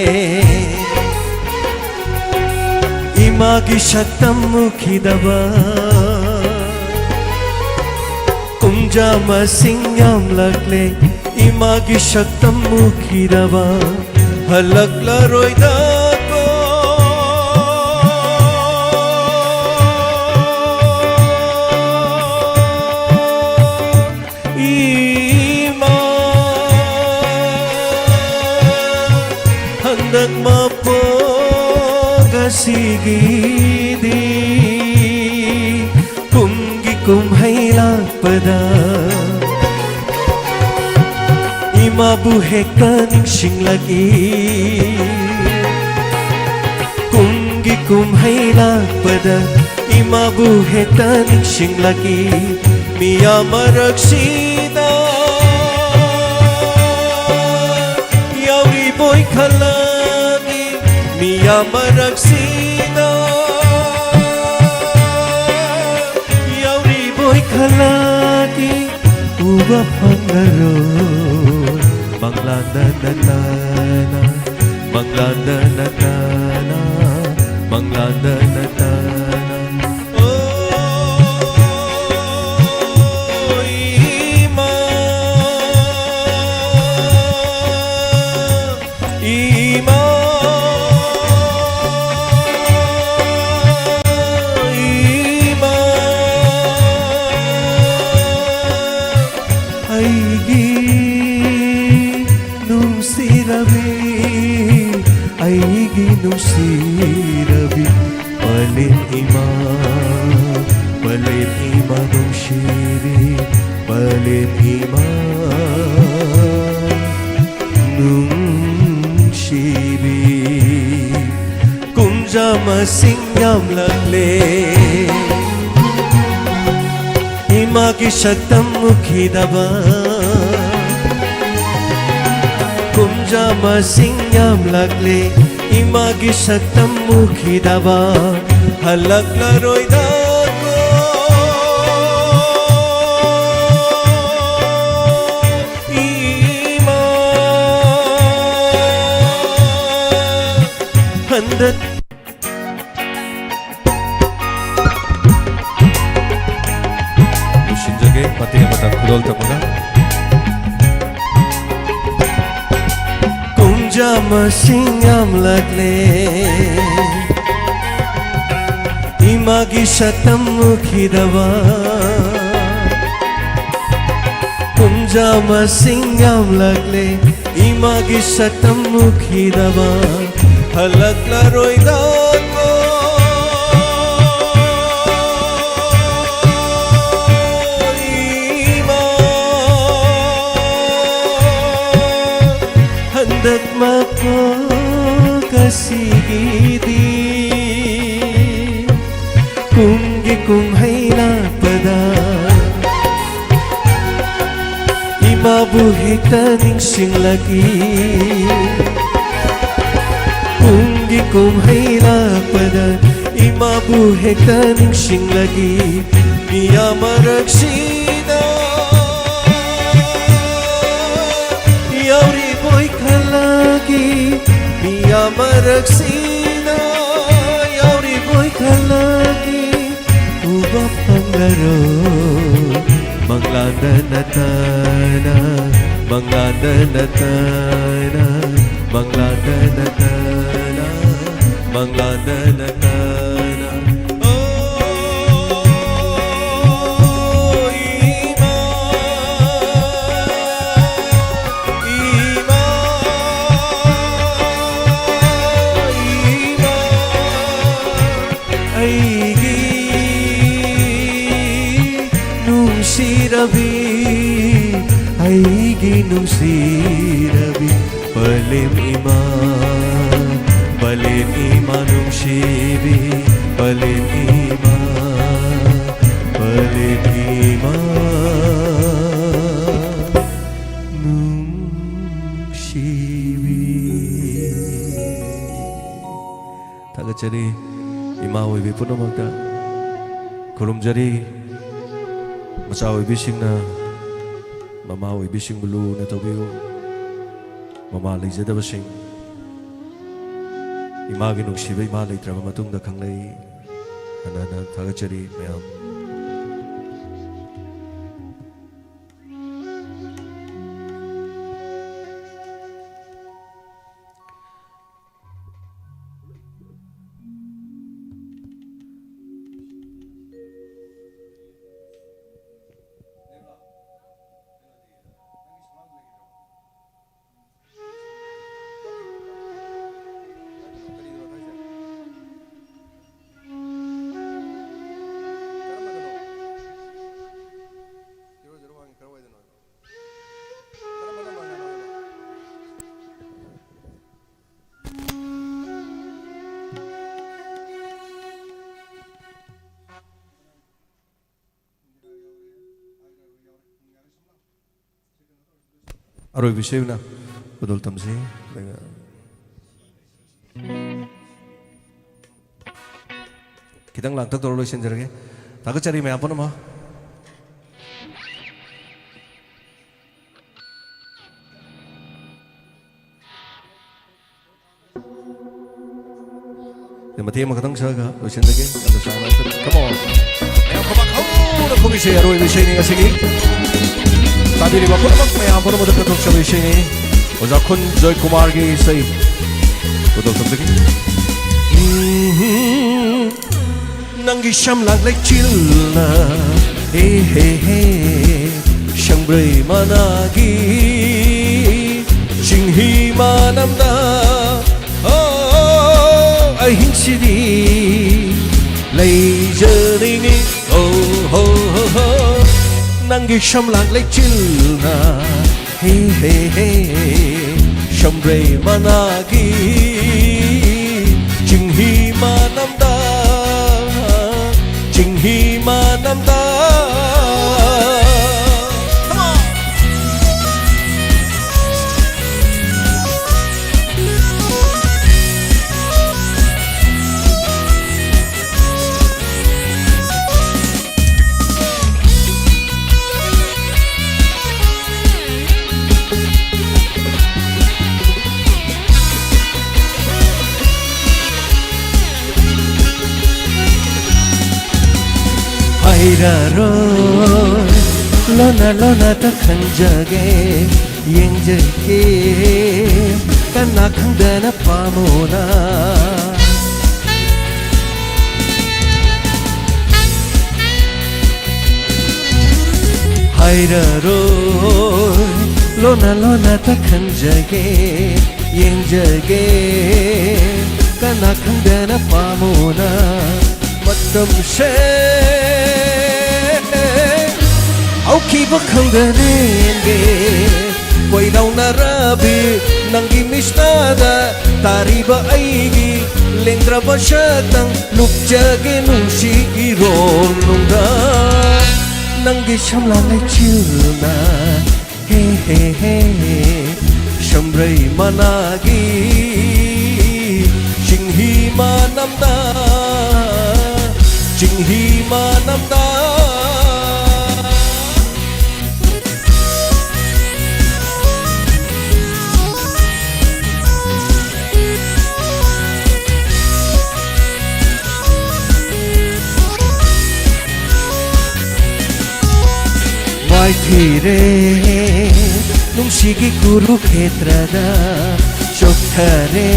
ꯏꯃꯥꯒꯤ ꯁꯛꯇꯝ ꯎꯈꯤꯗꯕ꯫ ꯀꯨꯝꯖꯥ ꯃꯁꯤꯡ ꯌꯥꯝꯂꯛꯂꯦ, ꯏꯃꯥꯒꯤ ꯁꯛꯇꯝ ꯎꯈꯤꯗꯕ꯫ ꯍꯜꯂꯛꯂꯔꯣꯏꯗꯀꯣ ꯏꯃꯥ, ꯍꯟꯗꯛ ꯃꯄꯣꯛ ꯑꯁꯤꯒꯤꯗꯤ ꯀꯨꯝꯒꯤ ꯀꯨꯝꯍꯩ ꯂꯥꯛꯄꯗ ꯏꯃꯥꯕꯨ ꯍꯦꯛꯇ ꯅꯤꯡꯁꯤꯡꯂꯛꯏ꯫ ꯀꯨꯝ ꯀꯨꯝꯍꯩ ꯂꯥꯛꯄꯗ ꯏꯃꯥꯕꯨ ꯍꯦꯛꯇ ꯅꯤꯡꯁꯤꯡꯂꯛꯏ꯫ ꯃꯤꯌꯥꯝ ꯃꯔꯛꯁꯤꯗ ꯌꯥꯎꯔꯤꯕꯣꯏ ꯈꯜꯂꯛꯏ꯫ ꯃꯤꯌꯥꯝ ꯃꯔꯛꯁꯤꯗ ꯌꯥꯎꯔꯤꯕꯣꯏ ꯈꯜꯂꯛꯏ꯫ ꯎꯕ ꯐꯪꯉꯔꯣꯏ ꯃꯪꯂꯥꯟꯗ ꯅꯠꯇꯅ, ꯃꯪꯂꯥꯟꯗ ꯅꯠꯇꯅ, ꯃꯪꯂꯥꯟꯗ ꯅꯠꯇꯅ꯫ ꯑꯣ, ꯏꯃꯥ, ꯏꯃꯥ, ꯏꯃꯥ, ꯑꯩꯒꯤ ꯅꯨꯡꯁꯤꯔꯕꯤ, ꯑꯩꯒꯤ ꯅꯨꯡꯁꯤꯔꯕꯤ, ꯄꯂꯦꯝ ꯏꯃꯥ, ꯄꯂꯦꯝ ꯏꯃꯥ ꯅꯨꯡꯁꯤꯕꯤ, ꯄꯂꯦꯝ ꯏꯃꯥ ꯅꯨꯡꯁꯤꯕꯤ꯫ ꯀꯨꯝꯖꯥ ꯃꯁꯤꯡ ꯌꯥꯝꯂꯛꯂꯦ ꯏꯃꯥꯒꯤ ꯁꯛꯇꯝ ꯎꯈꯤꯗꯕ꯫ ꯀꯨꯝꯖꯥ ꯃꯁꯤꯡ ꯌꯥꯝꯂꯛꯂꯦ ꯏꯃꯥꯒꯤ ꯁꯛꯇꯝ ꯎꯈꯤꯗꯕ꯫ ꯍꯜꯂꯛꯂꯔꯣꯏꯗꯀꯣ ꯏꯃꯥ꯫ ꯍꯟꯗꯛ ꯂꯣꯏꯁꯤꯟꯖꯒꯦ ꯃꯇꯦꯛ ꯑꯃꯇꯪ ꯈꯨꯗꯣꯜ ꯇꯝꯃꯒ꯫ ꯀꯨꯝꯖꯥ ꯃꯁꯤꯡ ꯌꯥꯝꯂꯛꯂꯦ ꯏꯃꯥꯒꯤ ꯁꯛꯇꯝ ꯎꯈꯤꯗꯕ꯫ ꯀꯨꯝꯖꯥ ꯃꯁꯤꯡ ꯌꯥꯝꯂꯛꯂꯦ ꯏꯃꯥꯒꯤ ꯁꯛꯇꯝ ꯎꯈꯤꯗꯕ꯫ ꯍꯜꯂꯛꯂꯔꯣꯏꯗꯀꯣ ꯏꯃꯥ꯫ ꯍꯟꯗꯛ ꯃꯄꯣꯛ ꯑꯁꯤꯒꯤꯗꯤ ꯀꯨꯝꯒꯤ ꯀꯨꯝꯍꯩ ꯂꯥꯛꯄꯗ ꯏꯃꯥꯕꯨ ꯍꯦꯛꯇ ꯅꯤꯡꯁꯤꯡꯂꯛꯏ꯫ ꯀꯨꯝꯒꯤ ꯀꯨꯝꯍꯩ ꯂꯥꯛꯄꯗ ꯏꯃꯥꯕꯨ ꯍꯦꯛꯇ ꯅꯤꯡꯁꯤꯡꯂꯛꯏ꯫ ꯃꯤꯌꯥꯝ ꯃꯔꯛꯁꯤꯗ ꯌꯥꯎꯔꯤꯕꯣꯏ ꯈꯜꯂꯛꯏ꯫ ꯃꯤꯌꯥꯝ ꯃꯔꯛꯁꯤꯗ ꯌꯥꯎꯔꯤꯕꯣꯏ ꯈꯜꯂꯛꯏ꯫ ꯎꯕ ꯐꯪꯂꯔꯣꯏ ꯃꯪꯂꯥꯟꯗ ꯅꯠꯇꯅ, ꯃꯪꯂꯥꯟꯗ ꯅꯠꯇꯅ, ꯃꯪꯂꯥꯟꯗ ꯅꯠꯇꯅ, ꯃꯪꯂꯥꯟꯗ ꯅꯠꯇꯅ꯫ ꯑꯣ, ꯏꯃꯥ, ꯏꯃꯥ, ꯏꯃꯥ꯫ ꯑꯩꯒꯤ ꯅꯨꯡꯁꯤꯔꯕꯤ, ꯑꯩꯒꯤ ꯅꯨꯡꯁꯤꯔꯕꯤ, ꯄꯂꯦꯝ ꯏꯃꯥ, ꯄꯂꯦꯝ ꯏꯃꯥ ꯅꯨꯡꯁꯤꯕꯤ, ꯄꯂꯦꯝ ꯏꯃꯥ, ꯄꯂꯦꯝ ꯏꯃꯥ ꯅꯨꯡꯁꯤꯕꯤ꯫ ꯊꯥꯒꯠꯆꯔꯤ꯫ ꯏꯃꯥ ꯑꯣꯏꯕꯤ ꯄꯨꯝꯅꯃꯛꯇ ꯈꯨꯔꯨꯝꯖꯔꯤ꯫ ꯃꯆꯥ ꯑꯣꯏꯕꯤꯁꯤꯡꯅ ꯃꯃꯥ ꯑꯣꯏꯕꯤꯁꯤꯡꯕꯨ ꯂꯨꯅ ꯇꯧꯕꯤꯌꯨ꯫ ꯃꯃꯥ ꯂꯩꯖꯗꯕꯁꯤꯡ, ꯏꯃꯥꯒꯤ ꯅꯨꯡꯁꯤꯕ ꯏꯃꯥ ꯂꯩꯇ꯭ꯔꯕ ꯃꯇꯨꯡꯗ ꯈꯪꯂꯛꯏ꯫ ꯍꯟꯅ ꯍꯟꯅ ꯊꯥꯒꯠꯆꯔꯤ ꯃꯌꯥꯝ꯫ ꯑꯔꯣꯏꯕ ꯏꯁꯩ ꯑꯣꯏꯅ ꯈꯨꯗꯣꯜ ꯇꯝꯖꯩ꯫ ꯑꯗꯨꯒ ꯈꯤꯇꯪ ꯂꯥꯡꯇꯛ ꯇꯧꯔ ꯂꯣꯏꯁꯤꯟꯖꯔꯒꯦ꯫ ꯊꯥꯒꯠꯆꯔꯤ ꯃꯌꯥꯝ ꯄꯨꯝꯅꯃꯛ꯫ ꯑꯗ ꯃꯇꯦꯛ ꯑꯃꯈꯛꯇꯪ ꯁꯛꯑꯒ ꯂꯣꯏꯁꯤꯟꯖꯒꯦ꯫ ꯑꯗ ꯁꯥꯡꯅ ꯆꯠ-, come on꯫ ꯃꯌꯥꯝ ꯈꯨꯕꯥꯛ ꯍꯧꯅ ꯈꯨꯝꯃꯤꯁꯦ ꯑꯔꯣꯏꯕ ꯏꯁꯩꯅꯤ ꯉꯁꯤꯒꯤ꯫ ꯇꯥꯕꯤꯔꯤꯕ ꯄꯨꯝꯅꯃꯛ ꯃꯌꯥꯝ ꯄꯨꯝꯅꯃꯛꯇ ꯀꯠꯊꯣꯛꯆꯕ ꯏꯁꯩꯅꯤ꯫ ꯑꯣꯖꯥ ꯈꯨꯟ ꯖꯣꯏꯀꯨꯃꯥꯔꯒꯤ ꯏꯁꯩ ꯈꯨꯗꯣꯜ ꯇꯝꯖꯒꯦ꯫ ꯅꯪꯒꯤ ꯁꯝꯂꯥꯡ ꯂꯩꯆꯤꯜꯅ, ꯍꯦ, ꯍꯦ, ꯍꯦ, ꯁꯪꯕ꯭ꯔꯩ ꯃꯅꯥꯒꯤ ꯆꯤꯡꯍꯤ ꯃꯅꯝꯗ, ꯑꯣ, ꯑꯍꯤꯡꯁꯤꯗꯤ ꯂꯩꯖꯅꯤꯡꯉꯤ, ꯑꯣ, ꯍꯣ, ꯍꯣ, ꯍꯣ꯫ ꯅꯪꯒꯤ ꯁꯝꯂꯥꯡ ꯂꯩꯆꯤꯜꯅ, ꯍꯦ, ꯍꯦ, ꯍꯦ, ꯁꯝꯕ꯭ꯔꯩ ꯃꯅꯥꯒꯤ ꯆꯤꯡꯍꯤ ꯃꯅꯝꯗ, ꯆꯤꯡꯍꯤ ꯃꯅꯝꯗ꯫ Come on! ꯍꯥꯏꯔꯔꯣꯏ, ꯂꯣꯟꯅ ꯂꯣꯟꯅꯇ ꯈꯟꯖꯒꯦ, ꯌꯦꯡꯖꯒꯦ, ꯀꯅꯥ ꯈꯪꯗꯅ ꯄꯥꯝꯃꯨꯅ꯫ ꯍꯥꯏꯔꯔꯣꯏ, ꯂꯣꯟꯅ ꯂꯣꯟꯅꯇ ꯈꯟꯖꯒꯦ, ꯌꯦꯡꯖꯒꯦ, ꯀꯅꯥ ꯈꯪꯗꯅ ꯄꯥꯝꯃꯨꯅ꯫ ꯃꯇꯝꯁꯦ ꯍꯧꯈꯤꯕ ꯈꯪꯗꯅ ꯂꯦꯟꯒꯦ꯫ ꯀꯣꯏꯂꯥꯎꯅꯔꯕꯤ ꯅꯪꯒꯤ ꯃꯤꯠꯁꯅꯥꯗ ꯇꯥꯔꯤꯕ ꯑꯩꯒꯤ ꯂꯦꯡꯗ꯭ꯔꯕ ꯁꯛꯇꯝ ꯂꯨꯞꯆꯒꯦ ꯅꯨꯡꯁꯤ ꯏꯔꯣꯜ ꯅꯨꯡꯗ꯫ ꯅꯪꯒꯤ ꯁꯝꯂꯥꯡ ꯂꯩꯆꯤꯜꯅ, ꯍꯦ, ꯍꯦ, ꯍꯦ, ꯁꯝꯕ꯭ꯔꯩ ꯃꯅꯥꯒꯤ ꯆꯤꯡꯍꯤ ꯃꯅꯝꯗ, ꯆꯤꯡꯍꯤ ꯃꯅꯝꯗ꯫ ꯃꯥꯏꯊꯤꯔꯦ ꯅꯨꯡꯁꯤꯒꯤ ꯀꯨꯔꯨꯈꯦꯇ꯭ꯔꯗ, ꯆꯣꯛꯊꯔꯦ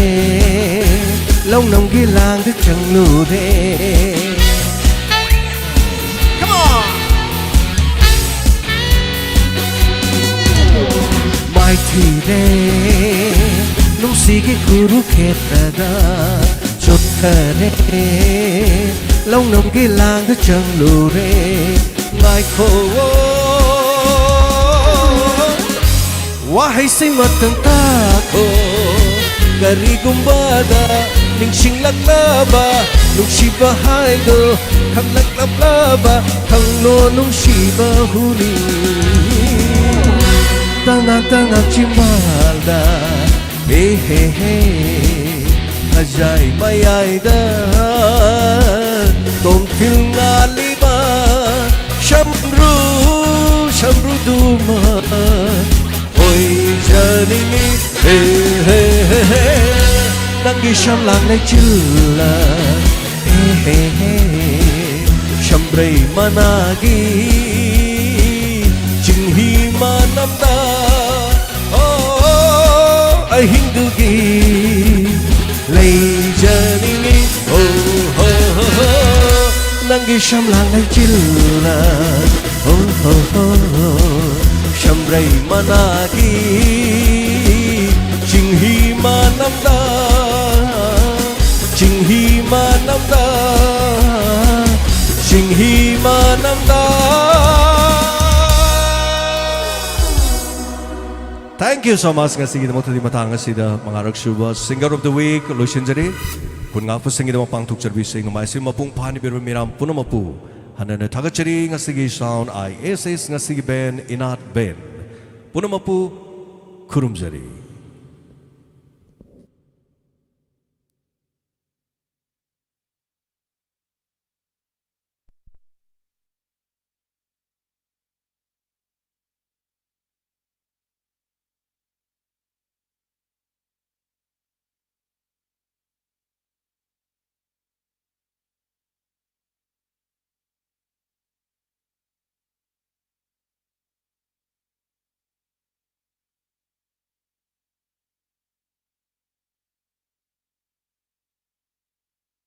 ꯂꯧꯅꯝꯒꯤ ꯂꯥꯡꯗ ꯆꯪꯂꯨꯔꯦ꯫ Come on! ꯃꯥꯏꯊꯤꯔꯦ ꯅꯨꯡꯁꯤꯒꯤ ꯀꯨꯔꯨꯈꯦꯇ꯭ꯔꯗ, ꯆꯣꯛꯊꯔꯦ ꯂꯧꯅꯝꯒꯤ ꯂꯥꯡꯗ ꯆꯪꯂꯨꯔꯦ꯫ ꯉꯥꯏꯈꯣ, ꯋꯥꯍꯩꯁꯤꯡ ꯃꯇꯪ ꯇꯥꯈꯣ꯫ ꯀꯔꯤꯒꯨꯝꯕꯗ ꯅꯤꯡꯁꯤꯡꯂꯛꯂꯕ ꯅꯨꯡꯁꯤꯕ ꯍꯥꯏꯗꯣ ꯈꯪꯂꯛꯂꯕ, ꯈꯪꯂꯣ ꯅꯨꯡꯁꯤꯕ ꯍꯨꯅꯤ꯫ ꯇꯉꯥꯟ ꯇꯉꯥꯟ ꯆꯤꯝꯕꯥꯜꯗ, ꯍꯦ ꯍꯦ ꯍꯦ, ꯈꯖꯥꯏ ꯃꯌꯥꯏꯗ ꯇꯣꯝꯊꯤꯜ ꯉꯥꯜꯂꯤꯕ ꯁꯝꯕ꯭ꯔꯨ, ꯁꯝꯕ꯭ꯔꯨꯗꯨꯃ ꯑꯣꯏꯖꯅꯤꯡꯉꯤ꯫ ꯍꯦ, ꯍꯦ, ꯍꯦ, ꯍꯦ꯫ ꯅꯪꯒꯤ ꯁꯝꯂꯥꯡ ꯂꯩꯆꯤꯜꯂ, ꯍꯦ, ꯍꯦ, ꯍꯦ꯫ ꯁꯝꯕ꯭ꯔꯩ ꯃꯅꯥꯒꯤ ꯆꯤꯡꯍꯤ ꯃꯅꯝꯗ, ꯑꯣ, ꯑꯍꯤꯡꯗꯨꯒꯤ ꯂꯩꯖꯅꯤꯡꯉꯤ꯫ ꯍꯣ, ꯍꯣ, ꯍꯣ, ꯍꯣ꯫ ꯅꯪꯒꯤ ꯁꯝꯂꯥꯡ ꯂꯩꯆꯤꯜꯅ, ꯍꯣ, ꯍꯣ, ꯍꯣ, ꯍꯣ꯫ ꯁꯝꯕ꯭ꯔꯩ ꯃꯅꯥꯒꯤ ꯆꯤꯡꯍꯤ ꯃꯅꯝꯗ, ꯆꯤꯡꯍꯤ ꯃꯅꯝꯗ, ꯆꯤꯡꯍꯤ ꯃꯅꯝꯗ꯫ Thank you so much꯫ ꯉꯁꯤꯒꯤꯗꯃꯛꯇꯗꯤ ꯃꯇꯥꯡ ꯑꯁꯤꯗ ꯃꯉꯥꯔꯛ ꯁꯨꯕ Singer of the Week ꯂꯣꯏꯁꯤꯟꯖꯔꯤ꯫ ꯈꯨꯟ ꯉꯥꯛꯄꯁꯤꯡꯒꯤꯗꯃꯛ ꯄꯥꯡꯊꯣꯛꯆꯔꯕꯤ ꯏꯁꯩ ꯅꯣꯡꯃꯥꯏ ꯑꯁꯤ ꯃꯄꯨꯡ ꯐꯥꯍꯟꯕꯤꯔꯕ ꯃꯤꯔꯥꯝ ꯄꯨꯝꯅꯃꯛꯄꯨ ꯍꯟꯅ ꯍꯟꯅ ꯊꯥꯒꯠꯆꯔꯤ꯫ ꯉꯁꯤꯒꯤ Sound I S S, ꯉꯁꯤꯒꯤ band ꯏꯅꯥꯠ band ꯄꯨꯝꯅꯃꯛꯄꯨ ꯈꯨꯔꯨꯝꯖꯔꯤ꯫